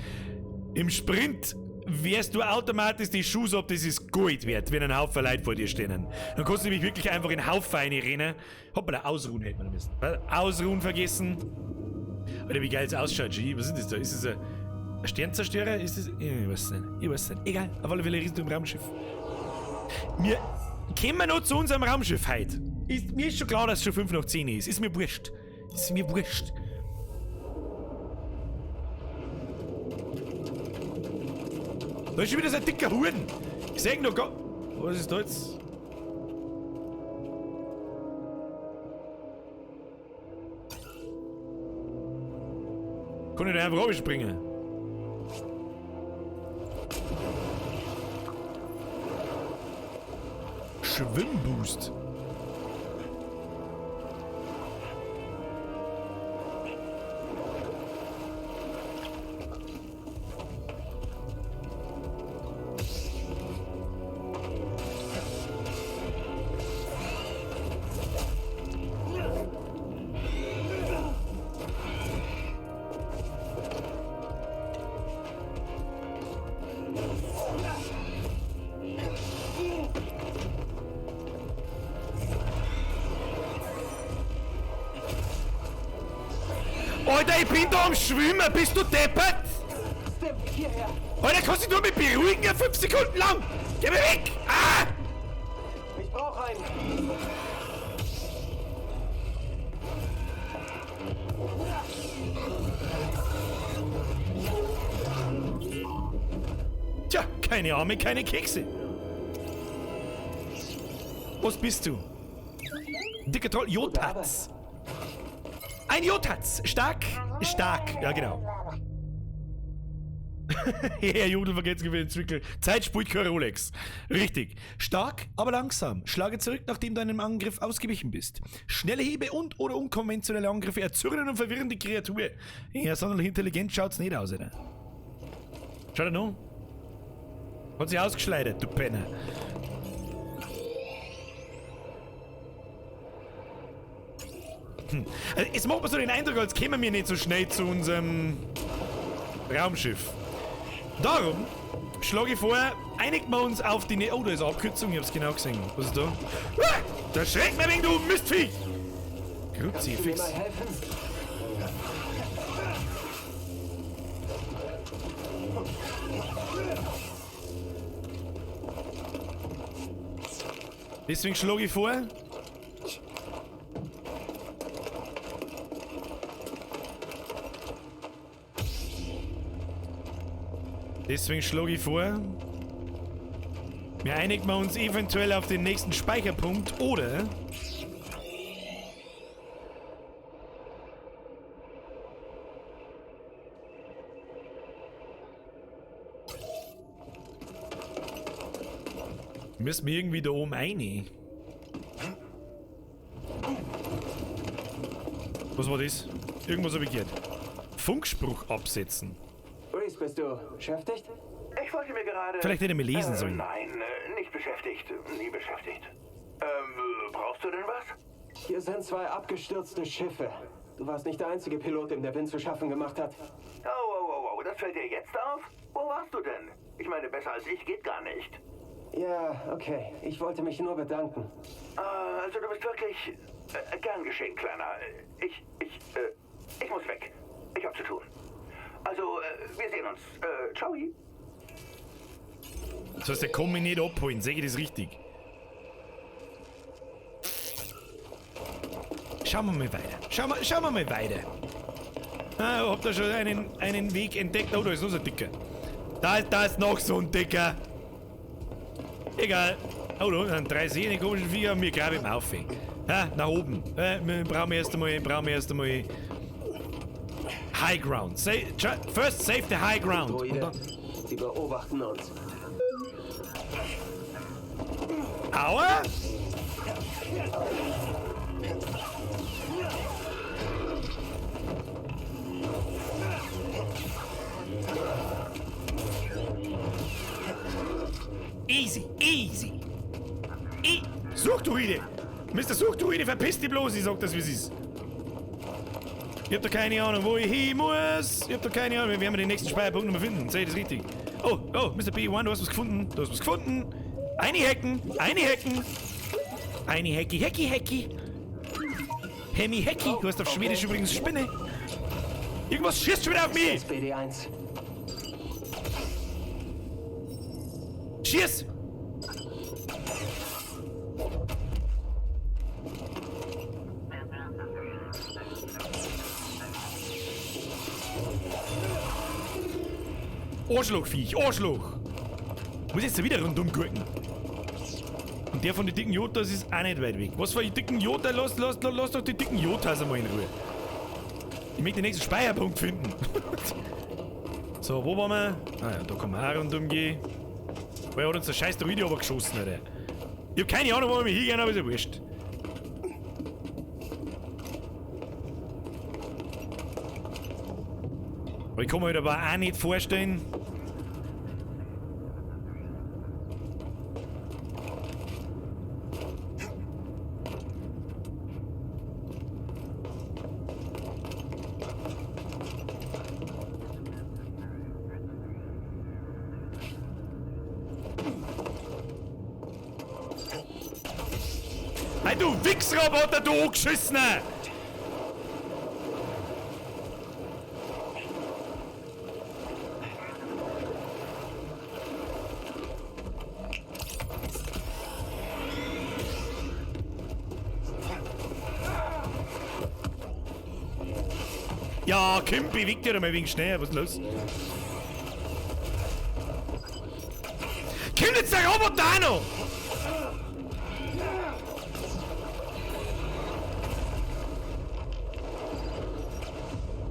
Im Sprint wärst du automatisch die Schuhe ab, das ist Gold wert, wenn ein Haufen Leute vor dir stehen. Dann kannst du nämlich wirklich einfach in Haufen reinrennen. Hoppala, ausruhen hätte man müssen. Ausruhen vergessen. Alter, wie geil es ausschaut, G. Was ist das da? Ist das ein Sternzerstörer? Ist das. Ich weiß es nicht. Ich weiß es nicht. Egal. Auf alle Fälle riesen im Raumschiff. Wir kommen noch zu unserem Raumschiff heute. Mir ist schon klar, dass es schon 10:05 ist. Ist mir wurscht. Ist mir wurscht. Da ist schon wieder so ein dicker Huren. Ich seh ihn noch gar... Was ist da jetzt? Kann ich da einfach runterspringen? Schwimmboost. Alter, ich bin da am Schwimmen, bist du deppert? Alter, kannst du dich nur mit beruhigen, ja, 5 Sekunden lang! Geh mir weg! Ah! Ich brauch einen! Tja, keine Arme, keine Kekse. Was bist du? Dicker Troll, Jotatz. Ein Jotatz! Stark, stark. Ja, genau. Herr Judel, vergeht's gewinnt Zwickel. Zeit spielt kein Rolex. Richtig. Stark, aber langsam. Schlage zurück, nachdem du einem Angriff ausgewichen bist. Schnelle Hiebe und oder unkonventionelle Angriffe erzürnen und verwirren die Kreatur. Ja, sonderlich intelligent schaut's nicht aus, oder? Schau dir noch. Hat sich ausgeschleudert, du Penner. Also, es macht mir so den Eindruck, als kämen wir nicht so schnell zu unserem Raumschiff. Darum schlage ich vor, einigen wir uns auf die... Ne oh, da ist eine Abkürzung, ich hab's genau gesehen. Was ist da? Ah, da schreckt mir wegen, du Mistviech! Kruzifix. Deswegen schlage ich vor... Deswegen schlage ich vor, wir einigen uns eventuell auf den nächsten Speicherpunkt oder müssen wir irgendwie da oben rein. Was war das? Irgendwas habe ich gehört. Funkspruch absetzen. Rhys, bist du beschäftigt? Ich wollte mir gerade... Vielleicht hätte ich mir lesen sollen. Nein, nicht beschäftigt. Nie beschäftigt. Brauchst du denn was? Hier sind 2 abgestürzte Schiffe. Du warst nicht der einzige Pilot, dem der Wind zu schaffen gemacht hat. Oh, das fällt dir jetzt auf? Wo warst du denn? Ich meine, besser als ich geht gar nicht. Ja, okay. Ich wollte mich nur bedanken. Also du bist wirklich... gern geschehen, Kleiner. Ich muss weg. Ich hab zu tun. Also, wir sehen uns. Ciao. Das heißt, der kann mich nicht abholen. Sehe ich das richtig? Schauen wir mal weiter. Schauen wir mal weiter. Ah, hab da schon einen Weg entdeckt. Oh, da ist noch so ein Dicker. Da ist noch so ein Dicker. Egal. Oh, da sind 3 Seen, die komischen Viecher. Wir graben auf. Ja, nach oben. Wir brauchen erst einmal High Ground. First save the high ground. Droide, sie beobachten uns. Aua! Easy, easy. Suchdruide! Mr. Suchdruide, verpiss dich bloß, ich sag das, wie es ist. Ich hab doch keine Ahnung, wo ich hin muss. Ich hab doch keine Ahnung. Wir werden den nächsten Speicherpunkt noch mal finden. Sehe ich das richtig? Oh, Mr. B1, du hast was gefunden. Du hast was gefunden. Eine Hacken, eine Hacken. Eine Hacki, Hacki, Hacki. Hemmi, Hacki. Du hast auf Schwedisch übrigens Spinne. Irgendwas schießt schon wieder auf mich. BD1. Schieß! Arschlochviech, Arschloch! Muss jetzt wieder rundum gucken. Und der von den dicken Jotas ist auch nicht weit weg. Was für die dicken Jota? Lass doch die dicken Jotas einmal in Ruhe. Ich möchte den nächsten Speicherpunkt finden. So, wo waren wir? Ah ja, da kann man auch rundum gehen. Woher hat uns der scheiß Druide aber geschossen, Alter? Ich hab keine Ahnung, wo wir hingehen, aber ist ja wurscht. Aber ich kann mir halt aber auch nicht vorstellen. Hey, du Wichsroboter, du Angeschissener! Ja, Kim, beweg dich doch mal ein wenig schneller, was ist los? Kommt jetzt der Roboter auch noch?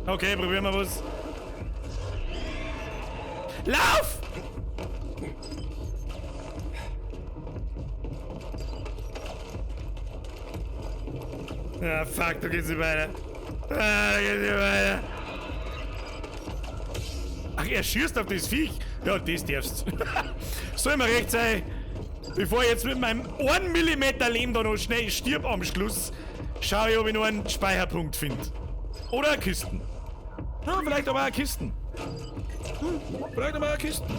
Okay, probieren wir was. Lauf! Ah, fuck, da geht's nicht weiter. Ah, da geht's nicht weiter. Ach, er schießt auf das Viech. Ja, das darfst. Soll mir recht sein, bevor ich jetzt mit meinem 1 mm Leben da noch schnell stirb am Schluss, schau ich, ob ich noch einen Speicherpunkt finde. Oder Kisten. Ja, vielleicht aber auch Kisten. Vielleicht aber auch Kisten.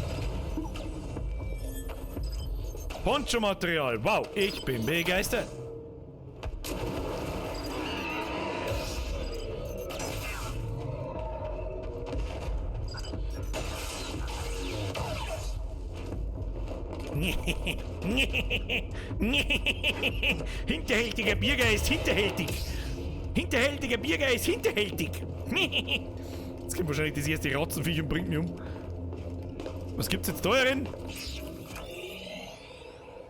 Poncho-Material. Wow, ich bin begeistert. Hinterhältiger Bierger ist hinterhältig. Hinterhältiger Bierger ist hinterhältig. Jetzt kommt wahrscheinlich das erste Ratzenviech und bringt mich um. Was gibt's jetzt da drin?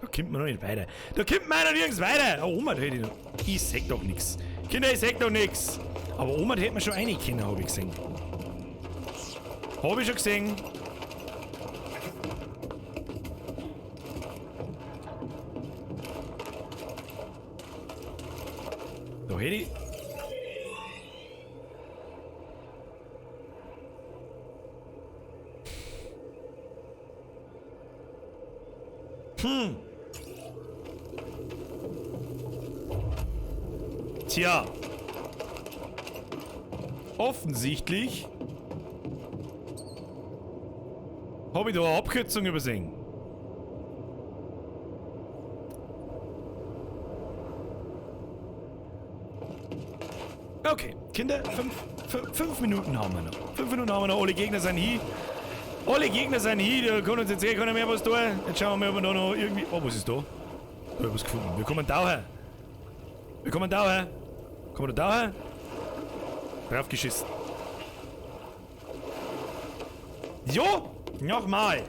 Da kommt man noch nicht weiter. Da kommt man noch nirgends weiter. Oh, Oma, da hätte ich noch. Ich sag doch nix. Kinder, ich sag doch nix. Aber Oma, da hätte man schon rein können, hab ich gesehen. Hab ich schon gesehen. Da hätte ich. Tja. Offensichtlich habe ich da eine Abkürzung übersehen. Okay, Kinder, fünf Minuten haben wir noch. 5 Minuten haben wir noch, alle Gegner sind hier. Alle Gegner sind hier, da kann uns jetzt eh keiner mehr was tun. Jetzt schauen wir mal, ob wir da noch irgendwie... Oh, was ist da? Da hab ich was gefunden. Wir kommen da her. Wir kommen da her. Kommen wir da her? Draufgeschissen. Jo! Nochmal!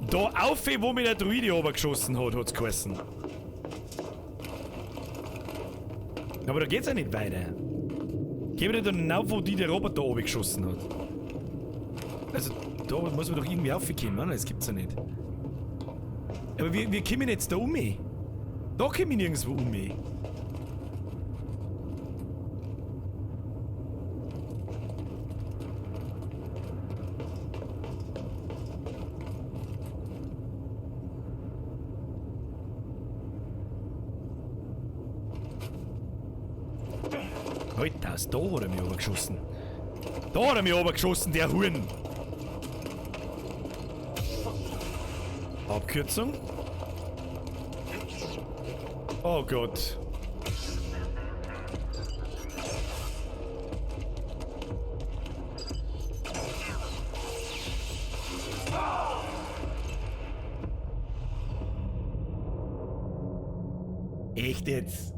Da auf, wo mir der Druide runtergeschossen hat, hat's geheißen. Aber da geht's ja nicht weiter. Geh wieder da hinauf, wo die der Roboter oben geschossen hat. Also, da muss man doch irgendwie raufkommen, oder? Das gibt's ja nicht. Aber wir kommen jetzt da um. Da kommen wir nirgendwo um. Alter, da hat er mich runtergeschossen. Da hat er mich runtergeschossen, der Huren. Abkürzung. Oh Gott. Echt jetzt?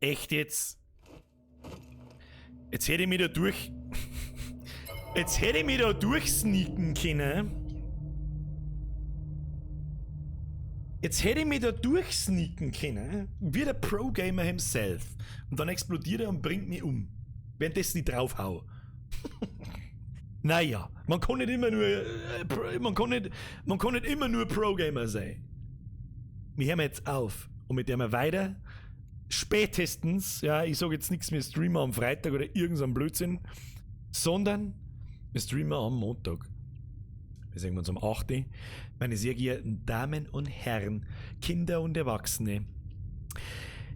Echt jetzt? Jetzt hätte ich mich da durch. Jetzt hätte ich mich da durchsneaken können. Jetzt hätte ich mich da durchsneaken können. Wie der Pro-Gamer himself. Und dann explodiert er und bringt mich um. Währenddessen ich draufhau. Naja, man kann nicht immer nur. Man kann nicht immer nur Pro-Gamer sein. Wir hören jetzt auf. Und mit dem wir weiter. Spätestens, ja, ich sage jetzt nichts mehr streamen am Freitag oder irgendein Blödsinn, sondern wir streamen am Montag. Wir sehen uns um 8 Uhr. Meine sehr geehrten Damen und Herren, Kinder und Erwachsene,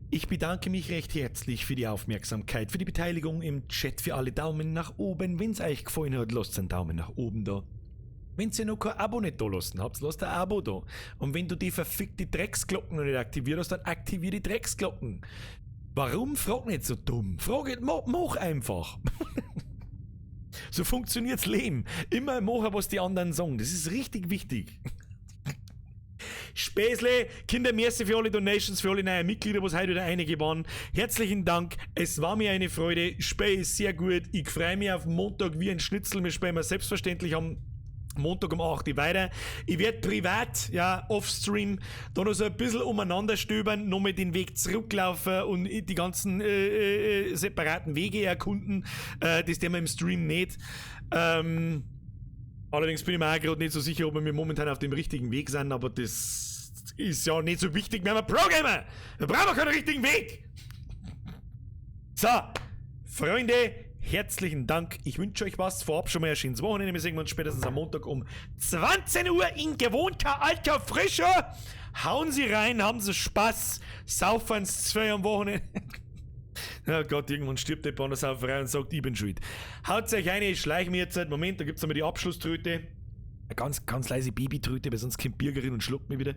ich bedanke mich recht herzlich für die Aufmerksamkeit, für die Beteiligung im Chat, für alle Daumen nach oben. Wenn's euch gefallen hat, lasst einen Daumen nach oben da. Wenn ihr noch kein Abo nicht da lassen habt, lasst ein Abo da. Und wenn du die verfickte Drecksglocken noch nicht aktiviert hast, dann aktivier die Drecksglocken. Warum? Frag nicht so dumm. Frag nicht, mach einfach. So funktioniert's Leben. Immer machen, was die anderen sagen. Das ist richtig wichtig. Späßle, Kinder, merci für alle Donations, für alle neuen Mitglieder, was heute wieder einige waren. Herzlichen Dank, es war mir eine Freude. Späh ist sehr gut. Ich freue mich auf Montag wie ein Schnitzel. Wir spielen selbstverständlich am Montag um 8 Uhr weiter. Ich werde privat, ja, off-stream, da noch so ein bisschen umeinander stöbern, nochmal den Weg zurücklaufen und die ganzen separaten Wege erkunden. Das tun wir im Stream nicht. Allerdings bin ich mir auch gerade nicht so sicher, ob wir momentan auf dem richtigen Weg sind, aber das ist ja nicht so wichtig. Wir haben einen Pro-Gamer! Wir brauchen keinen richtigen Weg! So, Freunde, herzlichen Dank. Ich wünsche euch was. Vorab schon mal ein schönes Wochenende. Wir sehen uns spätestens am Montag um 20 Uhr in gewohnter alter Frische. Hauen Sie rein, haben Sie Spaß. Saufen Sie 2 am Wochenende. Oh Gott, irgendwann stirbt der bei der Sauferei und sagt, ich bin schuld. Haut euch eine, ich schleich mir jetzt. Moment, da gibt's nochmal die Abschlusströte. Eine ganz, ganz leise Babytröte, weil sonst kommt Birgerin und schluckt mich wieder.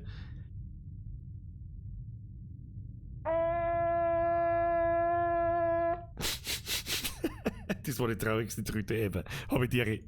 Das war die traurigste Tröte ever. Hab ich dir.